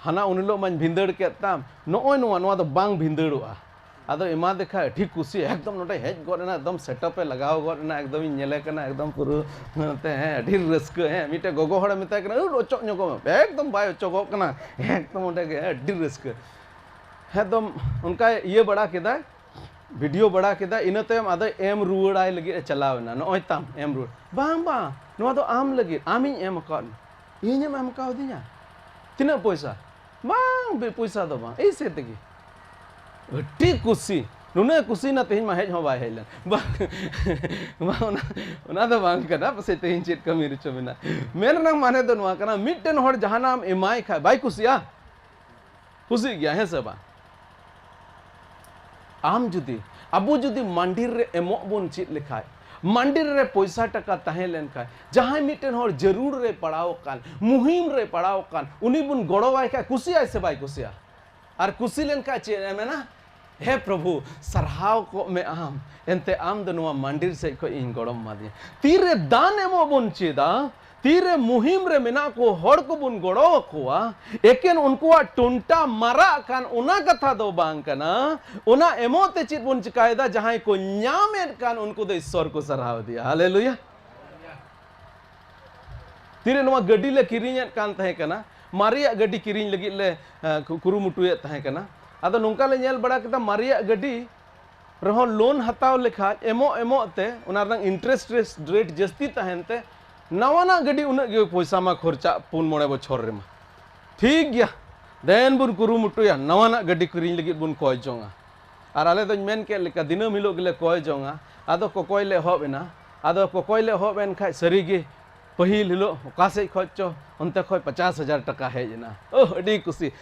ᱦᱟᱱᱟ ᱩᱱ ᱦᱤᱞᱳᱜ ᱢᱟᱧ ᱵᱷᱤᱸᱫᱟᱹᱲ ᱠᱮᱫ ᱛᱟᱢ, ᱱᱚᱜᱼᱚᱭ ᱱᱚᱣᱟ, ᱱᱚᱣᱟ ᱫᱚ ᱵᱟᱝ ᱵᱷᱤᱸᱫᱟᱹᱲᱚᱜᱼᱟ᱾" ᱟᱫᱚ ᱮᱢᱟ ᱫᱮ ᱠᱷᱟᱡ ᱟᱹᱰᱤ ᱠᱩᱥᱤ, ᱮᱠᱫᱚᱢ ᱱᱚᱰᱮ ᱦᱮᱡ ᱜᱚᱫ ᱮᱱᱟ, ᱮᱠᱫᱚᱢ setup ᱮ ᱞᱟᱜᱟᱣ ᱜᱚᱫ ᱮᱱᱟ, ᱮᱠᱫᱚᱢ ᱤᱧ ᱧᱮᱞᱮ ᱠᱟᱱᱟ, ᱮᱠᱫᱚᱢ ᱯᱩᱨᱟᱹ ᱱᱚᱛᱮ, ᱦᱮᱸ, ᱟᱹᱰᱤ ᱨᱟᱹᱥᱠᱟᱹ, ᱦᱮᱸ, ᱢᱤᱫᱴᱮᱡ ᱜᱚᱜᱚ ᱦᱚᱲᱮ ᱢᱮᱛᱟᱭ ᱠᱟᱱᱟ, "ᱩᱫ ᱚᱪᱚᱜ ᱧᱚᱜᱚᱜ ᱢᱮ", ᱮᱠᱫᱚᱢ ᱵᱟᱭ ᱚᱪᱚᱜᱚᱜ ᱠᱟᱱᱟ, ᱮᱠᱫᱚᱢ ᱚᱸᱰᱮ ᱜᱮ ᱟᱹᱰᱤ ᱨᱟᱹᱥᱠᱟᱹ᱾ ᱮᱠᱫᱚᱢ ᱚᱱᱠᱟᱭ ᱤᱭᱟᱹ ᱵᱟᱲᱟ ᱠᱮᱫᱟᱭ, ᱵᱷᱤᱰᱤᱭᱳ ᱵᱟᱲᱟ ᱠᱮᱫᱟᱭ, ᱤᱱᱟᱹ ᱛᱟᱭᱚᱢ ᱟᱫᱚ ᱮᱢ ᱨᱩᱣᱟᱹᱲᱟᱭ ᱞᱟᱹᱜᱤᱫ ᱮ ᱪᱟᱞᱟᱣ ᱮᱱᱟ᱾ "ᱱᱚᱜᱼᱚᱭ ᱛᱟᱢ, ᱮᱢ ᱨᱩᱣᱟᱹᱲ᱾" "ᱵᱟᱝ, ᱵᱟᱝ, ᱱᱚᱣᱟ ᱫᱚ ᱟᱢ ᱞᱟᱹᱜᱤᱫ, ᱟᱢᱤᱧ ᱮᱢ ᱟᱠᱟᱫ ᱢᱮ᱾" "ᱤᱧᱮᱢ ᱮᱢ ᱠᱟᱣᱫᱤᱧᱟ? ᱛᱤᱱᱟᱹᱜ ᱯᱚᱭᱥᱟ?" "ᱵᱟᱝ, ᱵᱮ-, ᱯᱚᱭᱥᱟ ᱫᱚ ᱵᱟᱝ, ᱮᱭᱥᱮ ᱛᱮᱜᱮ᱾" ᱟᱹᱰᱤ ᱠᱩᱥᱤ, ᱱᱩᱱᱟᱹᱜ ᱠᱩᱥᱤᱭᱮᱱᱟ, ᱛᱮᱦᱮᱧ ᱢᱟ ᱦᱮᱡ ᱦᱚᱸ ᱵᱟᱭ ᱦᱮᱡ ᱞᱮᱱ᱾ ᱵᱟᱝ, ᱵᱟᱝ, ᱚᱱᱟ, ᱚᱱᱟ ᱫᱚ ᱵᱟᱝ ᱠᱟᱱᱟ, ᱯᱟᱥᱮᱡ ᱛᱮᱦᱮᱧ ᱪᱮᱫ ᱠᱟᱹᱢᱤ ᱨᱮᱪᱚ ᱢᱮᱱᱟᱜ᱾ ᱢᱮᱱ ᱨᱮᱱᱟᱜ ᱢᱟᱱᱮ ᱫᱚ ᱱᱚᱣᱟ ᱠᱟᱱᱟ, ᱢᱤᱫᱴᱮᱱ ᱦᱚᱲ ᱡᱟᱦᱟᱱᱟᱜ ᱮᱢ ᱮᱢᱟᱭ ᱠᱷᱟᱡ ᱵᱟᱭ ᱠᱩᱥᱤᱜᱼᱟ? ᱠᱩᱥᱤᱜ ᱜᱮᱭᱟ, ᱦᱮᱸ ᱥᱮ ᱵᱟᱝ? ᱟᱢ ᱡᱩᱫᱤ, ᱟᱵᱚ ᱡᱩᱫᱤ ᱢᱟᱱᱰᱤᱨ ᱨᱮ ᱮᱢᱚᱜ ᱵᱚᱱ ᱪᱮᱫ ᱞᱮᱠᱷᱟᱡ, ᱢᱟᱱᱰᱤᱨ ᱨᱮ ᱯᱚᱭᱥᱟ ᱴᱟᱠᱟ ᱛᱟᱦᱮᱸ ᱞᱮᱱᱠᱷᱟᱱ, ᱡᱟᱦᱟᱸᱭ ᱢᱤᱫᱴᱮᱱ ᱦᱚᱲ ᱡᱟᱹᱨᱩᱲ ᱨᱮ ᱯᱟᱲᱟᱣ ᱟᱠᱟᱱ, ᱢᱩᱦᱤᱢ ᱨᱮ ᱯᱟᱲᱟᱣ ᱟᱠᱟᱱ, ᱩᱱᱤ ᱵᱚᱱ ᱜᱚᱲᱚᱣᱟᱭ ᱠᱷᱟᱱ ᱠᱩᱥᱤᱭᱟᱭ ᱥᱮ ᱵᱟᱭ ᱠᱩᱥᱤᱭᱟ? ᱟᱨ ᱠᱩᱥᱤ ᱞᱮᱱᱠᱷᱟᱱ ᱪᱮᱫ ᱮ ᱢᱮᱱᱟ? ᱦᱮ ᱯᱨᱚᱵᱷᱩ, ᱥᱟᱨᱦᱟᱣ ᱠᱚᱜ ᱢᱮ ᱟᱢ, ᱮᱱᱛᱮ ᱟᱢ ᱫᱚ ᱱᱚᱣᱟ ᱢᱟᱱᱰᱤᱨ ᱥᱮᱫ ᱠᱷᱚᱱ ᱤᱧ ᱜᱚᱲᱚᱢ ᱮᱢᱟᱫᱤᱧᱟ᱾ ᱛᱤᱨᱮ ᱫᱟᱱ ᱮᱢᱚᱜ ᱵᱚᱱ ᱪᱮᱫᱟ, ᱛᱤᱨᱮ ᱢᱩᱦᱤᱢ ᱨᱮ ᱢᱮᱱᱟᱜ ᱠᱚ ᱦᱚᱲ ᱠᱚᱵᱚᱱ ᱜᱚᱲᱚ ᱟᱠᱚᱣᱟ, ᱮᱠᱮᱱ ᱩᱱᱠᱩᱣᱟᱜ ᱴᱚᱱᱴᱟ ᱢᱟᱨᱟᱜ ᱠᱟᱱ ᱚᱱᱟ ᱠᱟᱛᱷᱟ ᱫᱚ ᱵᱟᱝ ᱠᱟᱱᱟ᱾ ᱚᱱᱟ ᱮᱢᱚᱜ ᱛᱮ ᱪᱮᱫ ᱵᱚᱱ ᱪᱤᱠᱟᱭᱮᱫᱟ? ᱡᱟᱦᱟᱸᱭ ᱠᱚ ᱧᱟᱢᱮᱫ ᱠᱟᱱ ᱩᱱᱠᱩ ᱫᱚ ᱤᱥᱥᱚᱨ ᱠᱚ ᱥᱟᱨᱦᱟᱣ ᱤᱫᱤᱭᱟ᱾ ᱦᱟᱞᱮᱞᱩᱭᱟ᱾ ᱛᱤᱨᱮ ᱱᱚᱣᱟ ᱜᱟᱹᱰᱤ ᱞᱮ ᱠᱤᱨᱤᱧᱮᱫ ᱠᱟᱱ ᱛᱟᱦᱮᱸ ᱠᱟᱱᱟ, ᱢᱟᱨᱮᱭᱟᱜ ᱜᱟᱹᱰᱤ ᱠᱤᱨᱤᱧ ᱞᱟᱹᱜᱤᱫ ᱞᱮ, ᱮ, ᱠᱩ-, ᱠᱩᱨᱩᱢᱩᱴᱩᱭᱮᱫ ᱛᱟᱦᱮᱸ ᱠᱟᱱᱟ᱾ ᱟᱫᱚ ᱱᱚᱝᱠᱟ ᱞᱮ ᱧᱮᱞ ᱵᱟᱲᱟ ᱠᱮᱫᱟ, ᱢᱟᱨᱮᱭᱟᱜ ᱜᱟᱹᱰᱤ ᱨᱮᱦᱚᱸ ᱞᱳᱱ ᱦᱟᱛᱟᱣ ᱞᱮᱠᱷᱟᱡ ᱮᱢᱚᱜ ᱮᱢᱚᱜ ᱛᱮ ᱚᱱᱟ ᱨᱮᱱᱟᱜ ᱤᱱᱴᱟᱨᱮᱥᱴ ᱨᱮᱴ ᱡᱟᱹᱥᱛᱤ ᱛᱟᱦᱮᱱ ᱛᱮ ᱱᱟᱣᱟᱱᱟᱜ ᱜᱟᱹᱰᱤ ᱩᱱᱟᱹᱜ ᱜᱮ ᱯᱚᱭᱥᱟ ᱢᱟ ᱠᱷᱚᱨᱪᱟᱜ ᱯᱩᱱ ᱢᱚᱬᱮ ᱵᱚᱪᱷᱚᱨ ᱨᱮᱢᱟ᱾ ᱴᱷᱤᱠ ᱜᱮᱭᱟ, ᱫᱮᱱ ᱵᱚᱱ ᱠᱩᱨᱩᱢᱩᱴᱩᱭᱟ, ᱱᱟᱣᱟᱱᱟᱜ ᱜᱟᱹᱰᱤ ᱠᱤᱨᱤᱧ ᱞᱟᱹᱜᱤᱫ ᱵᱚᱱ ᱠᱚᱭ ᱡᱚᱝᱟ᱾ ᱟᱨ ᱟᱞᱮ ᱫᱚᱧ ᱢᱮᱱ ᱠᱮᱫ ᱞᱮᱠᱟ, ᱫᱤᱱᱟᱹᱢ ᱦᱤᱞᱳᱜ ᱜᱮᱞᱮ ᱠᱚᱭ ᱡᱚᱝᱟ᱾ ᱟᱫᱚ ᱠᱚᱠᱚᱭ ᱞᱮ ᱮᱦᱚᱵ ᱮᱱᱟ᱾ ᱟᱫᱚ ᱠᱚᱠᱚᱭ ᱞᱮ ᱮᱦᱚᱵ ᱮᱱ ᱠᱷᱟᱡ, ᱥᱟᱹᱨᱤᱜᱮ ᱯᱟᱹᱦᱤᱞ ᱦᱤᱞᱳᱜ ᱚᱠᱟ ᱥᱮᱫ ᱠᱷᱚᱡ ᱪᱚ ᱚᱱᱛᱮ ᱠᱷᱚᱡ ᱯᱚᱪᱟᱥ ᱦᱟᱡᱟᱨ ᱴᱟᱠᱟ ᱦᱮᱡ ᱮᱱᱟ᱾ ᱳᱦ, ᱟᱹᱰᱤ ᱠᱩᱥᱤ᱾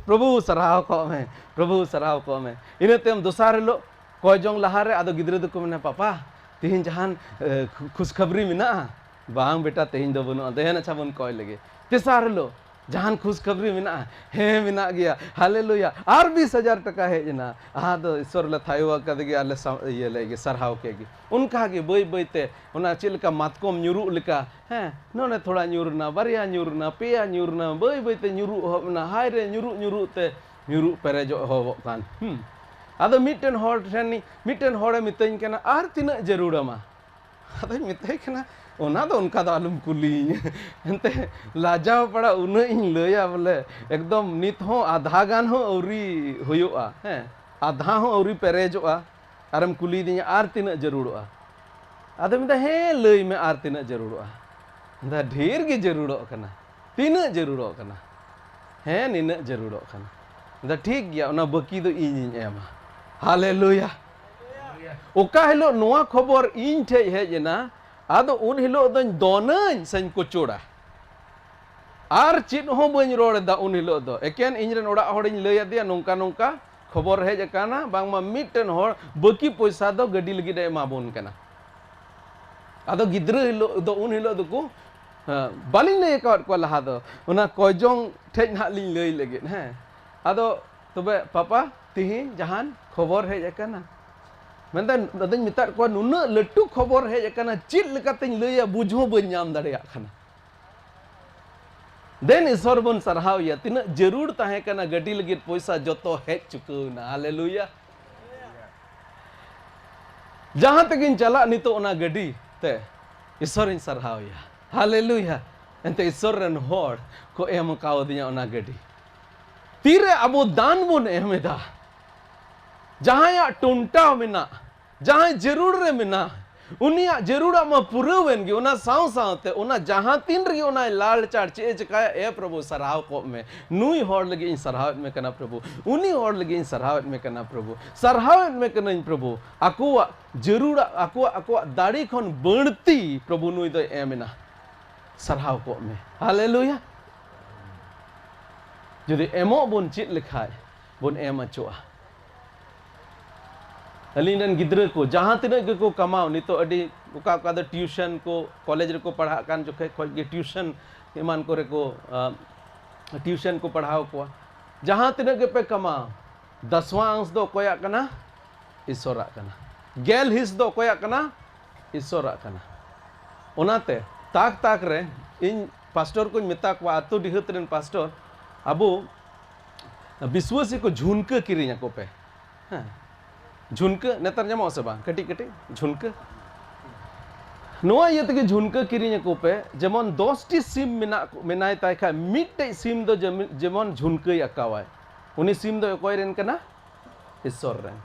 ᱯᱨᱚᱵᱷᱩ ᱥᱟᱨᱦᱟᱣ ᱠᱚᱜ ᱢᱮ, ᱯᱨᱚᱵᱷᱩ ᱥᱟᱨᱦᱟᱣ ᱠᱚᱜ ᱢᱮ᱾ ᱤᱱᱟᱹ ᱛᱟᱭᱚᱢ ᱫᱚᱥᱟᱨ ᱦᱤᱞᱳᱜ ᱠᱚᱭ ᱡᱚᱝ ᱞᱟᱦᱟᱨᱮ ᱟᱫᱚ ᱜᱤᱫᱽᱨᱟᱹ ᱫᱚᱠᱚ ᱢᱮᱱᱟ, "ᱯᱟᱯᱟ, ᱛᱮᱦᱮᱧ ᱡᱟᱦᱟᱱ, ᱮ, ᱠᱷᱩ-, ᱠᱷᱩᱥᱠᱷᱟᱵᱽᱨᱤ ᱢᱮᱱᱟᱜᱼᱟ?" "ᱵᱟᱝ ᱵᱮᱴᱟ, ᱛᱮᱦᱮᱧ ᱫᱚ ᱵᱟᱹᱱᱩᱜᱼᱟ, ᱫᱮᱦᱮᱱ ᱟᱪᱪᱷᱟ ᱵᱚᱱ ᱠᱚᱭ ᱞᱮᱜᱮ᱾" ᱛᱮᱥᱟᱨ ᱦᱤᱞᱳᱜ, "ᱡᱟᱦᱟᱱ ᱠᱷᱩᱥᱠᱷᱟᱵᱽᱨᱤ ᱢᱮᱱᱟᱜᱼᱟ?" "ᱦᱮᱸ, ᱢᱮᱱᱟᱜ ᱜᱮᱭᱟ, ᱦᱟᱞᱮᱞᱩᱭᱟ, ᱟᱨ ᱵᱤᱥ ᱦᱟᱡᱟᱨ ᱴᱟᱠᱟ ᱦᱮᱡ ᱮᱱᱟ, ᱟᱫᱚ ᱤᱥᱥᱚᱨ ᱞᱮ ᱛᱷᱟᱭᱚ ᱟᱠᱟᱫᱮ ᱜᱮ, ᱟᱨ ᱞᱮ ᱥᱟ-, ᱤᱭᱟᱹ ᱞᱮ ᱜᱮ, ᱥᱟᱨᱦᱟᱣ ᱠᱮᱫ ᱜᱮ᱾" ᱚᱱᱠᱟ ᱜᱮ ᱵᱟᱹᱭ ᱵᱟᱹᱭ ᱛᱮ ᱚᱱᱟ ᱪᱮᱫ ᱞᱮᱠᱟ ᱢᱟᱛᱠᱚᱢ ᱧᱩᱨᱩᱜ ᱞᱮᱠᱟ, ᱦᱮᱸ, ᱱᱚᱰᱮ ᱛᱷᱚᱲᱟ ᱧᱩᱨ ᱮᱱᱟ, ᱵᱟᱨᱭᱟ ᱧᱩᱨ ᱮᱱᱟ, ᱯᱮᱭᱟ ᱧᱩᱨ ᱮᱱᱟ, ᱵᱟᱹᱭ ᱵᱟᱹᱭ ᱛᱮ ᱧᱩᱨᱩᱜ ᱮᱦᱚᱵ ᱮᱱᱟ᱾ ᱦᱟᱭ ᱨᱮ, ᱧᱩᱨᱩᱜ ᱧᱩᱨᱩᱜ ᱛᱮ ᱧᱩᱨᱩᱜ ᱯᱮᱨᱮᱡᱚᱜ ᱮᱦᱚᱵᱚᱜ ᱠᱟᱱ᱾ ᱦᱩᱸ᱾ ᱟᱫᱚ ᱢᱤᱫᱴᱮᱱ ᱦᱚᱲ ᱴᱷᱮᱱ, ᱢᱤᱫᱴᱮᱱ ᱦᱚᱲᱮ ᱢᱤᱛᱟᱹᱧ ᱠᱟᱱᱟ, "ᱟᱨ ᱛᱤᱱᱟᱹᱜ ᱡᱟᱹᱨᱩᱲ ᱟᱢᱟ?" ᱟᱫᱚᱧ ᱢᱮᱛᱟᱭ ᱠᱟᱱᱟ, "ᱚᱱᱟ ᱫᱚ ᱚᱱᱠᱟ ᱫᱚ ᱟᱞᱚᱢ ᱠᱩᱞᱤᱭᱤᱧᱟ᱾" ᱮᱱᱛᱮ ᱞᱟᱡᱟᱣ ᱯᱟᱲᱟ ᱩᱱᱟᱹᱜ ᱤᱧ ᱞᱟᱹᱭᱟ, ᱵᱚᱞᱮ ᱮᱠᱫᱚᱢ ᱱᱤᱛ ᱦᱚᱸ ᱟᱫᱷᱟ ᱜᱟᱱ ᱦᱚᱸ ᱟᱹᱣᱨᱤ ᱦᱩᱭᱩᱜᱼᱟ, ᱦᱮᱸ, ᱟᱫᱷᱟ ᱦᱚᱸ ᱟᱹᱣᱨᱤ ᱯᱮᱨᱮᱡᱚᱜᱼᱟ, ᱟᱨᱮᱢ ᱠᱩᱞᱤᱭᱤᱫᱤᱧᱟ, "ᱟᱨ ᱛᱤᱱᱟᱹᱜ ᱡᱟᱹᱨᱩᱲᱚᱜᱼᱟ?" ᱟᱫᱚ ᱢᱮᱱᱫᱟ, "ᱦᱮᱸ, ᱞᱟᱹᱭ ᱢᱮ, ᱟᱨ ᱛᱤᱱᱟᱹᱜ ᱡᱟᱹᱨᱩᱲᱚᱜᱼᱟ?" ᱢᱮᱱᱫᱟ, "ᱰᱷᱮᱨ ᱜᱮ ᱡᱟᱹᱨᱩᱲᱚᱜ ᱠᱟᱱᱟ᱾" "ᱛᱤᱱᱟᱹᱜ ᱡᱟᱹᱨᱩᱲᱚᱜ ᱠᱟᱱᱟ?" "ᱦᱮᱸ, ᱱᱤᱱᱟᱹᱜ ᱡᱟᱹᱨᱩᱲᱚᱜ ᱠᱟᱱᱟ᱾" ᱢᱮᱱᱫᱟ, "ᱴᱷᱤᱠ ᱜᱮᱭᱟ, ᱚᱱᱟ ᱵᱟᱹᱠᱤ ᱫᱚ ᱤᱧᱤᱧ ᱮᱢᱟ᱾" ᱦᱟᱞᱮᱞᱩᱭᱟ! ᱚᱠᱟ ᱦᱤᱞᱳᱜ ᱱᱚᱣᱟ ᱠᱷᱚᱵᱚᱨ ᱤᱧ ᱴᱷᱮᱡ ᱦᱮᱡ ᱮᱱᱟ, ᱟᱫᱚ ᱩᱱ ᱦᱤᱞᱳᱜ ᱫᱚᱧ ᱫᱚᱱᱟᱹᱧ ᱥᱮᱧ ᱠᱩᱪᱩᱲᱟ᱾ ᱟᱨ ᱪᱮᱫ ᱦᱚᱸ ᱵᱟᱹᱧ ᱨᱚᱲ ᱮᱫᱟ ᱩᱱ ᱦᱤᱞᱳᱜ ᱫᱚ᱾ ᱮᱠᱮᱱ ᱤᱧ ᱨᱮᱱ ᱚᱲᱟᱜ ᱦᱚᱲᱤᱧ ᱞᱟᱹᱭ ᱟᱫᱮᱭᱟ, "ᱱᱚᱝᱠᱟ ᱱᱚᱝᱠᱟ ᱠᱷᱚᱵᱚᱨ ᱦᱮᱡ ᱟᱠᱟᱱᱟ, ᱵᱟᱝᱢᱟ ᱢᱤᱫᱴᱮᱱ ᱦᱚᱲ ᱵᱟᱹᱠᱤ ᱯᱚᱭᱥᱟ ᱫᱚ ᱜᱟᱹᱰᱤ ᱞᱟᱹᱜᱤᱫ ᱮ ᱮᱢᱟ ᱵᱚᱱ ᱠᱟᱱᱟ᱾" ᱟᱫᱚ ᱜᱤᱫᱽᱨᱟᱹ ᱦᱤᱞᱳᱜ ᱫᱚ, ᱩᱱ ᱦᱤᱞᱳᱜ ᱫᱚᱠᱚ, ᱦᱮᱸ, ᱵᱟᱹᱞᱤᱧ ᱞᱟᱹᱭ ᱟᱠᱟᱫ ᱠᱚᱣᱟ ᱞᱟᱦᱟ ᱫᱚ, ᱚᱱᱟ ᱠᱚᱭᱡᱚᱝ ᱴᱷᱮᱡ ᱱᱟᱦᱟᱜ ᱞᱤᱧ ᱞᱟᱹᱭ ᱞᱟᱹᱜᱤᱫ, ᱦᱮᱸ᱾ ᱟᱫᱚ ᱛᱚᱵᱮ ᱯᱟᱯᱟ, ᱛᱤᱦᱤᱧ ᱡᱟᱦᱟᱱ ᱠᱷᱚᱵᱚᱨ ᱦᱮᱡ ᱟᱠᱟᱱᱟ? ᱢᱮᱱᱫᱟ, ᱟᱫᱚᱧ ᱢᱮᱛᱟᱫ ᱠᱚᱣᱟ, ᱱᱩᱱᱟᱹᱜ ᱞᱟᱹᱴᱩ ᱠᱷᱚᱵᱚᱨ ᱦᱮᱡ ᱟᱠᱟᱱᱟ, ᱪᱮᱫ ᱞᱮᱠᱟᱛᱤᱧ ᱞᱟᱹᱭᱟ, ᱵᱩᱡᱽ ᱦᱚᱸ ᱵᱟᱹᱧ ᱧᱟᱢ ᱫᱟᱲᱮᱭᱟᱜ ᱠᱟᱱᱟ᱾ ᱫᱮᱱ ᱤᱥᱚᱨ ᱵᱚᱱ ᱥᱟᱨᱦᱟᱣ ᱮᱭᱟ, ᱛᱤᱱᱟᱹᱜ ᱡᱟᱹᱨᱩᱲ ᱛᱟᱦᱮᱸ ᱠᱟᱱᱟ ᱜᱟᱹᱰᱤ ᱞᱟᱹᱜᱤᱫ ᱯᱚᱭᱥᱟ, ᱡᱚᱛᱚ ᱦᱮᱡ ᱪᱩᱠᱟᱹᱣ ᱮᱱᱟ᱾ ᱦᱟᱞᱮᱞᱩᱭᱟ᱾ ᱡᱟᱦᱟᱸ ᱛᱮᱜᱤᱧ ᱪᱟᱞᱟᱜ ᱱᱤᱛᱚᱜ ᱚᱱᱟ ᱜᱟᱹᱰᱤ ᱛᱮ ᱤᱥᱚᱨᱤᱧ ᱥᱟᱨᱦᱟᱣ ᱮᱭᱟ᱾ ᱦᱟᱞᱮᱞᱩᱭᱟ᱾ ᱮᱱᱛᱮ ᱤᱥᱚᱨ ᱨᱮᱱ ᱦᱚᱲ ᱠᱚ ᱮᱢ ᱠᱟᱣᱫᱤᱧᱟ ᱚᱱᱟ ᱜᱟᱹᱰᱤ᱾ ᱛᱤᱨᱮ ᱟᱵᱚ ᱫᱟᱱ ᱵᱚᱱ ᱮᱢ ᱮᱫᱟ, ᱡᱟᱦᱟᱸᱭᱟᱜ ᱴᱚᱱᱴᱟᱣ ᱢᱮᱱᱟᱜ, ᱡᱟᱦᱟᱸᱭ ᱡᱟᱹᱨᱩᱲ ᱨᱮ ᱢᱮᱱᱟᱜ, ᱩᱱᱤᱭᱟᱜ ᱡᱟᱹᱨᱩᱲᱟᱜ ᱢᱟ ᱯᱩᱨᱟᱹᱣᱮᱱ ᱜᱮ᱾ ᱚᱱᱟ ᱥᱟᱶ ᱥᱟᱶᱛᱮ ᱚᱱᱟ ᱡᱟᱦᱟᱸ ᱛᱤᱱ ᱨᱮᱜᱮ ᱚᱱᱟᱭ ᱞᱟᱲᱪᱟᱲ ᱪᱮᱫ ᱮ ᱪᱮᱠᱟᱭᱟ, ᱮ ᱯᱨᱚᱵᱷᱩ, ᱥᱟᱨᱦᱟᱣ ᱠᱚᱜ ᱢᱮ, ᱱᱩᱭ ᱦᱚᱲ ᱞᱟᱹᱜᱤᱫ ᱤᱧ ᱥᱟᱨᱦᱟᱣᱮᱫ ᱢᱮ ᱠᱟᱱᱟ ᱯᱨᱚᱵᱷᱩ, ᱩᱱᱤ ᱦᱚᱲ ᱞᱟᱹᱜᱤᱫ ᱤᱧ ᱥᱟᱨᱦᱟᱣᱮᱫ ᱢᱮ ᱠᱟᱱᱟ ᱯᱨᱚᱵᱷᱩ, ᱥᱟᱨᱦᱟᱣᱮᱫ ᱢᱮ ᱠᱟᱹᱱᱟᱹᱧ ᱯᱨᱚᱵᱷᱩ᱾ ᱟᱠᱚᱣᱟᱜ ᱡᱟᱹᱨᱩᱲᱟᱜ, ᱟᱠᱚᱣᱟᱜ, ᱟᱠᱚᱣᱟᱜ ᱫᱟᱲᱮ ᱠᱷᱚᱱ ᱵᱟᱹᱲᱛᱤ ᱯᱨᱚᱵᱷᱩ ᱱᱩᱭ ᱫᱚᱭ ᱮᱢ ᱮᱱᱟ, ᱥᱟᱨᱦᱟᱣ ᱠᱚᱜ ᱢᱮ᱾ ᱦᱟᱞᱮᱞᱩᱭᱟ᱾ ᱡᱩᱫᱤ ᱮᱢᱚᱜ ᱵᱚᱱ ᱪᱮᱫ ᱞᱮᱠᱷᱟᱡ ᱵᱚᱱ ᱮᱢ ᱚᱪᱚᱜᱼᱟ᱾ ᱟᱹᱞᱤᱧ ᱨᱮᱱ ᱜᱤᱫᱽᱨᱟᱹ ᱠᱚ ᱡᱟᱦᱟᱸ ᱛᱤᱱᱟᱹᱜ ᱜᱮᱠᱚ ᱠᱟᱢᱟᱣ, ᱱᱤᱛᱚᱜ ᱟᱹᱰᱤ ᱚᱠᱟ ᱚᱠᱟ ᱫᱚ ᱴᱤᱭᱩᱥᱚᱱ ᱠᱚ, ᱠᱚᱞᱮᱡᱽ ᱨᱮᱠᱚ ᱯᱟᱲᱦᱟᱜ ᱠᱟᱱ ᱡᱚᱠᱷᱮᱡ ᱠᱷᱚᱡ ᱜᱮ ᱴᱤᱭᱩᱥᱚᱱ ᱮᱢᱟᱱ ᱠᱚᱨᱮ ᱠᱚ, ᱟᱸ, ᱴᱤᱭᱩᱥᱚᱱ ᱠᱚ ᱯᱟᱲᱦᱟᱣ ᱠᱚᱣᱟ᱾ ᱡᱟᱦᱟᱸ ᱛᱤᱱᱟᱹᱜ ᱜᱮᱯᱮ ᱠᱟᱢᱟᱣ, ᱫᱚᱥᱣᱟᱸ ᱚᱝᱥ ᱫᱚ ᱚᱠᱚᱭᱟᱜ ᱠᱟᱱᱟ? ᱤᱥᱚᱨᱟᱜ ᱠᱟᱱᱟ᱾ ᱜᱮᱞ ᱦᱤᱸᱥ ᱫᱚ ᱚᱠᱚᱭᱟᱜ ᱠᱟᱱᱟ? ᱤᱥᱚᱨᱟᱜ ᱠᱟᱱᱟ᱾ ᱚᱱᱟᱛᱮ ᱛᱟᱠ ᱛᱟᱠ ᱨᱮ ᱤᱧ ᱯᱟᱥᱴᱚᱨ ᱠᱚᱧ ᱢᱮᱛᱟ ᱠᱚᱣᱟ, ᱟᱹᱛᱩ ᱰᱤᱦᱟᱹᱛ ᱨᱮᱱ ᱯᱟᱥᱴᱚᱨ, ᱟᱵᱚ ᱵᱤᱥᱣᱟᱹᱥᱤ ᱠᱚ ᱡᱷᱩᱱᱠᱟᱹ ᱠᱤᱨᱤᱧ ᱟᱠᱚ ᱯᱮ᱾ ᱦᱮᱸ, ᱡᱷᱩᱱᱠᱟᱹ ᱱᱮᱛᱟᱨ ᱧᱟᱢᱚᱜᱼᱟ ᱥᱮ ᱵᱟᱝ? ᱠᱟᱹᱴᱤᱡ ᱠᱟᱹᱴᱤᱡ ᱡᱷᱩᱱᱠᱟᱹ᱾ ᱱᱚᱣᱟ ᱤᱭᱟᱹ ᱛᱮᱜᱮ ᱡᱷᱩᱱᱠᱟᱹ ᱠᱤᱨᱤᱧ ᱟᱠᱚ ᱯᱮ, ᱡᱮᱢᱚᱱ ᱫᱚᱥ ᱴᱤ ᱥᱤᱢ ᱢᱮᱱᱟᱜ ᱠᱚ, ᱢᱮᱱᱟᱭ ᱛᱟᱭ ᱠᱷᱟᱡ, ᱢᱤᱫᱴᱮᱡ ᱥᱤᱢ ᱫᱚ ᱡᱮᱢ-, ᱡᱮᱢᱚᱱ ᱡᱷᱩᱱᱠᱟᱹᱭ ᱟᱸᱠᱟᱣᱟᱭ᱾ ᱩᱱᱤ ᱥᱤᱢ ᱫᱚ ᱚᱠᱚᱭ ᱨᱮᱱ ᱠᱟᱱᱟ? ᱤᱥᱚᱨ ᱨᱮᱱ᱾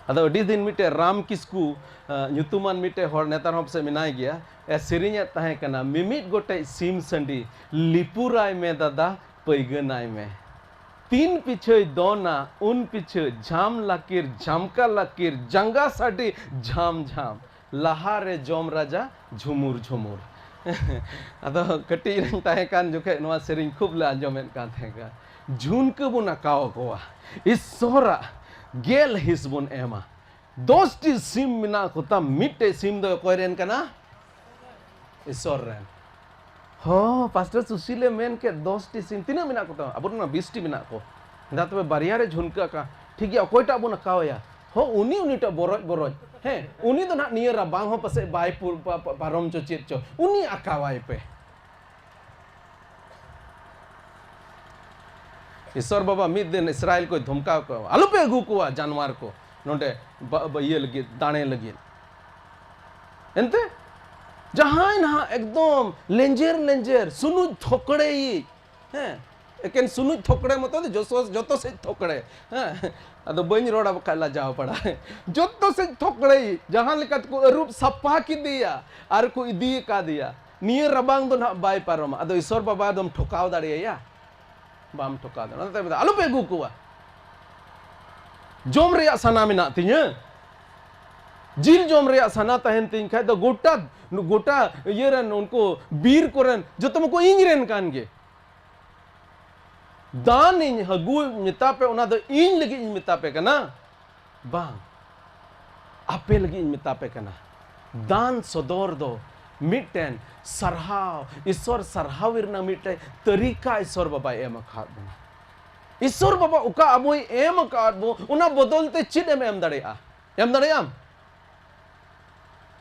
ᱟᱫᱚ ᱟᱹᱰᱤ ᱫᱤᱱ ᱢᱤᱫᱴᱮᱡ ᱨᱟᱢ ᱠᱤᱥᱠᱩ, ᱟᱸ, ᱧᱩᱛᱩᱢᱟᱱ ᱢᱤᱫᱴᱮᱡ ᱦᱚᱲ, ᱱᱮᱛᱟᱨ ᱦᱚᱸ ᱯᱟᱥᱮᱡ ᱢᱮᱱᱟᱭ ᱜᱮᱭᱟ, ᱮ ᱥᱮᱨᱮᱧᱮᱫ ᱛᱟᱦᱮᱸ ᱠᱟᱱᱟ, ᱢᱤᱢᱤᱫ ᱜᱚᱴᱮᱡ ᱥᱤᱢ ᱥᱟᱺᱰᱤ ᱞᱤᱯᱩᱨᱟᱭ ᱢᱮ ᱫᱟᱫᱟ, ᱯᱟᱹᱭᱜᱟᱹᱱᱟᱭ ᱢᱮ᱾ ᱛᱤᱱ ᱯᱤᱪᱷᱟᱹᱭ ᱫᱚᱱᱟ, ᱩᱱ ᱯᱤᱪᱷᱟᱹ ᱡᱷᱟᱢ ᱞᱟᱹᱠᱤᱨ, ᱡᱷᱟᱢᱠᱟ ᱞᱟᱹᱠᱤᱨ, ᱡᱟᱸᱜᱟ ᱥᱟᱰᱮ ᱡᱷᱟᱢ ᱡᱷᱟᱢ᱾ ᱞᱟᱦᱟ ᱨᱮ ᱡᱚᱢ ᱨᱟᱡᱟ ᱡᱷᱩᱢᱩᱨ ᱡᱷᱩᱢᱩᱨ᱾ ᱟᱫᱚ ᱠᱟᱹᱴᱤᱡ ᱨᱤᱧ ᱛᱟᱦᱮᱸ ᱠᱟᱱ ᱡᱚᱠᱷᱮᱡ ᱱᱚᱣᱟ ᱥᱮᱨᱮᱧ ᱠᱷᱩᱵ ᱞᱮ ᱟᱸᱡᱚᱢᱮᱫ ᱠᱟᱱ ᱛᱟᱦᱮᱸ ᱠᱟᱱᱟ᱾ ᱡᱷᱩᱱᱠᱟᱹ ᱵᱚᱱ ᱟᱸᱠᱟᱣ ᱟᱠᱚᱣᱟ, ᱤᱥᱚᱨᱟᱜ ᱜᱮᱞ ᱦᱤᱸᱥ ᱵᱚᱱ ᱮᱢᱟ᱾ ᱫᱚᱥ ᱴᱤ ᱥᱤᱢ ᱢᱮᱱᱟᱜ ᱠᱚᱛᱟᱢ, ᱢᱤᱫᱴᱮᱡ ᱥᱤᱢ ᱫᱚ ᱚᱠᱚᱭ ᱨᱮᱱ ᱠᱟᱱᱟ? ᱤᱥᱚᱨ ᱨᱮᱱ᱾ ᱦᱚᱸ, ᱯᱟᱥᱴᱚᱨ ᱥᱩᱥᱤᱞᱮ ᱢᱮᱱ ᱠᱮᱫ, ᱫᱚᱥ ᱴᱤ ᱥᱤᱢ ᱛᱤᱱᱟᱹᱜ ᱢᱮᱱᱟᱜ ᱠᱚᱛᱟᱢᱟ? ᱟᱵᱚ ᱨᱮᱱ ᱢᱟ ᱵᱤᱥ ᱴᱤ ᱢᱮᱱᱟᱜ ᱠᱚ᱾ ᱫᱟ ᱛᱚᱵᱮ ᱵᱟᱨᱭᱟ ᱨᱮ ᱡᱷᱩᱱᱠᱟᱹ ᱟᱠᱟ᱾ ᱴᱷᱤᱠ ᱜᱮᱭᱟ, ᱚᱠᱚᱭᱴᱟᱜ ᱵᱚᱱ ᱟᱠᱟᱣᱟᱭᱟ? ᱦᱚᱸ, ᱩᱱᱤ, ᱩᱱᱤᱴᱟᱜ ᱵᱚᱨᱚᱡ ᱵᱚᱨᱚᱡ᱾ ᱦᱮᱸ, ᱩᱱᱤ ᱫᱚ ᱱᱟᱦᱟᱜ ᱱᱤᱭᱟᱹ ᱨᱟᱵᱟᱝ ᱦᱚᱸ ᱯᱟᱥᱮᱡ ᱵᱟᱭ ᱯᱩ-, ᱯᱟ-, ᱯᱟ-, ᱯᱟᱨᱚᱢ ᱪᱚ ᱪᱮᱫ ᱪᱚ᱾ ᱩᱱᱤ ᱟᱠᱟᱣᱟᱭ ᱯᱮ᱾ ᱤᱥᱚᱨ ᱵᱟᱵᱟ ᱢᱤᱫ ᱫᱤᱱ ᱤᱥᱨᱟᱭᱮᱞ ᱠᱚᱭ ᱫᱷᱚᱢᱠᱟᱣ ᱠᱚᱣᱟ, "ᱟᱞᱚᱯᱮ ᱟᱹᱜᱩ ᱠᱚᱣᱟ ᱡᱟᱱᱣᱟᱨ ᱠᱚ ᱱᱚᱰᱮ ᱵᱟ-, ᱵᱟ-, ᱤᱭᱟᱹ ᱞᱟᱹᱜᱤᱫ, ᱫᱟᱲᱮ ᱞᱟᱹᱜᱤᱫ᱾" ᱮᱱᱛᱮ ᱡᱟᱦᱟᱸᱭ ᱱᱟᱦᱟᱜ ᱮᱠᱫᱚᱢ ᱞᱮᱸᱡᱮᱨ ᱞᱮᱸᱡᱮᱨ, ᱥᱩᱱᱩᱡ ᱛᱷᱚᱠᱲᱮᱭᱤᱡ, ᱦᱮᱸ, ᱮᱠᱮᱱ ᱥᱩᱱᱩᱡ ᱛᱷᱚᱠᱲᱮ ᱢᱚᱛᱚ ᱫᱚ ᱡᱚᱥᱚ-, ᱡᱚᱛᱚ ᱥᱮᱫ ᱛᱷᱚᱠᱲᱮ, ᱦᱮᱸ, ᱟᱫᱚ ᱵᱟᱹᱧ ᱨᱚᱲᱟ ᱵᱟᱠᱷᱟᱡ ᱞᱟᱡᱟᱣ ᱯᱟᱲᱟ᱾ ᱡᱚᱛᱚ ᱥᱮᱫ ᱛᱷᱚᱠᱲᱮᱭᱤᱡ, ᱡᱟᱦᱟᱸ ᱞᱮᱠᱟ ᱛᱮᱠᱚ ᱟᱹᱨᱩᱵ ᱥᱟᱯᱷᱟ ᱠᱮᱫᱮᱭᱟ ᱟᱨ ᱠᱚ ᱤᱫᱤ ᱟᱠᱟᱫᱮᱭᱟ, ᱱᱤᱭᱟᱹ ᱨᱟᱵᱟᱝ ᱫᱚ ᱱᱟᱦᱟᱜ ᱵᱟᱭ ᱯᱟᱨᱚᱢᱟ᱾ ᱟᱫᱚ ᱤᱥᱚᱨ ᱵᱟᱵᱟ ᱫᱚᱢ ᱴᱷᱚᱠᱟᱣ ᱫᱟᱲᱮᱭᱟᱭᱟ? ᱵᱟᱢ ᱴᱷᱚᱠᱟᱣ ᱫᱟᱲᱮᱭᱟᱜᱼᱟ᱾ ᱚᱱᱟᱛᱮ ᱢᱮᱛᱟᱜ, "ᱟᱞᱚᱯᱮ ᱟᱹᱜᱩ ᱠᱚᱣᱟ, ᱡᱚᱢ ᱨᱮᱭᱟᱜ ᱥᱟᱱᱟ ᱢᱮᱱᱟᱜ ᱛᱤᱧᱟᱹ, ᱡᱤᱞ ᱡᱚᱢ ᱨᱮᱭᱟᱜ ᱥᱟᱱᱟ ᱛᱟᱦᱮᱱ ᱛᱤᱧ ᱠᱷᱟᱡ ᱫᱚ ᱜᱚᱴᱟ, ᱜᱚᱴᱟ ᱤᱭᱟᱹ ᱨᱮᱱ ᱩᱱᱠᱩ ᱵᱤᱨ ᱠᱚᱨᱮᱱ ᱡᱚᱛᱚ ᱢᱟᱠᱚ ᱤᱧ ᱨᱮᱱ ᱠᱟᱱ ᱜᱮ᱾ ᱫᱟᱱ ᱤᱧ ᱟᱹᱜᱩ ᱢᱮᱛᱟ ᱯᱮ, ᱚᱱᱟ ᱫᱚ ᱤᱧ ᱞᱟᱹᱜᱤᱫ ᱤᱧ ᱢᱮᱛᱟ ᱯᱮ ᱠᱟᱱᱟ, ᱵᱟᱝ, ᱟᱯᱮ ᱞᱟᱹᱜᱤᱫ ᱤᱧ ᱢᱮᱛᱟ ᱯᱮ ᱠᱟᱱᱟ᱾" ᱫᱟᱱ ᱥᱚᱫᱚᱨ ᱫᱚ ᱢᱤᱫᱴᱮᱱ ᱥᱟᱨᱦᱟᱣ, ᱤᱥᱚᱨ ᱥᱟᱨᱦᱟᱣ ᱨᱮᱱᱟᱜ ᱢᱤᱫᱴᱮᱱ ᱛᱟᱹᱨᱤᱠᱟ ᱤᱥᱚᱨ ᱵᱟᱵᱟᱭ ᱮᱢ ᱟᱠᱟᱫ ᱵᱚᱱᱟ᱾ ᱤᱥᱚᱨ ᱵᱟᱵᱟ ᱚᱠᱟ ᱟᱵᱚᱭ ᱮᱢ ᱟᱠᱟᱫ ᱵᱚ, ᱚᱱᱟ ᱵᱚᱫᱚᱞ ᱛᱮ ᱪᱮᱫ ᱮᱢ ᱮᱢ ᱫᱟᱲᱮᱭᱟᱜᱼᱟ? ᱮᱢ ᱫᱟᱲᱮᱭᱟᱜ ᱟᱢ?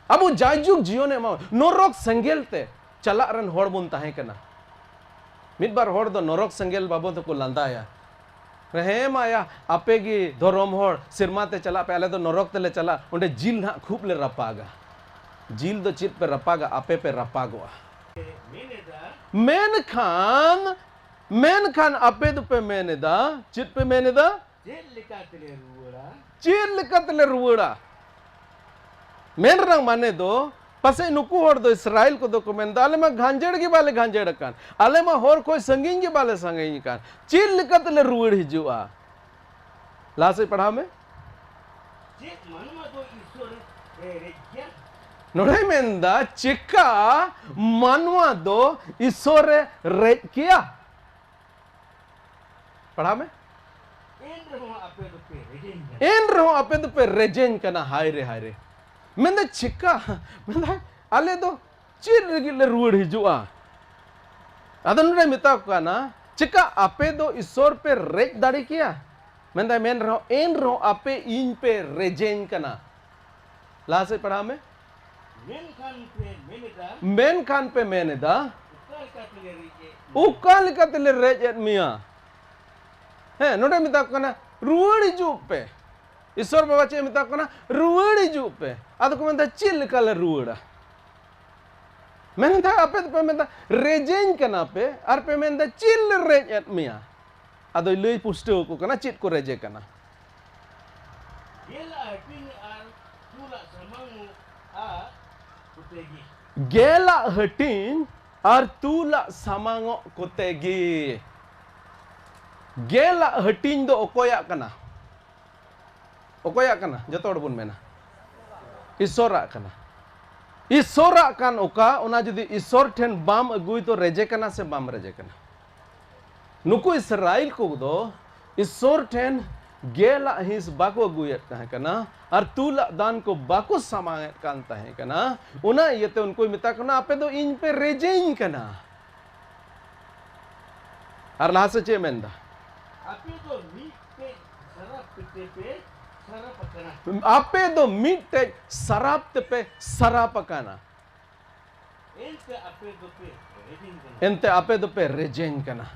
ᱟᱵᱚ ᱡᱟᱭᱡᱩᱜᱽ ᱡᱤᱭᱚᱱᱮ ᱮᱢᱟ, ᱱᱚᱨᱚᱠ ᱥᱮᱸᱜᱮᱞ ᱛᱮ ᱪᱟᱞᱟᱜ ᱨᱮᱱ ᱦᱚᱲ ᱵᱚᱱ ᱛᱟᱦᱮᱸ ᱠᱟᱱᱟ᱾ ᱢᱤᱫ ᱵᱟᱨ ᱦᱚᱲ ᱫᱚ ᱱᱚᱨᱚᱠ ᱥᱮᱸᱜᱮᱞ ᱵᱟᱵᱚᱫ ᱦᱚᱸᱠᱚ ᱞᱟᱸᱫᱟᱭᱟ᱾ ᱦᱮᱸ ᱢᱟᱭᱟ, ᱟᱯᱮ ᱜᱮ ᱫᱷᱚᱨᱚᱢ ᱦᱚᱲ, ᱥᱮᱨᱢᱟ ᱛᱮ ᱪᱟᱞᱟᱜ ᱯᱮ, ᱟᱞᱮ ᱫᱚ ᱱᱚᱨᱚᱠ ᱛᱮᱞᱮ ᱪᱟᱞᱟᱜ, ᱚᱸᱰᱮ ᱡᱤᱞ ᱱᱟᱦᱟᱜ ᱠᱷᱩᱵ ᱞᱮ ᱨᱟᱯᱟᱜᱟ᱾ ᱡᱤᱞ ᱫᱚ ᱪᱮᱫ ᱯᱮ ᱨᱟᱯᱟᱜᱟ? ᱟᱯᱮ ᱯᱮ ᱨᱟᱯᱟᱜᱚᱜᱼᱟ᱾ ᱢᱮᱱᱠᱷᱟᱱ, ᱢᱮᱱᱠᱷᱟᱱ ᱟᱯᱮ ᱫᱚᱯᱮ ᱢᱮᱱ ᱮᱫᱟ, ᱪᱮᱫ ᱯᱮ ᱢᱮᱱ ᱮᱫᱟ? ᱪᱮᱫ ᱞᱮᱠᱟ ᱛᱮᱞᱮ ᱨᱩᱣᱟᱹᱲᱟ? ᱪᱮᱫ ᱞᱮᱠᱟ ᱛᱮᱞᱮ ᱨᱩᱣᱟᱹᱲᱟ? ᱢᱮᱱ ᱨᱮᱱᱟᱜ ᱢᱟᱱᱮ ᱫᱚ, ᱯᱟᱥᱮᱡ ᱱᱩᱠᱩ ᱦᱚᱲ ᱫᱚ, ᱤᱥᱨᱟᱭᱮᱞ ᱠᱚᱫᱚ ᱠᱚ ᱢᱮᱱᱫᱟ, "ᱟᱞᱮ ᱢᱟ ᱜᱷᱟᱸᱡᱮᱲ ᱜᱮ ᱵᱟᱞᱮ ᱜᱷᱟᱸᱡᱮᱲ ᱟᱠᱟᱱ, ᱟᱞᱮ ᱢᱟ ᱦᱚᱨ ᱠᱷᱚᱱ ᱥᱟᱺᱜᱤᱧ ᱜᱮ ᱵᱟᱞᱮ ᱥᱟᱺᱜᱤᱧ ᱟᱠᱟᱱ, ᱪᱮᱫ ᱞᱮᱠᱟ ᱛᱮᱞᱮ ᱨᱩᱣᱟᱹᱲ ᱦᱤᱡᱩᱜᱼᱟ?" ᱞᱟᱦᱟ ᱥᱮᱫ ᱯᱟᱲᱦᱟᱣ ᱢᱮ᱾ ᱪᱮᱫ ᱢᱟᱱᱣᱟ ᱫᱚ ᱤᱥᱚᱨ ᱮ ᱨᱮᱡ ᱜᱮᱭᱟ? ᱱᱚᱰᱮᱭ ᱢᱮᱱᱫᱟ, ᱪᱮᱠᱟ ᱢᱟᱱᱣᱟ ᱫᱚ ᱤᱥᱚᱨ ᱮ ᱨᱮᱡ ᱠᱮᱭᱟ? ᱯᱟᱲᱦᱟᱣ ᱢᱮ᱾ ᱮᱱ ᱨᱮᱦᱚᱸ ᱟᱯᱮ ᱫᱚᱯᱮ ᱨᱮᱡ ᱮᱱ ᱨᱮᱦᱚᱸ ᱟᱯᱮ ᱫᱚᱯᱮ ᱨᱮᱡᱮᱧ ᱠᱟᱱᱟ᱾ ᱦᱟᱭ ᱨᱮ, ᱦᱟᱭ ᱨᱮ᱾ ᱢᱮᱱᱫᱟ, ᱪᱤᱠᱟ? ᱢᱮᱱᱫᱟ, ᱟᱞᱮ ᱫᱚ ᱪᱮᱫ ᱞᱟᱹᱜᱤᱫ ᱞᱮ ᱨᱩᱣᱟᱹᱲ ᱦᱤᱡᱩᱜᱼᱟ? ᱟᱫᱚ ᱱᱚᱰᱮ ᱢᱮᱛᱟ ᱠᱚ ᱠᱟᱱᱟ, ᱪᱤᱠᱟ ᱟᱯᱮ ᱫᱚ ᱤᱥᱚᱨ ᱯᱮ ᱨᱮᱡ ᱫᱟᱲᱮ ᱠᱮᱭᱟ? ᱢᱮᱱᱫᱟᱭ, ᱢᱮᱱ ᱨᱮᱦᱚᱸ, ᱮᱱ ᱨᱮᱦᱚᱸ ᱟᱯᱮ ᱤᱧ ᱯᱮ ᱨᱮᱡᱮᱧ ᱠᱟᱱᱟ᱾ ᱞᱟᱦᱟ ᱥᱮᱫ ᱯᱟᱲᱦᱟᱣ ᱢᱮ᱾ ᱢᱮᱱᱠᱷᱟᱱ ᱯᱮ ᱢᱮᱱ ᱮᱫᱟ, ᱢᱮᱱᱠᱷᱟᱱ ᱯᱮ ᱢᱮᱱ ᱮᱫᱟ, ᱚᱠᱟ ᱞᱮᱠᱟ ᱛᱮᱞᱮ ᱨᱮᱡ ᱮᱫ ᱢᱮᱭᱟ? ᱚᱠᱟ ᱞᱮᱠᱟ ᱛᱮᱞᱮ ᱨᱮᱡ ᱮᱫ ᱢᱮᱭᱟ? ᱦᱮᱸ, ᱱᱚᱰᱮ ᱢᱮᱛᱟ ᱠᱚ ᱠᱟᱱᱟ, ᱨᱩᱣᱟᱹᱲ ᱦᱤᱡᱩᱜ ᱯᱮ᱾ ᱤᱥᱚᱨ ᱵᱟᱵᱟ ᱪᱮᱫ ᱮ ᱢᱮᱛᱟ ᱠᱚ ᱠᱟᱱᱟ? ᱨᱩᱣᱟᱹᱲ ᱦᱤᱡᱩᱜ ᱯᱮ᱾ ᱟᱫᱚ ᱠᱚ ᱢᱮᱱᱫᱟ, ᱪᱮᱫ ᱞᱮᱠᱟ ᱞᱮ ᱨᱩᱣᱟᱹᱲᱟ? ᱢᱮᱱᱫᱟ, ᱟᱯᱮ ᱫᱚᱯᱮ ᱢᱮᱱᱫᱟ, ᱨᱮᱡᱮᱧ ᱠᱟᱱᱟ ᱯᱮ, ᱟᱨ ᱯᱮ ᱢᱮᱱᱫᱟ, ᱪᱮᱫ ᱞᱮ ᱨᱮᱡ ᱮᱫ ᱢᱮᱭᱟ? ᱟᱫᱚᱭ ᱞᱟᱹᱭ ᱯᱩᱥᱴᱟᱹᱣ ᱟᱠᱚ ᱠᱟᱱᱟ ᱪᱮᱫ ᱠᱚ ᱨᱮᱡᱮ ᱠᱟᱱᱟ᱾ ᱜᱮᱞᱟᱜ ᱦᱟᱹᱴᱤᱧ ᱟᱨ ᱛᱩᱞᱟᱜ ᱥᱟᱢᱟᱝᱚᱜᱼᱟ ᱠᱚᱛᱮ ᱜᱮ᱾ ᱜᱮᱞᱟᱜ ᱦᱟᱹᱴᱤᱧ ᱟᱨ ᱛᱩᱞᱟᱜ ᱥᱟᱢᱟᱝᱚᱜ ᱠᱚᱛᱮ ᱜᱮ᱾ ᱜᱮᱞᱟᱜ ᱦᱟᱹᱴᱤᱧ ᱫᱚ ᱚᱠᱚᱭᱟᱜ ᱠᱟᱱᱟ? ᱚᱠᱚᱭᱟᱜ ᱠᱟᱱᱟ? ᱡᱚᱛᱚ ᱦᱚᱲ ᱵᱚᱱ ᱢᱮᱱᱟ, ᱤᱥᱚᱨᱟᱜ ᱠᱟᱱᱟ᱾ ᱤᱥᱚᱨᱟᱜ ᱠᱟᱱ ᱚᱠᱟ, ᱚᱱᱟ ᱡᱩᱫᱤ ᱤᱥᱚᱨ ᱴᱷᱮᱱ ᱵᱟᱢ ᱟᱹᱜᱩᱭ, ᱛᱚ ᱨᱮᱡᱮ ᱠᱟᱱᱟ ᱥᱮ ᱵᱟᱢ ᱨᱮᱡᱮ ᱠᱟᱱᱟ? ᱱᱩᱠᱩ ᱤᱥᱨᱟᱭᱮᱞ ᱠᱚ ᱫᱚ ᱤᱥᱚᱨ ᱴᱷᱮᱱ ᱜᱮᱞᱟᱜ ᱦᱤᱸᱥ ᱵᱟᱠᱚ ᱟᱹᱜᱩᱭᱮᱫ ᱛᱟᱦᱮᱸ ᱠᱟᱱᱟ ᱟᱨ ᱛᱩᱞᱟᱜ ᱫᱟᱱ ᱠᱚ ᱵᱟᱠᱚ ᱥᱟᱢᱟᱝᱮᱫ ᱠᱟᱱ ᱛᱟᱦᱮᱸ ᱠᱟᱱᱟ᱾ ᱚᱱᱟ ᱤᱭᱟᱹᱛᱮ ᱩᱱᱠᱩᱭ ᱢᱮᱛᱟ ᱠᱚ ᱠᱟᱱᱟ, ᱟᱯᱮ ᱫᱚ ᱤᱧ ᱯᱮ ᱨᱮᱡᱮᱧ ᱠᱟᱱᱟ᱾ ᱟᱨ ᱞᱟᱦᱟ ᱥᱮᱫ ᱪᱮᱫ ᱮ ᱢᱮᱱᱫᱟ? ᱟᱯᱮ ᱫᱚ ᱢᱤᱫᱴᱮᱡ ᱥᱟᱨᱟᱯ ᱛᱮᱯᱮ ᱥᱟᱨᱟᱯ ᱟᱠᱟᱱᱟ᱾ ᱟᱯᱮ ᱫᱚ ᱢᱤᱫᱴᱮᱡ ᱥᱟᱨᱟᱯ ᱛᱮᱯᱮ ᱥᱟᱨᱟᱯ ᱟᱠᱟᱱᱟ᱾ ᱮᱱᱛᱮ ᱟᱯᱮ ᱫᱚᱯᱮ ᱨᱮᱡᱮᱧ ᱠᱟᱱᱟ᱾ ᱮᱱᱛᱮ ᱟᱯᱮ ᱫᱚᱯᱮ ᱨᱮᱡᱮᱧ ᱠᱟᱱᱟ᱾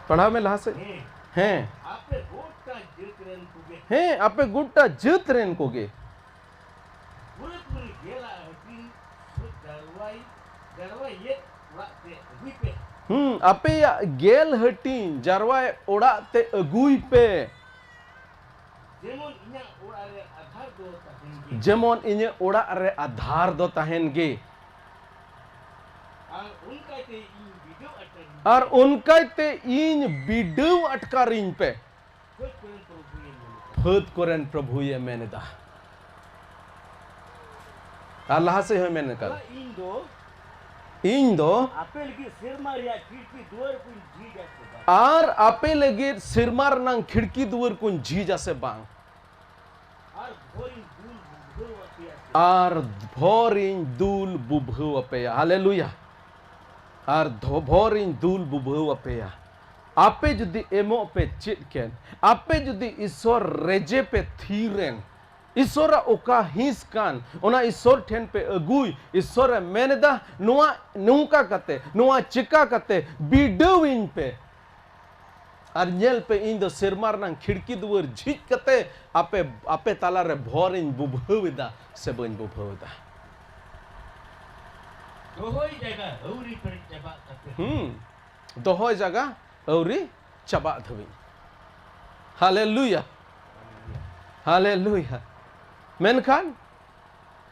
ᱯᱟᱲᱦᱟᱣ ᱢᱮ ᱞᱟᱦᱟ ᱥᱮᱫ᱾ ᱦᱮᱸ᱾ ᱦᱮᱸ᱾ ᱟᱯᱮ ᱜᱚᱴᱟ ᱡᱟᱹᱛ ᱨᱮᱱ ᱠᱚᱜᱮ᱾ ᱦᱮᱸ, ᱟᱯᱮ ᱜᱚᱴᱟ ᱡᱟᱹᱛ ᱨᱮᱱ ᱠᱚᱜᱮ᱾ ᱯᱩᱨᱟᱹ ᱯᱩᱨᱤ ᱜᱮᱞᱟᱜ ᱦᱟᱹᱴᱤᱧ ᱡᱟᱨᱣᱟᱭ, ᱡᱟᱨᱣᱟᱭᱮᱫ ᱚᱲᱟᱜ ᱛᱮ ᱟᱹᱜᱩᱭ ᱯᱮ᱾ ᱦᱩᱸ, ᱟᱯᱮᱭᱟᱜ ᱜᱮᱞ ᱦᱟᱹᱴᱤᱧ ᱡᱟᱨᱣᱟᱭᱮᱫ ᱚᱲᱟᱜ ᱛᱮ ᱟᱹᱜᱩᱭ ᱯᱮ᱾ ᱡᱮᱢᱚᱱ ᱤᱧᱟᱹᱜ ᱚᱲᱟᱜ ᱨᱮ ᱟᱫᱷᱟᱨ ᱫᱚ ᱛᱟᱦᱮᱱ ᱜᱮ᱾ ᱡᱮᱢᱚᱱ ᱤᱧᱟᱹᱜ ᱚᱲᱟᱜ ᱨᱮ ᱟᱫᱷᱟᱨ ᱫᱚ ᱛᱟᱦᱮᱱ ᱜᱮ᱾ ᱟᱨ ᱚᱱᱠᱟᱭ ᱛᱮ ᱤᱧ ᱵᱤᱰᱟᱹᱣ ᱟᱴᱠᱟᱨᱤᱧ ᱟᱨ ᱯᱮ᱾ ᱚᱱᱠᱟᱭ ᱛᱮ ᱤᱧ ᱵᱤᱰᱟᱹᱣ ᱟᱴᱠᱟᱨᱤᱧ ᱯᱮ᱾ ᱯᱷᱟᱹᱫ ᱠᱚᱨᱮᱱ ᱯᱨᱚᱵᱷᱩᱭᱮ ᱢᱮᱱ ᱮᱫᱟ᱾ ᱯᱷᱟᱹᱫ ᱠᱚᱨᱮᱱ ᱯᱨᱚᱵᱷᱩᱭᱮ ᱢᱮᱱ ᱮᱫᱟ᱾ ᱟᱨ ᱞᱟᱦᱟ ᱥᱮᱫ ᱦᱚᱸᱭ ᱢᱮᱱ ᱟᱠᱟᱫ᱾ ᱟᱨ ᱤᱧ ᱫᱚ ᱤᱧ ᱫᱚ ᱟᱯᱮ ᱞᱟᱹᱜᱤᱫ ᱥᱮᱨᱢᱟ ᱨᱮᱭᱟᱜ ᱠᱷᱤᱲᱠᱤ ᱫᱩᱣᱟᱹᱨ ᱠᱚᱧ ᱡᱷᱤᱡᱟ ᱥᱮ ᱵᱟᱝ? ᱟᱨ ᱟᱯᱮ ᱞᱟᱹᱜᱤᱫ ᱥᱮᱨᱢᱟ ᱨᱮᱱᱟᱝ ᱠᱷᱤᱲᱠᱤ ᱫᱩᱣᱟᱹᱨ ᱠᱚᱧ ᱡᱷᱤᱡᱟ ᱥᱮ ᱵᱟᱝ? ᱟᱨ ᱵᱷᱚᱨᱤᱧ ᱫᱩᱞ ᱵᱩᱵᱷᱟᱹᱣ ᱟᱯᱮᱭᱟ ᱥᱮ? ᱟᱨ ᱵᱷᱚᱨᱤᱧ ᱫᱩᱞ ᱵᱩᱵᱷᱟᱹᱣ ᱟᱯᱮᱭᱟ᱾ ᱦᱟᱞᱮᱞᱩᱭᱟ᱾ ᱟᱨ ᱫᱷᱚ- ᱵᱷᱚᱨᱤᱧ ᱫᱩᱞ ᱵᱩᱵᱷᱟᱹᱣ ᱟᱯᱮᱭᱟ᱾ ᱟᱯᱮ ᱡᱩᱫᱤ ᱮᱢᱚᱜ ᱯᱮ ᱪᱮᱫ ᱠᱮᱱ, ᱟᱯᱮ ᱡᱩᱫᱤ ᱤᱥᱚᱨ ᱨᱮᱡᱮ ᱯᱮ ᱛᱷᱤᱨᱮᱱ, ᱤᱥᱚᱨᱟᱜ ᱚᱠᱟ ᱦᱤᱸᱥ ᱠᱟᱱ, ᱚᱱᱟ ᱤᱥᱚᱨ ᱴᱷᱮᱱ ᱯᱮ ᱟᱹᱜᱩᱭ᱾ ᱤᱥᱚᱨᱮ ᱢᱮᱱ ᱮᱫᱟ, "ᱱᱚᱣᱟ ᱱᱚᱝᱠᱟ ᱠᱟᱛᱮ, ᱱᱚᱣᱟ ᱪᱮᱠᱟ ᱠᱟᱛᱮ ᱵᱤᱰᱟᱹᱣᱤᱧ ᱯᱮ᱾ ᱟᱨ ᱧᱮᱞ ᱯᱮ, ᱤᱧ ᱫᱚ ᱥᱮᱨᱢᱟ ᱨᱮᱱᱟᱜ ᱠᱷᱤᱲᱠᱤ ᱫᱩᱣᱟᱹᱨ ᱡᱷᱤᱡ ᱠᱟᱛᱮ ᱟᱯᱮ, ᱟᱯᱮ ᱛᱟᱞᱟᱨᱮ ᱵᱷᱚᱨᱤᱧ ᱵᱩᱵᱷᱟᱹᱣ ᱮᱫᱟ ᱥᱮ ᱵᱟᱹᱧ ᱵᱩᱵᱷᱟᱹᱣ ᱮᱫᱟ?" ᱫᱚᱦᱚᱭ ᱡᱟᱭᱜᱟ ᱟᱹᱣᱨᱤ ᱯᱮᱨᱮᱡ ᱪᱟᱵᱟᱜ ᱛᱟᱯᱮ᱾ ᱦᱩᱸ, ᱫᱚᱦᱚᱭ ᱡᱟᱭᱜᱟ ᱟᱹᱣᱨᱤ ᱪᱟᱵᱟᱜ ᱫᱷᱟᱹᱵᱤᱡ᱾ ᱦᱟᱞᱮᱞᱩᱭᱟ, ᱦᱟᱞᱮᱞᱩᱭᱟ᱾ ᱢᱮᱱᱠᱷᱟᱱ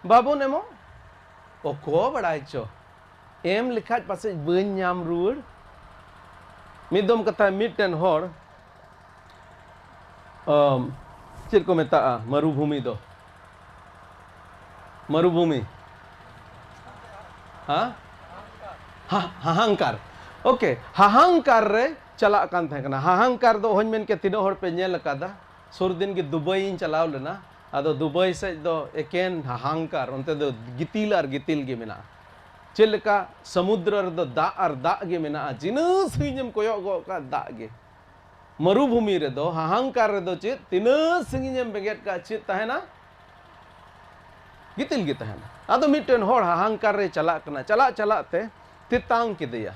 ᱵᱟᱵᱚᱱ ᱮᱢᱚᱜ, ᱚᱠᱚᱭ ᱵᱟᱲᱟᱭ ᱪᱚ, ᱮᱢ ᱞᱮᱠᱷᱟᱡ ᱯᱟᱥᱮᱡ ᱵᱟᱹᱧ ᱧᱟᱢ ᱨᱩᱣᱟᱹᱲ᱾ ᱢᱤᱫ ᱫᱚᱢ ᱠᱟᱛᱷᱟ, ᱢᱤᱫᱴᱮᱱ ᱦᱚᱲ, ᱟᱢ, ᱪᱮᱫ ᱠᱚ ᱢᱮᱛᱟᱜᱼᱟ ᱢᱟᱨᱩᱵᱷᱩᱢᱤ ᱫᱚ? ᱢᱟᱨᱩᱵᱷᱩᱢᱤ, ᱦᱮᱸ? ᱦᱟ- ᱦᱟᱦᱟᱝᱠᱟᱨ᱾ ᱳᱠᱮ, ᱦᱟᱦᱟᱝᱠᱟᱨ ᱨᱮ ᱪᱟᱞᱟᱜ ᱠᱟᱱ ᱛᱟᱦᱮᱸ ᱠᱟᱱᱟ᱾ ᱦᱟᱦᱟᱝᱠᱟᱨ ᱫᱚ ᱚᱦᱚᱧ ᱢᱮᱱ ᱠᱮᱭᱟ ᱛᱤᱱᱟᱹᱜ ᱦᱚᱲ ᱯᱮ ᱧᱮᱞ ᱟᱠᱟᱫᱟ᱾ ᱥᱩᱨ ᱫᱤᱱ ᱜᱮ ᱫᱩᱵᱟᱭ ᱤᱧ ᱪᱟᱞᱟᱣ ᱞᱮᱱᱟ᱾ ᱟᱫᱚ ᱫᱩᱵᱟᱭ ᱥᱮᱫ ᱫᱚ ᱮᱠᱮᱱ ᱦᱟᱦᱟᱝᱠᱟᱨ, ᱚᱱᱛᱮ ᱫᱚ ᱜᱤᱛᱤᱞ ᱟᱨ ᱜᱤᱛᱤᱞ ᱜᱮ ᱢᱮᱱᱟᱜᱼᱟ᱾ ᱪᱮᱫ ᱞᱮᱠᱟ ᱥᱚᱢᱩᱫᱨᱚ ᱨᱮᱫᱚ ᱫᱟᱜ ᱟᱨ ᱫᱟᱜ ᱜᱮ ᱢᱮᱱᱟᱜᱼᱟ, ᱛᱤᱱᱟᱹᱜ ᱥᱟᱺᱜᱤᱧ ᱮᱢ ᱠᱚᱭᱚᱜ ᱜᱚᱫ ᱠᱟᱜ, ᱫᱟᱜ ᱜᱮ᱾ ᱢᱟᱨᱩᱵᱷᱩᱢᱤ ᱨᱮᱫᱚ, ᱦᱟᱦᱟᱝᱠᱟᱨ ᱨᱮᱫᱚ ᱪᱮᱫ, ᱛᱤᱱᱟᱹᱜ ᱥᱟᱺᱜᱤᱧ ᱮᱢ ᱵᱮᱸᱜᱮᱫ ᱠᱟᱜ, ᱪᱮᱫ ᱛᱟᱦᱮᱱᱟ? ᱜᱤᱛᱤᱞ ᱜᱮ ᱛᱟᱦᱮᱱᱟ᱾ ᱟᱫᱚ ᱢᱤᱫᱴᱮᱱ ᱦᱚᱲ ᱦᱟᱦᱟᱝᱠᱟᱨ ᱨᱮ ᱪᱟᱞᱟᱜ ᱠᱟᱱᱟ, ᱪᱟᱞᱟᱜ ᱪᱟᱞᱟᱜ ᱛᱮ ᱛᱮᱛᱟᱝ ᱠᱮᱫᱮᱭᱟ᱾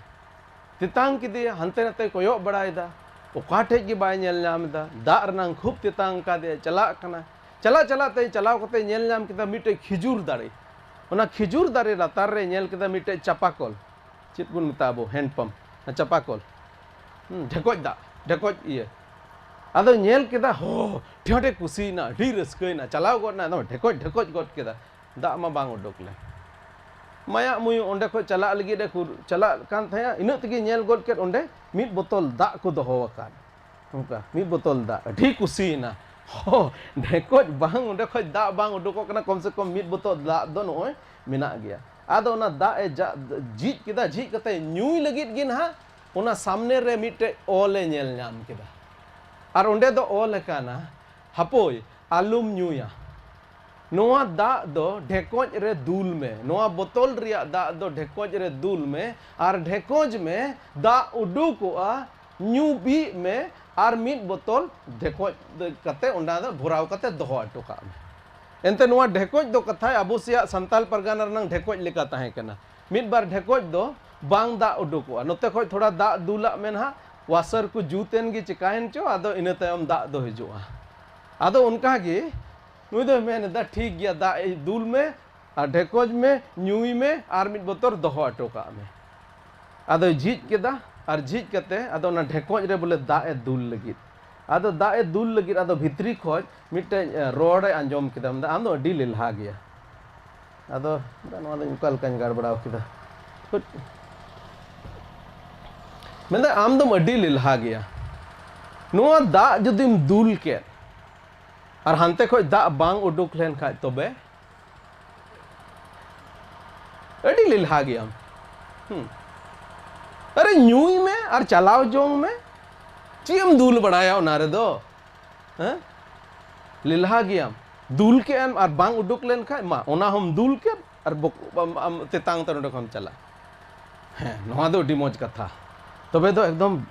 ᱛᱮᱛᱟᱝ ᱠᱮᱫᱮᱭᱟ, ᱦᱟᱱᱛᱮ ᱱᱟᱛᱮ ᱠᱚᱭᱚᱜ ᱵᱟᱲᱟᱭᱮᱫᱟ, ᱚᱠᱟ ᱴᱷᱮᱡ ᱜᱮ ᱵᱟᱭ ᱧᱮᱞ ᱧᱟᱢ ᱮᱫᱟ᱾ ᱫᱟᱜ ᱨᱮᱱᱟᱝ ᱠᱷᱩᱵ ᱛᱮᱛᱟᱝ ᱠᱟᱫᱮᱭᱟ, ᱪᱟᱞᱟᱜ ᱠᱟᱱᱟ᱾ ᱪᱟᱞᱟᱜ ᱪᱟᱞᱟᱜ ᱛᱮ, ᱪᱟᱞᱟᱣ ᱠᱟᱛᱮ ᱧᱮᱞ ᱧᱟᱢ ᱠᱮᱫᱟ ᱢᱤᱫᱴᱮᱡ ᱠᱷᱤᱡᱩᱨ ᱫᱟᱨᱮ᱾ ᱚᱱᱟ ᱠᱷᱤᱡᱩᱨ ᱫᱟᱨᱮ ᱞᱟᱛᱟᱨ ᱨᱮ ᱧᱮᱞ ᱠᱮᱫᱟ ᱢᱤᱫᱴᱮᱡ ᱪᱟᱯᱟ ᱠᱚᱞ, ᱪᱮᱫ ᱵᱚᱱ ᱢᱮᱛᱟᱜᱼᱟ ᱟᱵᱚ, ᱦᱮᱱᱰ ᱯᱟᱢᱯ, ᱪᱟᱯᱟ ᱠᱚᱞ, ᱦᱩᱸ, ᱰᱷᱮᱠᱚᱡ ᱫᱟᱜ, ᱰᱷᱮᱠᱚᱡ ᱤᱭᱟᱹ᱾ ᱟᱫᱚ ᱧᱮᱞ ᱠᱮᱫᱟ, ᱦᱚ, ᱟᱹᱰᱤ ᱟᱸᱴᱮ ᱠᱩᱥᱤᱭᱮᱱᱟ, ᱟᱹᱰᱤ ᱨᱟᱹᱥᱠᱟᱹᱭᱮᱱᱟ, ᱪᱟᱞᱟᱣ ᱜᱚᱫ ᱮᱱᱟ, ᱮᱠᱫᱚᱢ ᱰᱷᱮᱠᱚᱡ ᱰᱷᱮᱠᱚᱡ ᱜᱚᱫ ᱠᱮᱫᱟ, ᱫᱟᱜ ᱢᱟ ᱵᱟᱝ ᱩᱰᱩᱠ ᱞᱮᱱ᱾ ᱢᱟᱭᱟᱜ ᱢᱩᱭᱩ ᱚᱸᱰᱮ ᱠᱷᱚᱡ ᱪᱟᱞᱟᱜ ᱞᱟᱹᱜᱤᱫ ᱮ ᱠᱩᱨ-, ᱪᱟᱞᱟᱜ ᱠᱟᱱ ᱛᱟᱦᱮᱸᱜᱼᱟ, ᱤᱱᱟᱹᱜ ᱛᱮᱜᱮ ᱧᱮᱞ ᱜᱚᱫ ᱠᱮᱫ ᱚᱸᱰᱮ ᱢᱤᱫ ᱵᱳᱛᱚᱞ ᱫᱟᱜ ᱠᱚ ᱫᱚᱦᱚ ᱟᱠᱟᱫ᱾ ᱚᱱᱠᱟ ᱢᱤᱫ ᱵᱳᱛᱚᱞ ᱫᱟᱜ, ᱟᱹᱰᱤ ᱠᱩᱥᱤᱭᱮᱱᱟ᱾ ᱦᱚ, ᱰᱷᱮᱠᱚᱡ ᱵᱟᱝ, ᱚᱸᱰᱮ ᱠᱷᱚᱡ ᱫᱟᱜ ᱵᱟᱝ ᱩᱰᱩᱠᱚᱜ ᱠᱟᱱᱟ, ᱠᱚᱢ ᱥᱮ ᱠᱚᱢ ᱢᱤᱫ ᱵᱳᱛᱚᱞ ᱫᱟᱜ ᱫᱚ ᱱᱚᱜᱼᱚᱭ ᱢᱮᱱᱟᱜ ᱜᱮᱭᱟ᱾ ᱟᱫᱚ ᱚᱱᱟ ᱫᱟᱜ ᱮ ᱡᱟ-, ᱡᱷᱤᱡ ᱠᱮᱫᱟ, ᱡᱷᱤᱡ ᱠᱟᱛᱮ ᱧᱩᱭ ᱞᱟᱹᱜᱤᱫ ᱜᱮ ᱱᱟᱦᱟᱜ ᱚᱱᱟ ᱥᱟᱢᱱᱮ ᱨᱮ ᱢᱤᱫᱴᱮᱡ ᱚᱞ ᱮ ᱧᱮᱞ ᱧᱟᱢ ᱠᱮᱫᱟ᱾ ᱟᱨ ᱚᱸᱰᱮ ᱫᱚ ᱚᱞ ᱟᱠᱟᱱᱟ, "ᱦᱟᱯᱳᱭ, ᱟᱞᱚᱢ ᱧᱩᱭᱟ᱾ ᱱᱚᱣᱟ ᱫᱟᱜ ᱫᱚ ᱰᱷᱮᱠᱚᱡ ᱨᱮ ᱫᱩᱞ ᱢᱮ, ᱱᱚᱣᱟ ᱵᱚᱛᱚᱞ ᱨᱮᱭᱟᱜ ᱫᱟᱜ ᱫᱚ ᱰᱷᱮᱠᱚᱡ ᱨᱮ ᱫᱩᱞ ᱢᱮ ᱟᱨ ᱰᱷᱮᱠᱚᱡ ᱢᱮ, ᱫᱟᱜ ᱩᱰᱩᱠᱚᱜᱼᱟ, ᱧᱩ ᱵᱤᱜ ᱢᱮ ᱟᱨ ᱢᱤᱫ ᱵᱚᱛᱚᱞ ᱰᱷᱮᱠᱚᱡ ᱠᱟᱛᱮ ᱚᱸᱰᱮ ᱫᱚ ᱵᱷᱚᱨᱟᱣ ᱠᱟᱛᱮ ᱫᱚᱦᱚ ᱦᱚᱴᱚ ᱠᱟᱜ ᱢᱮ᱾" ᱮᱱᱛᱮ ᱱᱚᱣᱟ ᱰᱷᱮᱠᱚᱡ ᱫᱚ ᱠᱟᱛᱷᱟᱭ ᱟᱵᱚ ᱥᱮᱭᱟᱜ ᱥᱟᱱᱛᱟᱞ ᱯᱟᱨᱜᱟᱱᱟ ᱨᱮᱱᱟᱝ ᱰᱷᱮᱠᱚᱡ ᱞᱮᱠᱟ ᱛᱟᱦᱮᱸ ᱠᱟᱱᱟ᱾ ᱢᱤᱫ ᱵᱟᱨ ᱰᱷᱮᱠᱚᱡ ᱫᱚ ᱵᱟᱝ ᱫᱟᱜ ᱩᱰᱩᱠᱚᱜᱼᱟ, ᱱᱚᱛᱮ ᱠᱷᱚᱡ ᱛᱷᱚᱲᱟ ᱫᱟᱜ ᱫᱩᱞᱟᱜ ᱢᱮ ᱱᱟᱦᱟᱜ, ᱣᱟᱥᱟᱨ ᱠᱚ ᱡᱩᱛ ᱮᱱ ᱜᱮ, ᱪᱤᱠᱟᱭᱮᱱ ᱪᱚ, ᱟᱫᱚ ᱤᱱᱟᱹ ᱛᱟᱭᱚᱢ ᱫᱟᱜ ᱫᱚ ᱦᱤᱡᱩᱜᱼᱟ᱾ ᱟᱫᱚ ᱚᱱᱠᱟ ᱜᱮ ᱱᱩᱭ ᱫᱚᱭ ᱢᱮᱱ ᱮᱫᱟ, "ᱴᱷᱤᱠ ᱜᱮᱭᱟ, ᱫᱟᱜ ᱫᱩᱞ ᱢᱮ ᱟᱨ ᱰᱷᱮᱠᱚᱡ ᱢᱮ, ᱧᱩᱭ ᱢᱮ ᱟᱨ ᱢᱤᱫ ᱵᱚᱛᱚᱞ ᱫᱚᱦᱚ ᱦᱚᱴᱚ ᱠᱟᱜ ᱢᱮ᱾" ᱟᱫᱚᱭ ᱡᱷᱤᱡ ᱠᱮᱫᱟ ᱟᱨ ᱡᱷᱤᱡ ᱠᱟᱛᱮ ᱟᱫᱚ ᱚᱱᱟ ᱰᱷᱮᱠᱚᱡ ᱨᱮ ᱵᱚᱞᱮ ᱫᱟᱜ ᱮ ᱫᱩᱞ ᱞᱟᱹᱜᱤᱫ, ᱟᱫᱚ ᱫᱟᱜ ᱮ ᱫᱩᱞ ᱞᱟᱹᱜᱤᱫ, ᱟᱫᱚ ᱵᱷᱤᱛᱨᱤ ᱠᱷᱚᱡ ᱢᱤᱫᱴᱮᱡ, ᱮ, ᱨᱚᱲ ᱮ ᱟᱸᱡᱚᱢ ᱠᱮᱫᱟ, ᱢᱮᱱᱫᱟ, "ᱟᱢ ᱫᱚ ᱟᱹᱰᱤ ᱞᱮᱞᱦᱟ ᱜᱮᱭᱟ᱾" ᱟᱫᱚ ᱢᱮᱱᱫᱟ, "ᱱᱚᱣᱟ ᱫᱚᱧ ᱚᱠᱟ ᱞᱮᱠᱟᱧ ᱜᱟᱲᱵᱟᱲᱟᱣ ᱠᱮᱫᱟ?" ᱢᱮᱱᱫᱟ, "ᱟᱢ ᱫᱚᱢ ᱟᱹᱰᱤ ᱞᱮᱞᱦᱟ ᱜᱮᱭᱟ, ᱱᱚᱣᱟ ᱫᱟᱜ ᱡᱩᱫᱤᱢ ᱫᱩᱞ ᱠᱮᱫ ᱟᱨ ᱦᱟᱱᱛᱮ ᱠᱷᱚᱡ ᱫᱟᱜ ᱵᱟᱝ ᱩᱰᱩᱠ ᱞᱮᱱ ᱠᱷᱟᱡ, ᱛᱚᱵᱮ ᱟᱹᱰᱤ ᱞᱮᱞᱦᱟ ᱜᱮᱭᱟᱢ᱾ ᱦᱩᱸ᱾ ᱟᱨᱮ ᱧᱩᱭ ᱢᱮ ᱟᱨ ᱪᱟᱞᱟᱣ ᱡᱚᱝ ᱢᱮ, ᱪᱮᱫ ᱮᱢ ᱫᱩᱞ ᱵᱟᱲᱟᱭᱟ ᱚᱱᱟ ᱨᱮᱫᱚ?" ᱦᱮᱸ? ᱞᱮᱞᱦᱟ ᱜᱮᱭᱟᱢ᱾ ᱫᱩᱞ ᱠᱮᱫ ᱮᱢ ᱟᱨ ᱵᱟᱝ ᱩᱰᱩᱠ ᱞᱮᱱ ᱠᱷᱟᱡ, ᱢᱟ, ᱚᱱᱟ ᱦᱚᱸᱢ ᱫᱩᱞ ᱠᱮᱫ ᱟᱨ ᱵᱚᱠ-, ᱟᱢ, ᱟᱢ ᱛᱮᱛᱟᱝ ᱛᱮ ᱱᱚᱰᱮ ᱠᱷᱚᱱᱮᱢ ᱪᱟᱞᱟᱜᱼᱟ᱾ ᱦᱮᱸ, ᱱᱚᱣᱟ ᱫᱚ ᱟᱹᱰᱤ ᱢᱚᱡᱽ ᱠᱟᱛᱷᱟ᱾ ᱛᱚᱵᱮ ᱫᱚ ᱮᱠᱫᱚᱢ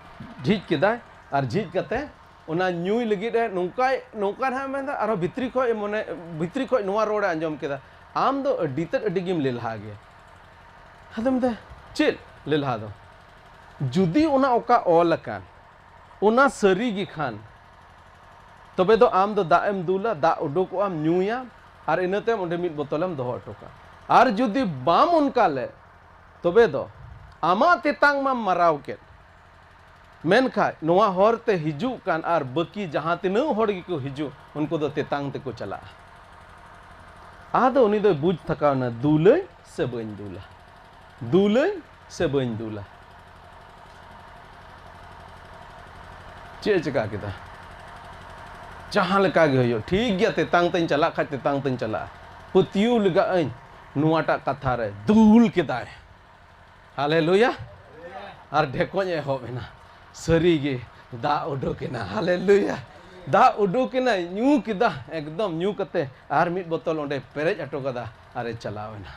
ᱡᱷᱤᱡ ᱠᱮᱫᱟᱭ ᱟᱨ ᱡᱷᱤᱡ ᱠᱟᱛᱮ ᱚᱱᱟ ᱧᱩᱭ ᱞᱟᱹᱜᱤᱫ ᱮ ᱱᱚᱝᱠᱟᱭ, ᱱᱚᱝᱠᱟ ᱱᱟᱦᱟᱜ ᱢᱮᱱᱫᱟ, ᱟᱨᱦᱚᱸ ᱵᱷᱤᱛᱨᱤ ᱠᱷᱚᱡ ᱢᱚᱱᱮ, ᱵᱷᱤᱛᱨᱤ ᱠᱷᱚᱡ ᱱᱚᱣᱟ ᱨᱚᱲ ᱮ ᱟᱸᱡᱚᱢ ᱠᱮᱫᱟ, "ᱟᱢ ᱫᱚ ᱟᱹᱰᱤ ᱛᱮᱫ ᱟᱹᱰᱤ ᱜᱮᱢ ᱞᱮᱞᱦᱟ ᱜᱮᱭᱟ᱾" ᱟᱫᱚ ᱢᱮᱱᱫᱟ, "ᱪᱮᱫ ᱞᱮᱞᱦᱟ ᱫᱚ?" ᱡᱩᱫᱤ ᱚᱱᱟ ᱚᱠᱟ ᱚᱞ ᱟᱠᱟᱱ, ᱚᱱᱟ ᱥᱟᱹᱨᱤ ᱜᱮ ᱠᱷᱟᱱ, ᱛᱚᱵᱮ ᱫᱚ ᱟᱢ ᱫᱚ ᱫᱟᱜ ᱮᱢ ᱫᱩᱞᱟ, ᱫᱟᱜ ᱩᱰᱩᱠᱚᱜᱼᱟᱢ, ᱧᱩᱭᱟᱢ, ᱟᱨ ᱤᱱᱟᱹ ᱛᱟᱭᱚᱢ ᱚᱸᱰᱮ ᱢᱤᱫ ᱵᱚᱛᱚᱞᱮᱢ ᱫᱚᱦᱚ ᱦᱚᱴᱚ ᱠᱟᱜᱼᱟ᱾ ᱟᱨ ᱡᱩᱫᱤ ᱵᱟᱢ ᱚᱱᱠᱟ ᱞᱮᱫ, ᱛᱚᱵᱮ ᱫᱚ ᱟᱢᱟᱜ ᱛᱮᱛᱟᱝ ᱢᱟᱢ ᱢᱟᱨᱟᱣ ᱠᱮᱫ, ᱢᱮᱱᱠᱷᱟᱡ ᱱᱚᱣᱟ ᱦᱚᱨ ᱛᱮ ᱦᱤᱡᱩᱜ ᱠᱟᱱ ᱟᱨ ᱵᱟᱹᱠᱤ ᱡᱟᱦᱟᱸ ᱛᱤᱱᱟᱹᱜ ᱦᱚᱲ ᱜᱮᱠᱚ ᱦᱤᱡᱩᱜ, ᱩᱱᱠᱩ ᱫᱚ ᱛᱮᱛᱟᱝ ᱛᱮᱠᱚ ᱪᱟᱞᱟᱜᱼᱟ᱾ ᱟᱫᱚ ᱩᱱᱤ ᱫᱚᱭ ᱵᱩᱡᱽ ᱛᱷᱟᱠᱟᱣᱱᱟ, ᱫᱩᱞᱟᱹᱧ ᱥᱮ ᱵᱟᱹᱧ ᱫᱩᱞᱟ, ᱫᱩᱞᱟᱹᱧ ᱥᱮ ᱵᱟᱹᱧ ᱫᱩᱞᱟ᱾ ᱪᱮᱫ ᱮ ᱪᱮᱠᱟ ᱠᱮᱫᱟ? ᱡᱟᱦᱟᱸ ᱞᱮᱠᱟ ᱜᱮ ᱦᱩᱭᱩᱜ, ᱴᱷᱤᱠ ᱜᱮᱭᱟ, ᱛᱮᱛᱟᱝ ᱛᱮᱧ ᱪᱟᱞᱟᱜ ᱠᱷᱟᱡ ᱛᱮᱛᱟᱝ ᱛᱮᱧ ᱪᱟᱞᱟᱜᱼᱟ, ᱯᱟᱹᱛᱭᱟᱹᱣ ᱞᱮᱜᱟᱜ ᱟᱹᱧ, ᱱᱚᱣᱟᱴᱟᱜ ᱠᱟᱛᱷᱟ ᱨᱮ ᱫᱩᱞ ᱠᱮᱫᱟᱭ᱾ ᱦᱟᱞᱮᱞᱩᱭᱟ᱾ ᱟᱨ ᱰᱷᱮᱠᱚᱡ ᱮᱦᱚᱵ ᱮᱱᱟ᱾ ᱥᱟᱹᱨᱤ ᱜᱮ ᱫᱟᱜ ᱩᱰᱩᱠ ᱮᱱᱟ᱾ ᱦᱟᱞᱮᱞᱩᱭᱟ᱾ ᱫᱟᱜ ᱩᱰᱩᱠ ᱮᱱᱟ, ᱧᱩ ᱠᱮᱫᱟ, ᱮᱠᱫᱚᱢ ᱧᱩ ᱠᱟᱛᱮ ᱟᱨ ᱢᱤᱫ ᱵᱳᱛᱚᱞ ᱚᱸᱰᱮ ᱯᱮᱨᱮᱡ ᱦᱚᱴᱚ ᱠᱟᱫᱟ ᱟᱨᱮ ᱪᱟᱞᱟᱣ ᱮᱱᱟ᱾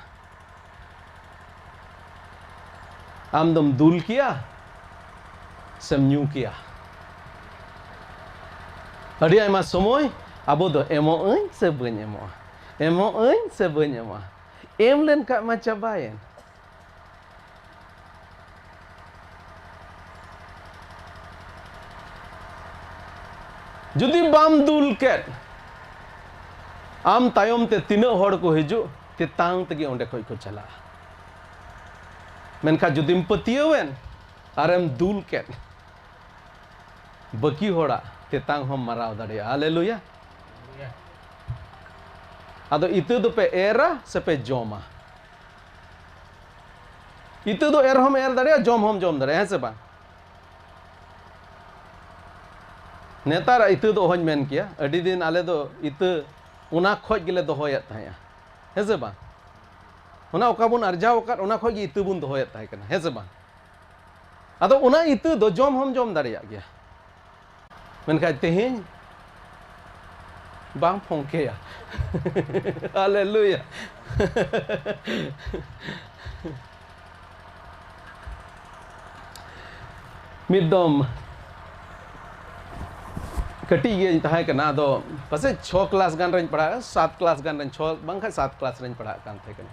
ᱟᱢ ᱫᱚᱢ ᱫᱩᱞ ᱠᱮᱭᱟ ᱥᱮᱢ ᱧᱩ ᱠᱮᱭᱟ? ᱟᱹᱰᱤ ᱟᱭᱢᱟ ᱥᱚᱢᱚᱭ ᱟᱵᱚ ᱫᱚ ᱮᱢᱚᱜ ᱟᱹᱧ ᱥᱮ ᱵᱟᱹᱧ ᱮᱢᱚᱜᱼᱟ, ᱮᱢᱚᱜ ᱟᱹᱧ ᱥᱮ ᱵᱟᱹᱧ ᱮᱢᱚᱜᱼᱟ, ᱮᱢ ᱞᱮᱱ ᱠᱷᱟᱱ ᱢᱟ ᱪᱟᱵᱟᱭᱮᱱ᱾ ᱡᱩᱫᱤ ᱵᱟᱢ ᱫᱩᱞ ᱠᱮᱫ, ᱟᱢ ᱛᱟᱭᱚᱢ ᱛᱮ ᱛᱤᱱᱟᱹᱜ ᱦᱚᱲ ᱠᱚ ᱦᱤᱡᱩᱜ, ᱛᱮᱛᱟᱝ ᱛᱮᱜᱮ ᱚᱸᱰᱮ ᱠᱷᱚᱡ ᱠᱚ ᱪᱟᱞᱟᱜᱼᱟ᱾ ᱢᱮᱱᱠᱷᱟᱱ ᱡᱩᱫᱤᱢ ᱯᱟᱹᱛᱭᱟᱹᱣᱮᱱ ᱟᱨᱮᱢ ᱫᱩᱞ ᱠᱮᱫ, ᱵᱟᱹᱠᱤ ᱦᱚᱲᱟᱜ ᱛᱮᱛᱟᱝ ᱦᱚᱸᱢ ᱢᱟᱨᱟᱣ ᱫᱟᱲᱮᱭᱟᱜᱼᱟ᱾ ᱦᱟᱞᱮᱞᱩᱭᱟ᱾ ᱟᱫᱚ ᱤᱛᱟᱹ ᱫᱚᱯᱮ ᱮᱨᱟ ᱥᱮᱯᱮ ᱡᱚᱢᱟ? ᱤᱛᱟᱹ ᱫᱚ ᱮᱨ ᱦᱚᱸᱢ ᱮᱨ ᱫᱟᱲᱮᱭᱟᱜᱼᱟ, ᱡᱚᱢ ᱦᱚᱸᱢ ᱡᱚᱢ ᱫᱟᱲᱮᱭᱟᱜᱼᱟ, ᱦᱮᱸ ᱥᱮ ᱵᱟᱝ? ᱱᱮᱛᱟᱨᱟᱜ ᱤᱛᱟᱹ ᱫᱚ ᱚᱦᱚᱧ ᱢᱮᱱ ᱠᱮᱭᱟ, ᱟᱹᱰᱤ ᱫᱤᱱ ᱟᱞᱮ ᱫᱚ ᱤᱛᱟᱹ ᱚᱱᱟ ᱠᱷᱚᱡ ᱜᱮᱞᱮ ᱫᱚᱦᱚᱭᱮᱫ ᱛᱟᱦᱮᱸᱜᱼᱟ, ᱦᱮᱸ ᱥᱮ ᱵᱟᱝ? ᱚᱱᱟ ᱚᱠᱟ ᱵᱚᱱ ᱟᱨᱡᱟᱣ ᱟᱠᱟᱫ, ᱚᱱᱟ ᱠᱷᱚᱡ ᱜᱮ ᱤᱛᱟᱹ ᱵᱚᱱ ᱫᱚᱦᱚᱭᱮᱫ ᱛᱟᱦᱮᱸ ᱠᱟᱱᱟ, ᱦᱮᱸ ᱥᱮ ᱵᱟᱝ? ᱟᱫᱚ ᱚᱱᱟ ᱤᱛᱟᱹ ᱫᱚ ᱡᱚᱢ ᱦᱚᱸᱢ ᱡᱚᱢ ᱫᱟᱲᱮᱭᱟᱜ ᱜᱮᱭᱟ, ᱢᱮᱱᱠᱷᱟᱱ ᱛᱮᱦᱮᱧ ᱵᱟᱝ ᱯᱷᱚᱝᱠᱮᱭᱟ᱾ ᱦᱟᱞᱮᱞᱩᱭᱟ᱾ ᱢᱤᱫ ᱫᱚᱢ ᱠᱟᱹᱴᱤᱡ ᱜᱤᱧ ᱛᱟᱦᱮᱸ ᱠᱟᱱᱟ, ᱟᱫᱚ ᱯᱟᱥᱮᱡ ᱪᱷᱚ ᱠᱞᱟᱥ ᱜᱟᱱ ᱨᱮᱧ ᱯᱟᱲᱦᱟᱜᱼᱟ, ᱥᱟᱛ ᱠᱞᱟᱥ ᱜᱟᱱ ᱨᱮᱧ, ᱪᱷᱚ ᱵᱟᱝᱠᱷᱟᱱ ᱥᱟᱛ ᱠᱞᱟᱥ ᱨᱮᱧ ᱯᱟᱲᱦᱟᱜ ᱠᱟᱱ ᱛᱟᱦᱮᱸ ᱠᱟᱱᱟ᱾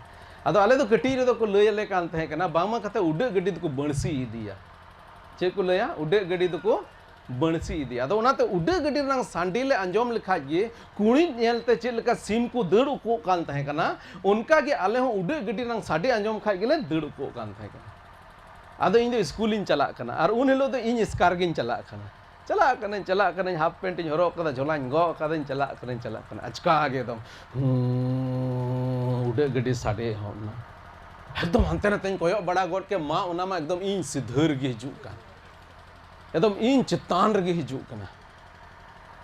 ᱟᱫᱚ ᱟᱞᱮ ᱫᱚ ᱠᱟᱹᱴᱤᱡ ᱨᱮᱫᱚ ᱠᱚ ᱞᱟᱹᱭ ᱟᱞᱮ ᱠᱟᱱ ᱛᱟᱦᱮᱸ ᱠᱟᱱᱟ, ᱵᱟᱝᱢᱟ ᱠᱟᱛᱷᱟ ᱩᱰᱟᱹᱜ ᱜᱟᱹᱰᱤ ᱫᱚᱠᱚ ᱵᱟᱹᱲᱥᱤ ᱤᱫᱤᱭᱟ᱾ ᱪᱮᱫ ᱠᱚ ᱞᱟᱹᱭᱟ? ᱩᱰᱟᱹᱜ ᱜᱟᱹᱰᱤ ᱫᱚᱠᱚ ᱵᱟᱹᱲᱥᱤ ᱤᱫᱤᱭᱟ᱾ ᱟᱫᱚ ᱚᱱᱟᱛᱮ ᱩᱰᱟᱹᱜ ᱜᱟᱹᱰᱤ ᱨᱮᱱᱟᱜ ᱥᱟᱰᱮ ᱞᱮ ᱟᱸᱡᱚᱢ ᱞᱮᱠᱷᱟᱡ ᱜᱮ, ᱠᱩᱬᱤᱫ ᱧᱮᱞᱛᱮ ᱪᱮᱫ ᱞᱮᱠᱟ ᱥᱤᱢ ᱠᱚ ᱫᱟᱹᱲ ᱩᱠᱩᱜ ᱠᱟᱱ ᱛᱟᱦᱮᱸ ᱠᱟᱱᱟ, ᱚᱱᱠᱟ ᱜᱮ ᱟᱞᱮ ᱦᱚᱸ ᱩᱰᱟᱹᱜ ᱜᱟᱹᱰᱤ ᱨᱮᱱᱟᱜ ᱥᱟᱰᱮ ᱟᱸᱡᱚᱢ ᱠᱷᱟᱡ ᱜᱮᱞᱮ ᱫᱟᱹᱲ ᱩᱠᱩᱜ ᱠᱟᱱ ᱛᱟᱦᱮᱸ ᱠᱟᱱᱟ᱾ ᱟᱫᱚ ᱤᱧ ᱫᱚ ᱥᱠᱩᱞᱤᱧ ᱪᱟᱞᱟᱜ ᱠᱟᱱᱟ, ᱟᱨ ᱩᱱ ᱦᱤᱞᱳᱜ ᱫᱚ ᱤᱧ ᱮᱥᱠᱟᱨ ᱜᱤᱧ ᱪᱟᱞᱟᱜ ᱠᱟᱱᱟ᱾ ᱪᱟᱞᱟᱜ ᱠᱟᱹᱱᱟᱹᱧ, ᱪᱟᱞᱟᱜ ᱠᱟᱹᱱᱟᱹᱧ, ᱦᱟᱯ ᱯᱮᱱᱴ ᱤᱧ ᱦᱚᱨᱚᱜ ᱠᱟᱫᱟ, ᱡᱷᱚᱞᱟᱧ ᱜᱚᱜ ᱠᱟᱫᱟᱧ, ᱪᱟᱞᱟᱜ ᱠᱟᱹᱱᱟᱹᱧ, ᱪᱟᱞᱟᱜ ᱠᱟᱹᱱᱟᱹᱧ᱾ ᱟᱪᱠᱟ ᱜᱮ ᱮᱠᱫᱚᱢ, ᱦᱩᱸ, ᱩᱰᱟᱹᱜ ᱜᱟᱹᱰᱤ ᱥᱟᱰᱮ ᱮᱦᱚᱵ ᱮᱱᱟ᱾ ᱮᱠᱫᱚᱢ ᱦᱟᱱᱛᱮ ᱱᱟᱛᱮᱧ ᱠᱚᱭᱚᱜ ᱵᱟᱲᱟ ᱜᱚᱫ ᱠᱮᱫ, ᱢᱟ ᱚᱱᱟ ᱢᱟ ᱮᱠᱫᱚᱢ ᱤᱧ ᱥᱤᱫᱷᱟᱹ ᱨᱮᱜᱮ ᱦᱤᱡᱩᱜ ᱠᱟᱱ, ᱮᱠᱫᱚᱢ ᱤᱧ ᱪᱮᱛᱟᱱ ᱨᱮᱜᱮ ᱦᱤᱡᱩᱜ ᱠᱟᱱᱟ᱾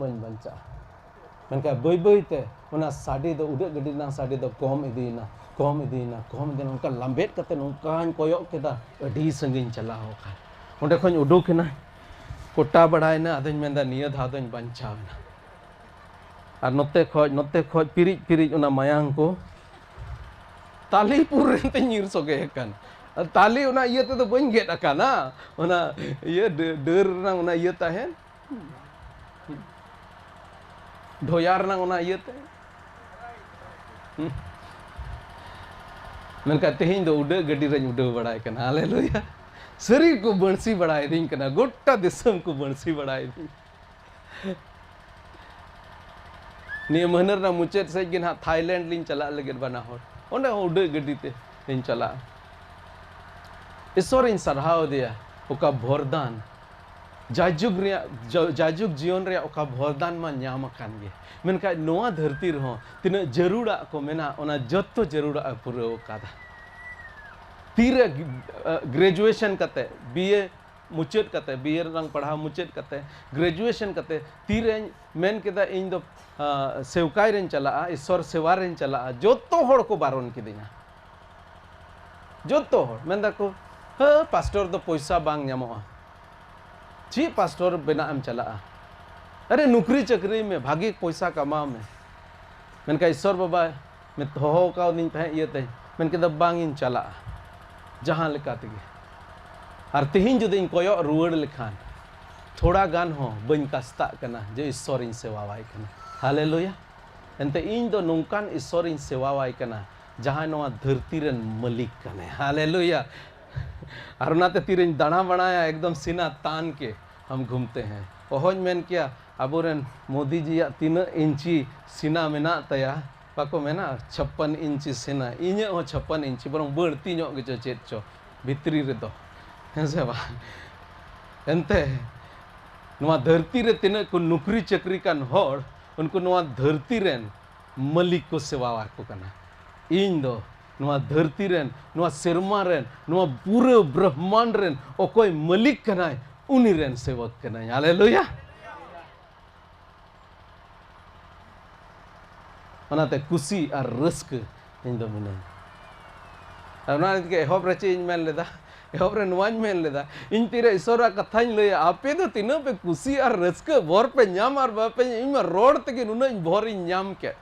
ᱵᱟᱹᱧ ᱵᱟᱧᱪᱟᱜᱼᱟ᱾ ᱢᱮᱱᱠᱷᱟᱱ ᱵᱟᱹᱭ ᱵᱟᱹᱭ ᱛᱮ ᱚᱱᱟ ᱥᱟᱰᱮ ᱫᱚ, ᱩᱰᱟᱹᱜ ᱜᱟᱹᱰᱤ ᱨᱮᱱᱟᱜ ᱥᱟᱰᱮ ᱫᱚ ᱠᱚᱢ ᱤᱫᱤᱭᱮᱱᱟ, ᱠᱚᱢ ᱤᱫᱤᱭᱮᱱᱟ, ᱠᱚᱢ ᱤᱫᱤᱭᱮᱱᱟ᱾ ᱚᱱᱠᱟ ᱞᱟᱢᱵᱮᱫ ᱠᱟᱛᱮ ᱱᱚᱝᱠᱟᱧ ᱠᱚᱭᱚᱜ ᱠᱮᱫᱟ, ᱟᱹᱰᱤ ᱥᱟᱺᱜᱤᱧ ᱪᱟᱞᱟᱣ ᱟᱠᱟᱱ᱾ ᱚᱸᱰᱮ ᱠᱷᱚᱱ ᱩᱰᱩᱠ ᱮᱱᱟ, ᱠᱚᱴᱟ ᱵᱟᱲᱟᱭᱮᱱᱟ, ᱟᱫᱚᱧ ᱢᱮᱱᱫᱟ, ᱱᱤᱭᱟᱹ ᱫᱷᱟᱣ ᱫᱚᱧ ᱵᱟᱧᱪᱟᱣ ᱮᱱᱟ᱾ ᱟᱨ ᱱᱚᱛᱮ ᱠᱷᱚᱡ, ᱱᱚᱛᱮ ᱠᱷᱚᱡ ᱯᱤᱨᱤᱡ ᱯᱤᱨᱤᱡ ᱚᱱᱟ ᱢᱟᱭᱟᱝ ᱠᱚ ᱛᱟᱞᱤ ᱯᱩᱨ ᱨᱮᱱᱛᱮ ᱧᱤᱨ ᱥᱚᱜᱮ ᱟᱠᱟᱱ᱾ ᱛᱟᱞᱤ ᱚᱱᱟ ᱤᱭᱟᱹ ᱛᱮᱫᱚ ᱵᱟᱹᱧ ᱜᱮᱫ ᱟᱠᱟᱱᱟ, ᱚᱱᱟ ᱤᱭᱟᱹ ᱰᱟᱹ-, ᱰᱟᱹᱨ ᱨᱮᱱᱟᱜ ᱚᱱᱟ ᱤᱭᱟᱹ ᱛᱟᱦᱮᱱ, ᱰᱷᱚᱭᱟ ᱨᱮᱱᱟᱜ ᱚᱱᱟ ᱤᱭᱟᱹᱛᱮ᱾ ᱢᱮᱱᱠᱷᱟᱱ ᱛᱮᱦᱮᱧ ᱫᱚ ᱩᱰᱟᱹᱜ ᱜᱟᱹᱰᱤ ᱨᱮᱧ ᱩᱰᱟᱹᱣ ᱵᱟᱲᱟᱭ ᱠᱟᱱᱟ᱾ ᱦᱟᱞᱮᱞᱩᱭᱟ! ᱥᱟᱹᱨᱤ ᱠᱚ ᱵᱟᱹᱲᱥᱤ ᱵᱟᱲᱟᱭᱮᱫᱤᱧ ᱠᱟᱱᱟ, ᱜᱚᱴᱟ ᱫᱤᱥᱚᱢ ᱠᱚ ᱵᱟᱹᱲᱥᱤ ᱵᱟᱲᱟᱭᱮᱫᱤᱧ᱾ ᱱᱤᱭᱟᱹ ᱢᱟᱹᱦᱱᱟᱹ ᱨᱮᱱᱟᱜ ᱢᱩᱪᱟᱹᱫ ᱥᱮᱫ ᱜᱮ ᱱᱟᱦᱟᱜ ᱛᱷᱟᱭᱞᱮᱱᱰ ᱞᱤᱧ ᱪᱟᱞᱟᱜ ᱞᱟᱹᱜᱤᱫ ᱵᱟᱱᱟ ᱦᱚᱲ᱾ ᱚᱸᱰᱮ ᱦᱚᱸ ᱩᱰᱟᱹᱜ ᱜᱟᱹᱰᱤ ᱛᱮ ᱞᱤᱧ ᱪᱟᱞᱟᱜᱼᱟ᱾ ᱤᱥᱚᱨᱤᱧ ᱥᱟᱨᱦᱟᱣ ᱟᱫᱮᱭᱟ, ᱚᱠᱟ ᱵᱚᱨᱫᱟᱱ, ᱡᱟᱭᱡᱩᱜᱽ ᱨᱮᱭᱟᱜ, ᱡᱟ-, ᱡᱟᱭᱡᱩᱜᱽ ᱡᱤᱭᱚᱱ ᱨᱮᱭᱟᱜ ᱚᱠᱟ ᱵᱚᱨᱫᱟᱱ ᱢᱟ ᱧᱟᱢ ᱟᱠᱟᱱ ᱜᱮ, ᱢᱮᱱᱠᱷᱟᱱ ᱱᱚᱣᱟ ᱫᱷᱟᱹᱨᱛᱤ ᱨᱮᱦᱚᱸ ᱛᱤᱱᱟᱹᱜ ᱡᱟᱹᱨᱩᱲᱟᱜ ᱠᱚ ᱢᱮᱱᱟᱜ, ᱚᱱᱟ ᱡᱚᱛᱚ ᱡᱟᱹᱨᱩᱲᱟᱜ ᱮ ᱯᱩᱨᱟᱹᱣ ᱟᱠᱟᱫᱟ᱾ ᱛᱤᱨᱮ ᱜᱨᱮᱡᱩᱭᱮᱥᱚᱱ ᱠᱟᱛᱮ, ᱵᱤ ᱮ ᱢᱩᱪᱟᱹᱫ ᱠᱟᱛᱮ, ᱵᱤ ᱮ ᱨᱮᱱᱟᱜ ᱯᱟᱲᱦᱟᱣ ᱢᱩᱪᱟᱹᱫ ᱠᱟᱛᱮ, ᱜᱨᱮᱡᱩᱭᱮᱥᱚᱱ ᱠᱟᱛᱮ ᱛᱤᱨᱮᱧ ᱢᱮᱱ ᱠᱮᱫᱟ ᱤᱧ ᱫᱚ, ᱟ, ᱥᱮᱣᱠᱟᱭ ᱨᱮᱧ ᱪᱟᱞᱟᱜᱼᱟ, ᱤᱥᱚᱨ ᱥᱮᱣᱟ ᱨᱮᱧ ᱪᱟᱞᱟᱜᱼᱟ, ᱡᱚᱛᱚ ᱦᱚᱲ ᱠᱚ ᱵᱟᱨᱚᱱ ᱠᱤᱫᱤᱧᱟ᱾ ᱡᱚᱛᱚ ᱦᱚᱲ ᱢᱮᱱ ᱫᱟᱠᱚ, "ᱦᱮ, ᱯᱟᱥᱴᱚᱨ ᱫᱚ ᱯᱚᱭᱥᱟ ᱵᱟᱝ ᱧᱟᱢᱚᱜᱼᱟ, ᱪᱮᱫ ᱯᱟᱥᱴᱚᱨ ᱵᱮᱱᱟᱜ ᱮᱢ ᱪᱟᱞᱟᱜᱼᱟ? ᱟᱨᱮ, ᱱᱩᱠᱨᱤ ᱪᱟᱹᱠᱨᱤ ᱢᱮ, ᱵᱷᱟᱜᱤ ᱯᱚᱭᱥᱟ ᱠᱟᱢᱟᱣ ᱢᱮ᱾" ᱢᱮᱱᱠᱷᱟᱱ ᱤᱥᱚᱨ ᱵᱟᱵᱟ ᱢᱮ-, ᱦᱚᱦᱚ ᱠᱟᱣᱫᱤᱧ ᱛᱟᱦᱮᱸᱫ ᱤᱭᱟᱹᱛᱮ, ᱢᱮᱱ ᱠᱮᱫᱟ, "ᱵᱟᱝ ᱤᱧ ᱪᱟᱞᱟᱜᱼᱟ, ᱡᱟᱦᱟᱸ ᱞᱮᱠᱟ ᱛᱮᱜᱮ᱾" ᱟᱨ ᱛᱮᱦᱮᱧ ᱡᱩᱫᱤᱧ ᱠᱚᱭᱚᱜ ᱨᱩᱣᱟᱹᱲ ᱞᱮᱠᱷᱟᱱ, ᱛᱷᱚᱲᱟ ᱜᱟᱱ ᱦᱚᱸ ᱵᱟᱹᱧ ᱠᱟᱥᱛᱟᱜ ᱠᱟᱱᱟ ᱡᱮ ᱤᱥᱚᱨᱤᱧ ᱥᱮᱣᱟᱣᱟᱭ ᱠᱟᱱᱟ᱾ ᱦᱟᱞᱮᱞᱩᱭᱟ! ᱮᱱᱛᱮ ᱤᱧ ᱫᱚ ᱱᱚᱝᱠᱟᱱ ᱤᱥᱚᱨᱤᱧ ᱥᱮᱣᱟᱣᱟᱭ ᱠᱟᱱᱟ, ᱡᱟᱦᱟᱸᱭ ᱱᱚᱣᱟ ᱫᱷᱟᱹᱨᱛᱤ ᱨᱮᱱ ᱢᱟᱹᱞᱤᱠ ᱠᱟᱱᱟᱭ᱾ ᱦᱟᱞᱮᱞᱩᱭᱟ! ᱟᱨ ᱚᱱᱟᱛᱮ ᱛᱤᱨᱮᱧ ᱫᱟᱬᱟ ᱵᱟᱲᱟᱭᱟ, ᱮᱠᱫᱚᱢ ᱥᱤᱱᱟ ᱛᱟᱱ ᱠᱮ ᱦᱟᱢ ᱜᱷᱩᱢᱛᱮ ᱦᱮᱸ᱾ ᱚᱦᱚᱧ ᱢᱮᱱ ᱠᱮᱭᱟ, ᱟᱵᱚᱨᱮᱱ ᱢᱳᱫᱤ ᱡᱤᱭᱟᱜ ᱛᱤᱱᱟᱹᱜ ᱤᱧᱪᱤ ᱥᱤᱱᱟ ᱢᱮᱱᱟᱜ ᱛᱟᱭᱟ, ᱵᱟᱠᱚ ᱢᱮᱱᱟ ᱪᱷᱟᱯᱯᱟᱱ ᱤᱧᱪᱤ ᱥᱤᱱᱟ, ᱤᱧᱟᱹᱜ ᱦᱚᱸ ᱪᱷᱟᱯᱯᱟᱱ ᱤᱧᱪᱤ, ᱵᱚᱨᱚᱝ ᱵᱟᱹᱲᱛᱤ ᱧᱚᱜ ᱜᱮᱪᱚ ᱪᱮᱫ ᱪᱚ ᱵᱷᱤᱛᱨᱤ ᱨᱮᱫᱚ, ᱦᱮᱸ ᱥᱮ ᱵᱟᱝ? ᱮᱱᱛᱮ ᱱᱚᱣᱟ ᱫᱷᱟᱹᱨᱛᱤ ᱨᱮ ᱛᱤᱱᱟᱹᱜ ᱠᱚ ᱱᱩᱠᱨᱤ ᱪᱟᱹᱠᱨᱤ ᱠᱟᱱ ᱦᱚᱲ, ᱩᱱᱠᱩ ᱱᱚᱣᱟ ᱫᱷᱟᱹᱨᱛᱤ ᱨᱮᱱ ᱢᱟᱹᱞᱤᱠ ᱠᱚ ᱥᱮᱵᱟᱣᱟᱠᱚ ᱠᱟᱱᱟ᱾ ᱤᱧ ᱫᱚ ᱱᱚᱣᱟ ᱫᱷᱟᱹᱨᱛᱤ ᱨᱮᱱ, ᱱᱚᱣᱟ ᱥᱮᱨᱢᱟ ᱨᱮᱱ, ᱱᱚᱣᱟ ᱯᱩᱨᱟᱹ ᱵᱨᱚᱦᱢᱟᱱᱰ ᱨᱮᱱ ᱚᱠᱚᱭ ᱢᱟᱹᱞᱤᱠ ᱠᱟᱱᱟᱭ, ᱩᱱᱤ ᱨᱮᱱ ᱥᱮᱵᱚᱠ ᱠᱟᱹᱱᱟᱹᱧ᱾ ᱦᱟᱞᱮᱞᱩᱭᱟ! ᱚᱱᱟᱛᱮ ᱠᱩᱥᱤ ᱟᱨ ᱨᱟᱹᱥᱠᱟᱹ ᱤᱧ ᱫᱚ ᱢᱤᱱᱟᱹᱧᱟ᱾ ᱟᱨ ᱚᱱᱟ ᱛᱮᱜᱮ ᱮᱦᱚᱵ ᱨᱮ ᱪᱮᱫ ᱤᱧ ᱢᱮᱱ ᱞᱮᱫᱟ? ᱮᱦᱚᱵ ᱨᱮ ᱱᱚᱣᱟᱧ ᱢᱮᱱ ᱞᱮᱫᱟ, ᱤᱧ ᱛᱤᱨᱮ ᱤᱥᱚᱨᱟᱜ ᱠᱟᱛᱷᱟᱧ ᱞᱟᱹᱭᱟ, ᱟᱯᱮ ᱫᱚ ᱛᱤᱱᱟᱹᱜ ᱯᱮ ᱠᱩᱥᱤ ᱟᱨ ᱨᱟᱹᱥᱠᱟᱹ, ᱵᱷᱚᱨ ᱯᱮ ᱧᱟᱢ ᱟᱨ ᱵᱟᱯᱮ ᱧᱟᱢ, ᱤᱧ ᱢᱟ ᱨᱚᱲ ᱛᱮᱜᱮ ᱱᱩᱱᱟᱹᱜ ᱤᱧ ᱵᱷᱚᱨ ᱤᱧ ᱧᱟᱢ ᱠᱮᱫ,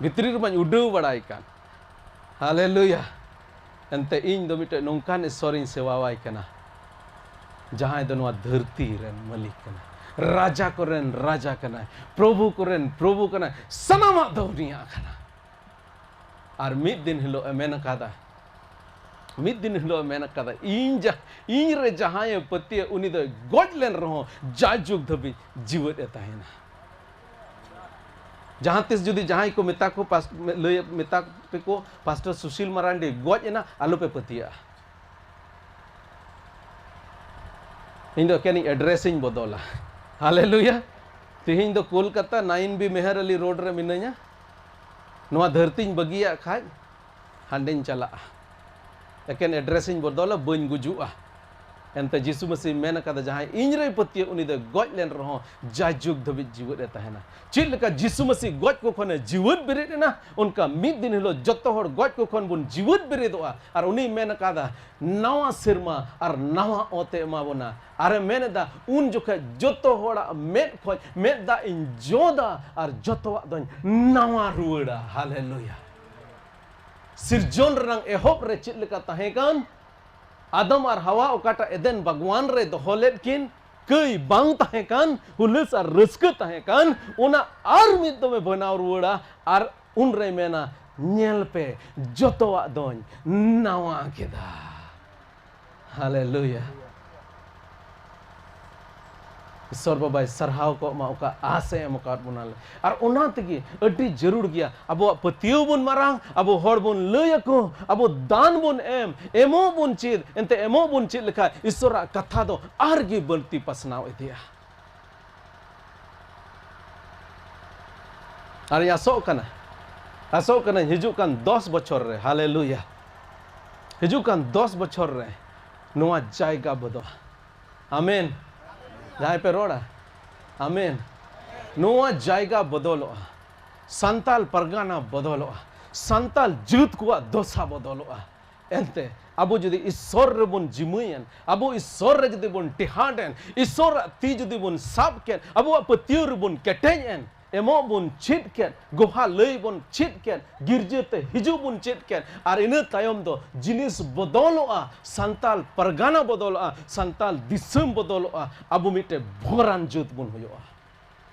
ᱵᱷᱤᱛᱨᱤ ᱨᱮᱢᱟᱧ ᱩᱰᱟᱹᱣ ᱵᱟᱲᱟᱭ ᱠᱟᱱ᱾ ᱦᱟᱞᱮᱞᱩᱭᱟ! ᱮᱱᱛᱮ ᱤᱧ ᱫᱚ ᱢᱤᱫᱴᱮᱱ ᱱᱚᱝᱠᱟᱱ ᱤᱥᱚᱨᱤᱧ ᱥᱮᱵᱟᱣᱟᱭ ᱠᱟᱱᱟ, ᱡᱟᱦᱟᱸᱭ ᱫᱚ ᱱᱚᱣᱟ ᱫᱷᱟᱹᱨᱛᱤ ᱨᱮᱱ ᱢᱟᱹᱞᱤᱠ ᱠᱟᱱᱟᱭ, ᱨᱟᱡᱟ ᱠᱚᱨᱮᱱ ᱨᱟᱡᱟ ᱠᱟᱱᱟᱭ, ᱯᱨᱚᱵᱷᱩ ᱠᱚᱨᱮᱱ ᱯᱨᱚᱵᱷᱩ ᱠᱟᱱᱟᱭ, ᱥᱟᱱᱟᱢᱟᱜ ᱫᱚ ᱩᱱᱤᱭᱟᱜ ᱠᱟᱱᱟ᱾ ᱟᱨ ᱢᱤᱫ ᱫᱤᱱ ᱦᱤᱞᱳᱜ ᱮ ᱢᱮᱱ ᱟᱠᱟᱫᱟ, ᱢᱤᱫ ᱫᱤᱱ ᱦᱤᱞᱳᱜ ᱮ ᱢᱮᱱ ᱟᱠᱟᱫᱟ, "ᱤᱧ ᱡᱟ-, ᱤᱧ ᱨᱮ ᱡᱟᱦᱟᱸᱭᱮ ᱯᱟᱹᱛᱭᱟᱹᱜ, ᱩᱱᱤ ᱫᱚᱭ ᱜᱚᱡ ᱞᱮᱱ ᱨᱮᱦᱚᱸ ᱡᱟᱭᱡᱩᱜᱽ ᱫᱷᱟᱹᱵᱤᱡ ᱡᱤᱣᱮᱫ ᱮ ᱛᱟᱦᱮᱱᱟ᱾" ᱡᱟᱦᱟᱸ ᱛᱤᱥ ᱡᱩᱫᱤ ᱡᱟᱦᱟᱸᱭ ᱠᱚ ᱢᱮᱛᱟ ᱠᱚ, ᱯᱟᱥ-, ᱞᱟᱹᱭ, ᱢᱮᱛᱟ ᱯᱮ ᱠᱚ, "ᱯᱟᱥᱴᱚᱨ ᱥᱩᱥᱤᱞ ᱢᱟᱨᱟᱱᱰᱤ ᱜᱚᱡ ᱮᱱᱟ", ᱟᱞᱚ ᱯᱮ ᱯᱟᱹᱛᱭᱟᱹᱜᱼᱟ᱾ ᱤᱧ ᱫᱚ ᱮᱠᱮᱱ ᱤᱧ ᱮᱰᱨᱮᱥ ᱤᱧ ᱵᱚᱫᱚᱞᱟ᱾ ᱦᱟᱞᱮᱞᱩᱭᱟ! ᱛᱮᱦᱮᱧ ᱫᱚ ᱠᱳᱞᱠᱟᱛᱟ ᱱᱟᱭᱤᱱ ᱵᱤ ᱢᱮᱦᱟᱨ ᱟᱞᱤ ᱨᱳᱰ ᱨᱮ ᱢᱤᱱᱟᱹᱧᱟ᱾ ᱱᱚᱣᱟ ᱫᱷᱟᱹᱨᱛᱤᱧ ᱵᱟᱹᱜᱤᱭᱟᱜ ᱠᱷᱟᱡ ᱦᱟᱸᱰᱮᱧ ᱪᱟᱞᱟᱜᱼᱟ᱾ ᱮᱠᱮᱱ ᱮᱰᱨᱮᱥ ᱤᱧ ᱵᱚᱫᱚᱞᱟ, ᱵᱟᱹᱧ ᱜᱩᱡᱩᱜᱼᱟ᱾ ᱮᱱᱛᱮ ᱡᱤᱥᱩ ᱢᱟᱹᱥᱤ ᱢᱮᱱ ᱟᱠᱟᱫᱟ, ᱡᱟᱦᱟᱸᱭ ᱤᱧ ᱨᱮᱭ ᱯᱟᱹᱛᱭᱟᱹᱜ, ᱩᱱᱤ ᱫᱚ ᱜᱚᱡ ᱞᱮᱱ ᱨᱮᱦᱚᱸ ᱡᱟᱭᱡᱩᱜᱽ ᱫᱷᱟᱹᱵᱤᱡ ᱡᱤᱣᱮᱫ ᱮ ᱛᱟᱦᱮᱱᱟ᱾ ᱪᱮᱫ ᱞᱮᱠᱟ ᱡᱤᱥᱩ ᱢᱟᱹᱥᱤ ᱜᱚᱡ ᱠᱚ ᱠᱷᱚᱱᱮ ᱡᱤᱣᱮᱫ ᱵᱮᱨᱮᱫ ᱮᱱᱟ, ᱚᱱᱠᱟ ᱢᱤᱫ ᱫᱤᱱ ᱦᱤᱞᱳᱜ ᱡᱚᱛᱚ ᱦᱚᱲ ᱜᱚᱡ ᱠᱚ ᱠᱷᱚᱱ ᱵᱚᱱ ᱡᱤᱣᱮᱫ ᱵᱮᱨᱮᱫᱚᱜᱼᱟ᱾ ᱟᱨ ᱩᱱᱤᱭ ᱢᱮᱱ ᱟᱠᱟᱫᱟ, ᱱᱟᱣᱟ ᱥᱮᱨᱢᱟ ᱟᱨ ᱱᱟᱣᱟ ᱚᱛ ᱮ ᱮᱢᱟ ᱵᱚᱱᱟ᱾ ᱟᱨᱮ ᱢᱮᱱ ᱮᱫᱟ, ᱩᱱ ᱡᱚᱠᱷᱮᱡ ᱡᱚᱛᱚ ᱦᱚᱲᱟᱜ ᱢᱮᱫ ᱠᱷᱚᱡ ᱢᱮᱫ ᱫᱟᱜ ᱤᱧ ᱡᱚᱫᱟ ᱟᱨ ᱡᱚᱛᱚᱣᱟᱜ ᱫᱚᱧ ᱱᱟᱣᱟ ᱨᱩᱣᱟᱹᱲᱟ᱾ ᱦᱟᱞᱮᱞᱩᱭᱟ᱾ ᱥᱤᱨᱡᱚᱱ ᱨᱮᱱᱟᱝ ᱮᱦᱚᱵ ᱨᱮ ᱪᱮᱫ ᱞᱮᱠᱟ ᱛᱟᱦᱮᱸ ᱠᱟᱱ, ᱟᱫᱟᱢ ᱟᱨ ᱦᱟᱣᱟ ᱚᱠᱟᱴᱟᱜ ᱮᱫᱮᱱ ᱵᱟᱜᱽᱣᱟᱱ ᱨᱮ ᱫᱚᱦᱚ ᱞᱮᱫ ᱠᱤᱱ, ᱠᱟᱹᱭ ᱵᱟᱝ ᱛᱟᱦᱮᱸ ᱠᱟᱱ, ᱦᱩᱞᱟᱹᱥ ᱟᱨ ᱨᱟᱹᱥᱠᱟᱹ ᱛᱟᱦᱮᱸ ᱠᱟᱱ, ᱚᱱᱟ ᱟᱨ ᱢᱤᱫ ᱫᱚᱢᱮ ᱵᱮᱱᱟᱣ ᱨᱩᱣᱟᱹᱲᱟ᱾ ᱟᱨ ᱩᱱ ᱨᱮᱭ ᱢᱮᱱᱟ, ᱧᱮᱞ ᱯᱮ, ᱡᱚᱛᱚᱣᱟᱜ ᱫᱚᱧ ᱱᱟᱣᱟ ᱠᱮᱫᱟ᱾ ᱦᱟᱞᱮᱞᱩᱭᱟ᱾ ᱤᱥᱚᱨ ᱵᱟᱵᱟᱭ ᱥᱟᱨᱦᱟᱣ ᱠᱚᱜ ᱢᱟ, ᱚᱠᱟ ᱟᱥ ᱮ ᱮᱢ ᱟᱠᱟᱫ ᱵᱚᱱᱟ ᱞᱮ᱾ ᱟᱨ ᱚᱱᱟ ᱛᱮᱜᱮ ᱟᱹᱰᱤ ᱡᱟᱹᱨᱩᱲ ᱜᱮᱭᱟ, ᱟᱵᱚᱣᱟᱜ ᱯᱟᱹᱛᱭᱟᱹᱣ ᱵᱚᱱ ᱢᱟᱨᱟᱝ, ᱟᱵᱚ ᱦᱚᱲ ᱵᱚᱱ ᱞᱟᱹᱭ ᱟᱠᱚ, ᱟᱵᱚ ᱫᱟᱱ ᱵᱚᱱ ᱮᱢ, ᱮᱢᱚᱜ ᱵᱚᱱ ᱪᱮᱫ, ᱮᱱᱛᱮ ᱮᱢᱚᱜ ᱵᱚᱱ ᱪᱮᱫ ᱞᱮᱠᱷᱟᱱ ᱤᱥᱚᱨᱟᱜ ᱠᱟᱛᱷᱟ ᱫᱚ ᱟᱨ ᱜᱮ ᱵᱟᱹᱲᱛᱤ ᱯᱟᱥᱱᱟᱣ ᱤᱫᱤᱜᱼᱟ᱾ ᱟᱨᱤᱧ ᱟᱥᱚᱜ ᱠᱟᱱᱟ, ᱟᱥᱚᱜ ᱠᱟᱱᱟᱧ ᱦᱤᱡᱩᱜ ᱠᱟᱱ ᱫᱚᱥ ᱵᱚᱪᱷᱚᱨ ᱨᱮ, ᱦᱟᱞᱮᱞᱩᱭᱟ, ᱦᱤᱡᱩᱜ ᱠᱟᱱ ᱫᱚᱥ ᱵᱚᱪᱷᱚᱨ ᱨᱮ ᱱᱚᱣᱟ ᱡᱟᱭᱜᱟ ᱵᱚᱫᱚᱞ᱾ ᱟᱢᱮᱱ᱾ ᱡᱟᱦᱟᱸᱭ ᱯᱮ ᱨᱚᱲᱟ, ᱟᱢᱮᱱ᱾ ᱱᱚᱣᱟ ᱡᱟᱭᱜᱟ ᱵᱚᱫᱚᱞᱚᱜᱼᱟ, ᱥᱟᱱᱛᱟᱞ ᱯᱟᱨᱜᱟᱱᱟ ᱵᱚᱫᱚᱞᱚᱜᱼᱟ, ᱥᱟᱱᱛᱟᱞ ᱡᱟᱹᱛ ᱠᱚᱣᱟᱜ ᱫᱚᱥᱟ ᱵᱚᱫᱚᱞᱚᱜᱼᱟ᱾ ᱮᱱᱛᱮ ᱟᱵᱚ ᱡᱩᱫᱤ ᱤᱥᱚᱨ ᱨᱮᱵᱚᱱ ᱡᱤᱢᱟᱹᱭᱮᱱ, ᱟᱵᱚ ᱤᱥᱚᱨ ᱨᱮ ᱡᱩᱫᱤ ᱵᱚᱱ ᱴᱮᱦᱟᱸᱰ ᱮᱱ, ᱤᱥᱚᱨᱟᱜ ᱛᱤ ᱡᱩᱫᱤ ᱵᱚᱱ ᱥᱟᱵ ᱠᱮᱫ, ᱟᱵᱚᱣᱟᱜ ᱯᱟᱹᱛᱭᱟᱹᱣ ᱨᱮᱵᱚᱱ ᱠᱮᱴᱮᱡ ᱮᱱ, ᱮᱢᱚᱜ ᱵᱚᱱ ᱪᱮᱫ ᱠᱮᱫ, ᱜᱚᱦᱟ ᱞᱟᱹᱭ ᱵᱚᱱ ᱪᱮᱫ ᱠᱮᱫ, ᱜᱤᱨᱡᱟᱹ ᱛᱮ ᱦᱤᱡᱩᱜ ᱵᱚᱱ ᱪᱮᱫ ᱠᱮᱫ, ᱟᱨ ᱤᱱᱟᱹ ᱛᱟᱭᱚᱢ ᱫᱚ ᱡᱤᱱᱤᱥ ᱵᱚᱫᱚᱞᱚᱜᱼᱟ, ᱥᱟᱱᱛᱟᱞ ᱯᱟᱨᱜᱟᱱᱟ ᱵᱚᱫᱚᱞᱚᱜᱼᱟ, ᱥᱟᱱᱛᱟᱞ ᱫᱤᱥᱚᱢ ᱵᱚᱫᱚᱞᱚᱜᱼᱟ, ᱟᱵᱚ ᱢᱤᱫᱴᱮᱡ ᱵᱷᱚᱨᱟᱱ ᱡᱟᱹᱛ ᱵᱚᱱ ᱦᱩᱭᱩᱜᱼᱟ᱾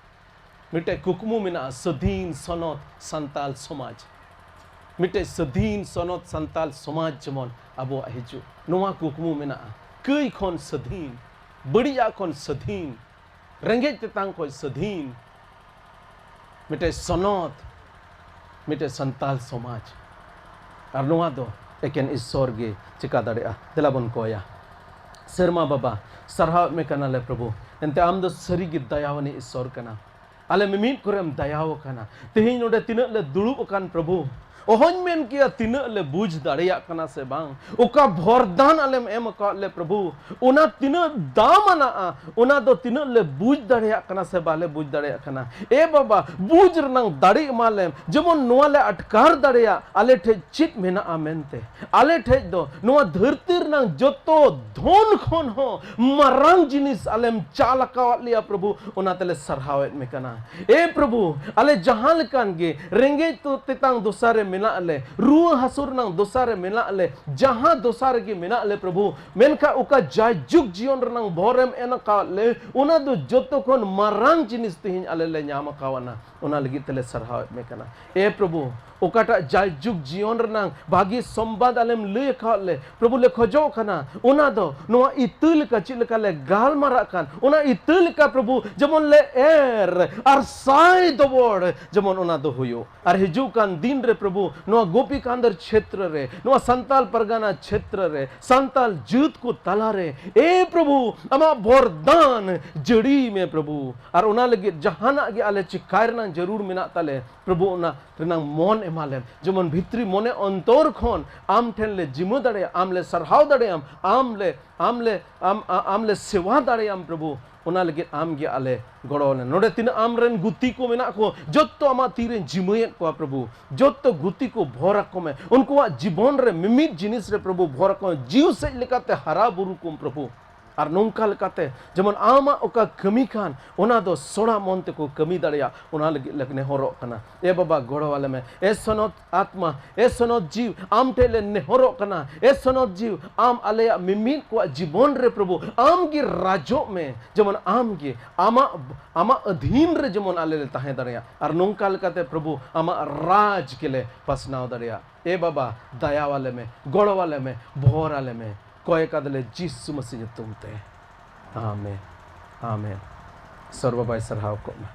ᱢᱤᱫᱴᱮᱡ ᱠᱩᱠᱢᱩ ᱢᱮᱱᱟᱜᱼᱟ, ᱥᱟᱹᱫᱷᱤᱱ ᱥᱚᱱᱚᱛ ᱥᱟᱱᱛᱟᱞ ᱥᱚᱢᱟᱡᱽ᱾ ᱢᱤᱫᱴᱮᱡ ᱥᱟᱹᱫᱷᱤᱱ ᱥᱚᱱᱚᱛ ᱥᱟᱱᱛᱟᱞ ᱥᱚᱢᱟᱡᱽ ᱡᱮᱢᱚᱱ ᱟᱵᱚᱣᱟᱜ ᱦᱤᱡᱩᱜ, ᱱᱚᱣᱟ ᱠᱩᱠᱢᱩ ᱢᱮᱱᱟᱜᱼᱟ᱾ ᱠᱟᱹᱭ ᱠᱷᱚᱱ ᱥᱟᱹᱫᱷᱤᱱ, ᱵᱟᱹᱲᱤᱡᱟᱜ ᱠᱷᱚᱱ ᱥᱟᱹᱫᱷᱤᱱ, ᱨᱮᱸᱜᱮᱡ ᱛᱮᱛᱟᱝ ᱠᱷᱚᱱ ᱥᱟᱹᱫᱷᱤᱱ, ᱢᱤᱫᱴᱮᱡ ᱥᱚᱱᱚᱛ, ᱢᱤᱫᱴᱮᱡ ᱥᱟᱱᱛᱟᱞ ᱥᱚᱢᱟᱡᱽ᱾ ᱟᱨ ᱱᱚᱣᱟ ᱫᱚ ᱮᱠᱮᱱ ᱤᱥᱥᱚᱨ ᱜᱮ ᱪᱤᱠᱟ ᱫᱟᱲᱮᱭᱟᱜᱼᱟ᱾ ᱫᱮᱞᱟ ᱵᱚᱱ ᱠᱚᱭᱟ᱾ ᱥᱮᱨᱢᱟ ᱵᱟᱵᱟ, ᱥᱟᱨᱦᱟᱣᱮᱫ ᱢᱮ ᱠᱟᱱᱟᱞᱮ ᱯᱨᱚᱵᱷᱩ, ᱮᱱᱛᱮ ᱟᱢ ᱫᱚ ᱥᱟᱹᱨᱤ ᱜᱮ ᱫᱟᱭᱟᱣᱟᱱᱤᱡ ᱤᱥᱥᱚᱨ ᱠᱟᱱᱟ᱾ ᱟᱞᱮ ᱢᱤᱢᱤᱫ ᱠᱚᱨᱮᱢ ᱫᱟᱭᱟᱣ ᱟᱠᱟᱱᱟ᱾ ᱛᱮᱦᱮᱧ ᱱᱚᱰᱮ ᱛᱤᱱᱟᱹᱜ ᱞᱮ ᱫᱩᱲᱩᱵ ᱟᱠᱟᱱ ᱯᱨᱚᱵᱷᱩ, ᱚᱦᱚᱧ ᱢᱮᱱ ᱠᱮᱭᱟ ᱛᱤᱱᱟᱹᱜ ᱞᱮ ᱵᱩᱡᱽ ᱫᱟᱲᱮᱭᱟᱜ ᱠᱟᱱᱟ ᱥᱮ ᱵᱟᱝ᱾ ᱚᱠᱟ ᱵᱚᱨᱫᱟᱱ ᱟᱞᱮᱢ ᱮᱢ ᱟᱠᱟᱫ ᱞᱮ ᱯᱨᱚᱵᱷᱩ, ᱚᱱᱟ ᱛᱤᱱᱟᱹᱜ ᱫᱟᱢ ᱟᱱᱟᱜᱼᱟ, ᱚᱱᱟ ᱫᱚ ᱛᱤᱱᱟᱹᱜ ᱞᱮ ᱵᱩᱡᱽ ᱫᱟᱲᱮᱭᱟᱜ ᱠᱟᱱᱟ ᱥᱮ ᱵᱟᱞᱮ ᱵᱩᱡᱽ ᱫᱟᱲᱮᱭᱟᱜ ᱠᱟᱱᱟ᱾ ᱮ ᱵᱟᱵᱟ, ᱵᱩᱡᱽ ᱨᱮᱱᱟᱝ ᱫᱟᱲᱮ ᱮᱢᱟ ᱞᱮᱢ, ᱡᱮᱢᱚᱱ ᱱᱚᱣᱟ ᱞᱮ ᱟᱴᱠᱟᱨ ᱫᱟᱲᱮᱭᱟᱜ ᱟᱞᱮ ᱴᱷᱮᱡ ᱪᱮᱫ ᱢᱮᱱᱟᱜᱼᱟ ᱢᱮᱱᱛᱮ᱾ ᱟᱞᱮ ᱴᱷᱮᱡ ᱫᱚ ᱱᱚᱣᱟ ᱫᱷᱟᱹᱨᱛᱤ ᱨᱮᱱᱟᱝ ᱡᱚᱛᱚ ᱫᱷᱚᱱ ᱠᱷᱚᱱ ᱦᱚᱸ ᱢᱟᱨᱟᱝ ᱡᱤᱱᱤᱥ ᱟᱞᱮᱢ ᱪᱟᱞ ᱟᱠᱟᱣᱟᱫ ᱞᱮᱭᱟ ᱯᱨᱚᱵᱷᱩ, ᱚᱱᱟ ᱛᱮᱞᱮ ᱥᱟᱨᱦᱟᱣᱮᱫ ᱢᱮ ᱠᱟᱱᱟ᱾ ᱮ ᱯᱨᱚᱵᱷᱩ, ᱟᱞᱮ ᱡᱟᱦᱟᱸ ᱞᱮᱠᱟᱱ ᱜᱮ ᱨᱮᱸᱜᱮᱡ ᱛᱚ ᱛᱮᱛᱟᱝ ᱫᱚᱥᱟ ᱨᱮ ᱢᱮᱱᱟᱜ ᱞᱮ, ᱨᱩᱣᱟᱹ ᱦᱟᱹᱥᱩ ᱨᱮᱱᱟᱝ ᱫᱚᱥᱟ ᱨᱮ ᱢᱮᱱᱟᱜ ᱞᱮ, ᱡᱟᱦᱟᱸ ᱫᱚᱥᱟ ᱨᱮᱜᱮ ᱢᱮᱱᱟᱜ ᱞᱮ ᱯᱨᱚᱵᱷᱩ, ᱢᱮᱱᱠᱷᱟᱱ ᱚᱠᱟ ᱡᱟᱭᱡᱩᱜᱽ ᱡᱤᱭᱚᱱ ᱨᱮᱱᱟᱝ ᱵᱷᱚᱨᱮᱢ ᱮᱢ ᱟᱠᱟᱫ ᱞᱮ, ᱚᱱᱟ ᱫᱚ ᱡᱚᱛᱚ ᱠᱷᱚᱱ ᱢᱟᱨᱟᱝ ᱡᱤᱱᱤᱥ ᱛᱮᱦᱮᱧ ᱟᱞᱮ ᱞᱮ ᱧᱟᱢ ᱟᱠᱟᱣᱟᱱᱟ᱾ ᱚᱱᱟ ᱞᱟᱹᱜᱤᱫ ᱛᱮᱞᱮ ᱥᱟᱨᱦᱟᱣᱮᱫ ᱢᱮ ᱠᱟᱱᱟ᱾ ᱮ ᱯᱨᱚᱵᱷᱩ, ᱚᱠᱟᱴᱟᱜ ᱡᱟᱭᱡᱩᱜᱽ ᱡᱤᱭᱚᱱ ᱨᱮᱱᱟᱝ ᱵᱷᱟᱹᱜᱤ ᱥᱚᱢᱵᱟᱫ ᱟᱞᱮᱢ ᱞᱟᱹᱭ ᱟᱠᱟᱫ ᱞᱮ, ᱯᱨᱚᱵᱷᱩ, ᱞᱮ ᱠᱷᱚᱡᱚᱜ ᱠᱟᱱᱟ, ᱚᱱᱟ ᱫᱚ ᱱᱚᱣᱟ ᱤᱛᱟᱹ ᱞᱮᱠᱟ ᱪᱮᱫ ᱞᱮᱠᱟ ᱞᱮ ᱜᱟᱞᱢᱟᱨᱟᱜ ᱠᱟᱱ, ᱚᱱᱟ ᱤᱛᱟᱹ ᱞᱮᱠᱟ ᱯᱨᱚᱵᱷᱩ ᱡᱮᱢᱚᱱ ᱞᱮ ᱮᱨ ᱟᱨ ᱥᱟᱭ ᱫᱚᱵᱚᱲ ᱡᱮᱢᱚᱱ ᱚᱱᱟ ᱫᱚ ᱦᱩᱭᱩᱜ᱾ ᱟᱨ ᱦᱤᱡᱩᱜ ᱠᱟᱱ ᱫᱤᱱ ᱨᱮ ᱯᱨᱚᱵᱷᱩ, ᱱᱚᱣᱟ ᱜᱳᱯᱤᱠᱟᱱᱫᱚᱨ ᱪᱷᱮᱛᱨᱚ ᱨᱮ, ᱱᱚᱣᱟ ᱥᱟᱱᱛᱟᱞ ᱯᱟᱨᱜᱟᱱᱟ ᱪᱷᱮᱛᱨᱚ ᱨᱮ, ᱥᱟᱱᱛᱟᱞ ᱡᱟᱹᱛ ᱠᱚ ᱛᱟᱞᱟᱨᱮ, ᱮ ᱯᱨᱚᱵᱷᱩ, ᱟᱢᱟᱜ ᱵᱚᱨᱫᱟᱱ ᱡᱟᱹᱲᱤ ᱢᱮ ᱯᱨᱚᱵᱷᱩ᱾ ᱟᱨ ᱚᱱᱟ ᱞᱟᱹᱜᱤᱫ ᱡᱟᱦᱟᱱᱟᱜ ᱜᱮ ᱟᱞᱮ ᱪᱤᱠᱟᱭ ᱨᱮᱱᱟᱜ ᱡᱟᱹᱨᱩᱲ ᱢᱮᱱᱟᱜ ᱛᱟᱞᱮ ᱯᱨᱚᱵᱷᱩ, ᱚᱱᱟ ᱨᱮᱱᱟᱝ ᱢᱚᱱ ᱮᱢᱟ ᱞᱮᱢ, ᱡᱮᱢᱚᱱ ᱵᱷᱤᱛᱨᱤ ᱢᱚᱱᱮ ᱚᱱᱛᱚᱨ ᱠᱷᱚᱱ ᱟᱢ ᱴᱷᱮᱱ ᱞᱮ ᱡᱤᱢᱟᱹ ᱫᱟᱲᱮᱭᱟᱜ, ᱟᱢ ᱞᱮ ᱥᱟᱨᱦᱟᱣ ᱫᱟᱲᱮᱭᱟᱢ, ᱟᱢ ᱞᱮ, ᱟᱢ ᱞᱮ, ᱟᱢ, ᱟ-, ᱟᱢ ᱞᱮ ᱥᱮᱣᱟ ᱫᱟᱲᱮᱭᱟᱢ ᱯᱨᱚᱵᱷᱩ᱾ ᱚᱱᱟ ᱞᱟᱹᱜᱤᱫ ᱟᱢ ᱜᱮ ᱟᱞᱮ ᱜᱚᱲᱚ ᱟᱞᱮ᱾ ᱱᱚᱰᱮ ᱛᱤᱱᱟᱹᱜ ᱟᱢ ᱨᱮᱱ ᱜᱩᱛᱤ ᱠᱚ ᱢᱮᱱᱟᱜ ᱠᱚ, ᱡᱚᱛᱚ ᱟᱢᱟᱜ ᱛᱤ ᱨᱮᱧ ᱡᱤᱢᱟᱹᱭᱮᱫ ᱠᱚᱣᱟ ᱯᱨᱚᱵᱷᱩ᱾ ᱡᱚᱛᱚ ᱜᱩᱛᱤ ᱠᱚ ᱵᱷᱚᱨ ᱟᱠᱚ ᱢᱮ᱾ ᱩᱱᱠᱩᱣᱟᱜ ᱡᱤᱵᱚᱱ ᱨᱮ ᱢᱤᱢᱤᱫ ᱡᱤᱱᱤᱥ ᱨᱮ ᱯᱨᱚᱵᱷᱩ ᱵᱷᱚᱨ ᱟᱠᱚ ᱢᱮ᱾ ᱡᱤᱣ ᱥᱮᱫ ᱞᱮᱠᱟᱛᱮ ᱦᱟᱨᱟ ᱵᱩᱨᱩ ᱠᱚᱢ ᱯᱨᱚᱵᱷᱩ᱾ ᱟᱨ ᱱᱚᱝᱠᱟ ᱞᱮᱠᱟᱛᱮ ᱡᱮᱢᱚᱱ ᱟᱢᱟᱜ ᱚᱠᱟ ᱠᱟᱹᱢᱤ ᱠᱷᱟᱱ, ᱚᱱᱟ ᱫᱚ ᱥᱚᱲᱟ ᱢᱚᱱ ᱛᱮᱠᱚ ᱠᱟᱹᱢᱤ ᱫᱟᱲᱮᱭᱟᱜ, ᱚᱱᱟ ᱞᱟᱹᱜᱤᱫ ᱞᱮ ᱱᱮᱦᱚᱨᱚᱜ ᱠᱟᱱᱟ᱾ ᱮ ᱵᱟᱵᱟ, ᱜᱚᱲᱚ ᱟᱞᱮ ᱢᱮ᱾ ᱮ ᱥᱚᱱᱚᱛ ᱟᱛᱢᱟ, ᱮ ᱥᱚᱱᱚᱛ ᱡᱤᱣ, ᱟᱢ ᱴᱷᱮᱱ ᱞᱮ ᱱᱮᱦᱚᱨᱚᱜ ᱠᱟᱱᱟ᱾ ᱮ ᱥᱚᱱᱚᱛ ᱡᱤᱣ, ᱟᱢ ᱟᱞᱮᱭᱟᱜ ᱢᱤᱢᱤᱫ ᱠᱚᱣᱟᱜ ᱡᱤᱵᱚᱱ ᱨᱮ ᱯᱨᱚᱵᱷᱩ, ᱟᱢ ᱜᱮ ᱨᱟᱡᱚᱜ ᱢᱮ, ᱡᱮᱢᱚᱱ ᱟᱢ ᱜᱮ ᱟᱢᱟᱜ, ᱟᱢᱟᱜ ᱟᱹᱫᱷᱤᱱ ᱨᱮ ᱡᱮᱢᱚᱱ ᱟᱞᱮ ᱞᱮ ᱛᱟᱦᱮᱸ ᱫᱟᱲᱮᱭᱟᱜ᱾ ᱟᱨ ᱱᱚᱝᱠᱟ ᱞᱮᱠᱟᱛᱮ ᱯᱨᱚᱵᱷᱩ, ᱟᱢᱟᱜ ᱨᱟᱡᱽ ᱜᱮᱞᱮ ᱯᱟᱥᱱᱟᱣ ᱫᱟᱲᱮᱭᱟᱜ᱾ ᱮ ᱵᱟᱵᱟ, ᱫᱟᱭᱟ ᱟᱞᱮ ᱢᱮ, ᱜᱚᱲᱚ ᱟᱞᱮ ᱢᱮ, ᱵᱷᱚᱨ ᱟᱞᱮ ᱢᱮ᱾ ᱠᱚᱭ ᱠᱟᱫᱟᱞᱮ ᱡᱤᱥᱩ ᱢᱟᱹᱥᱤ ᱧᱩᱛᱩᱢ ᱛᱮ᱾ ᱟᱢᱮᱱ, ᱟᱢᱮᱱ᱾ ᱥᱚᱨᱵᱟ ᱵᱟᱭ ᱥᱟᱨᱦᱟᱣ ᱠᱚᱜ ᱢᱟ᱾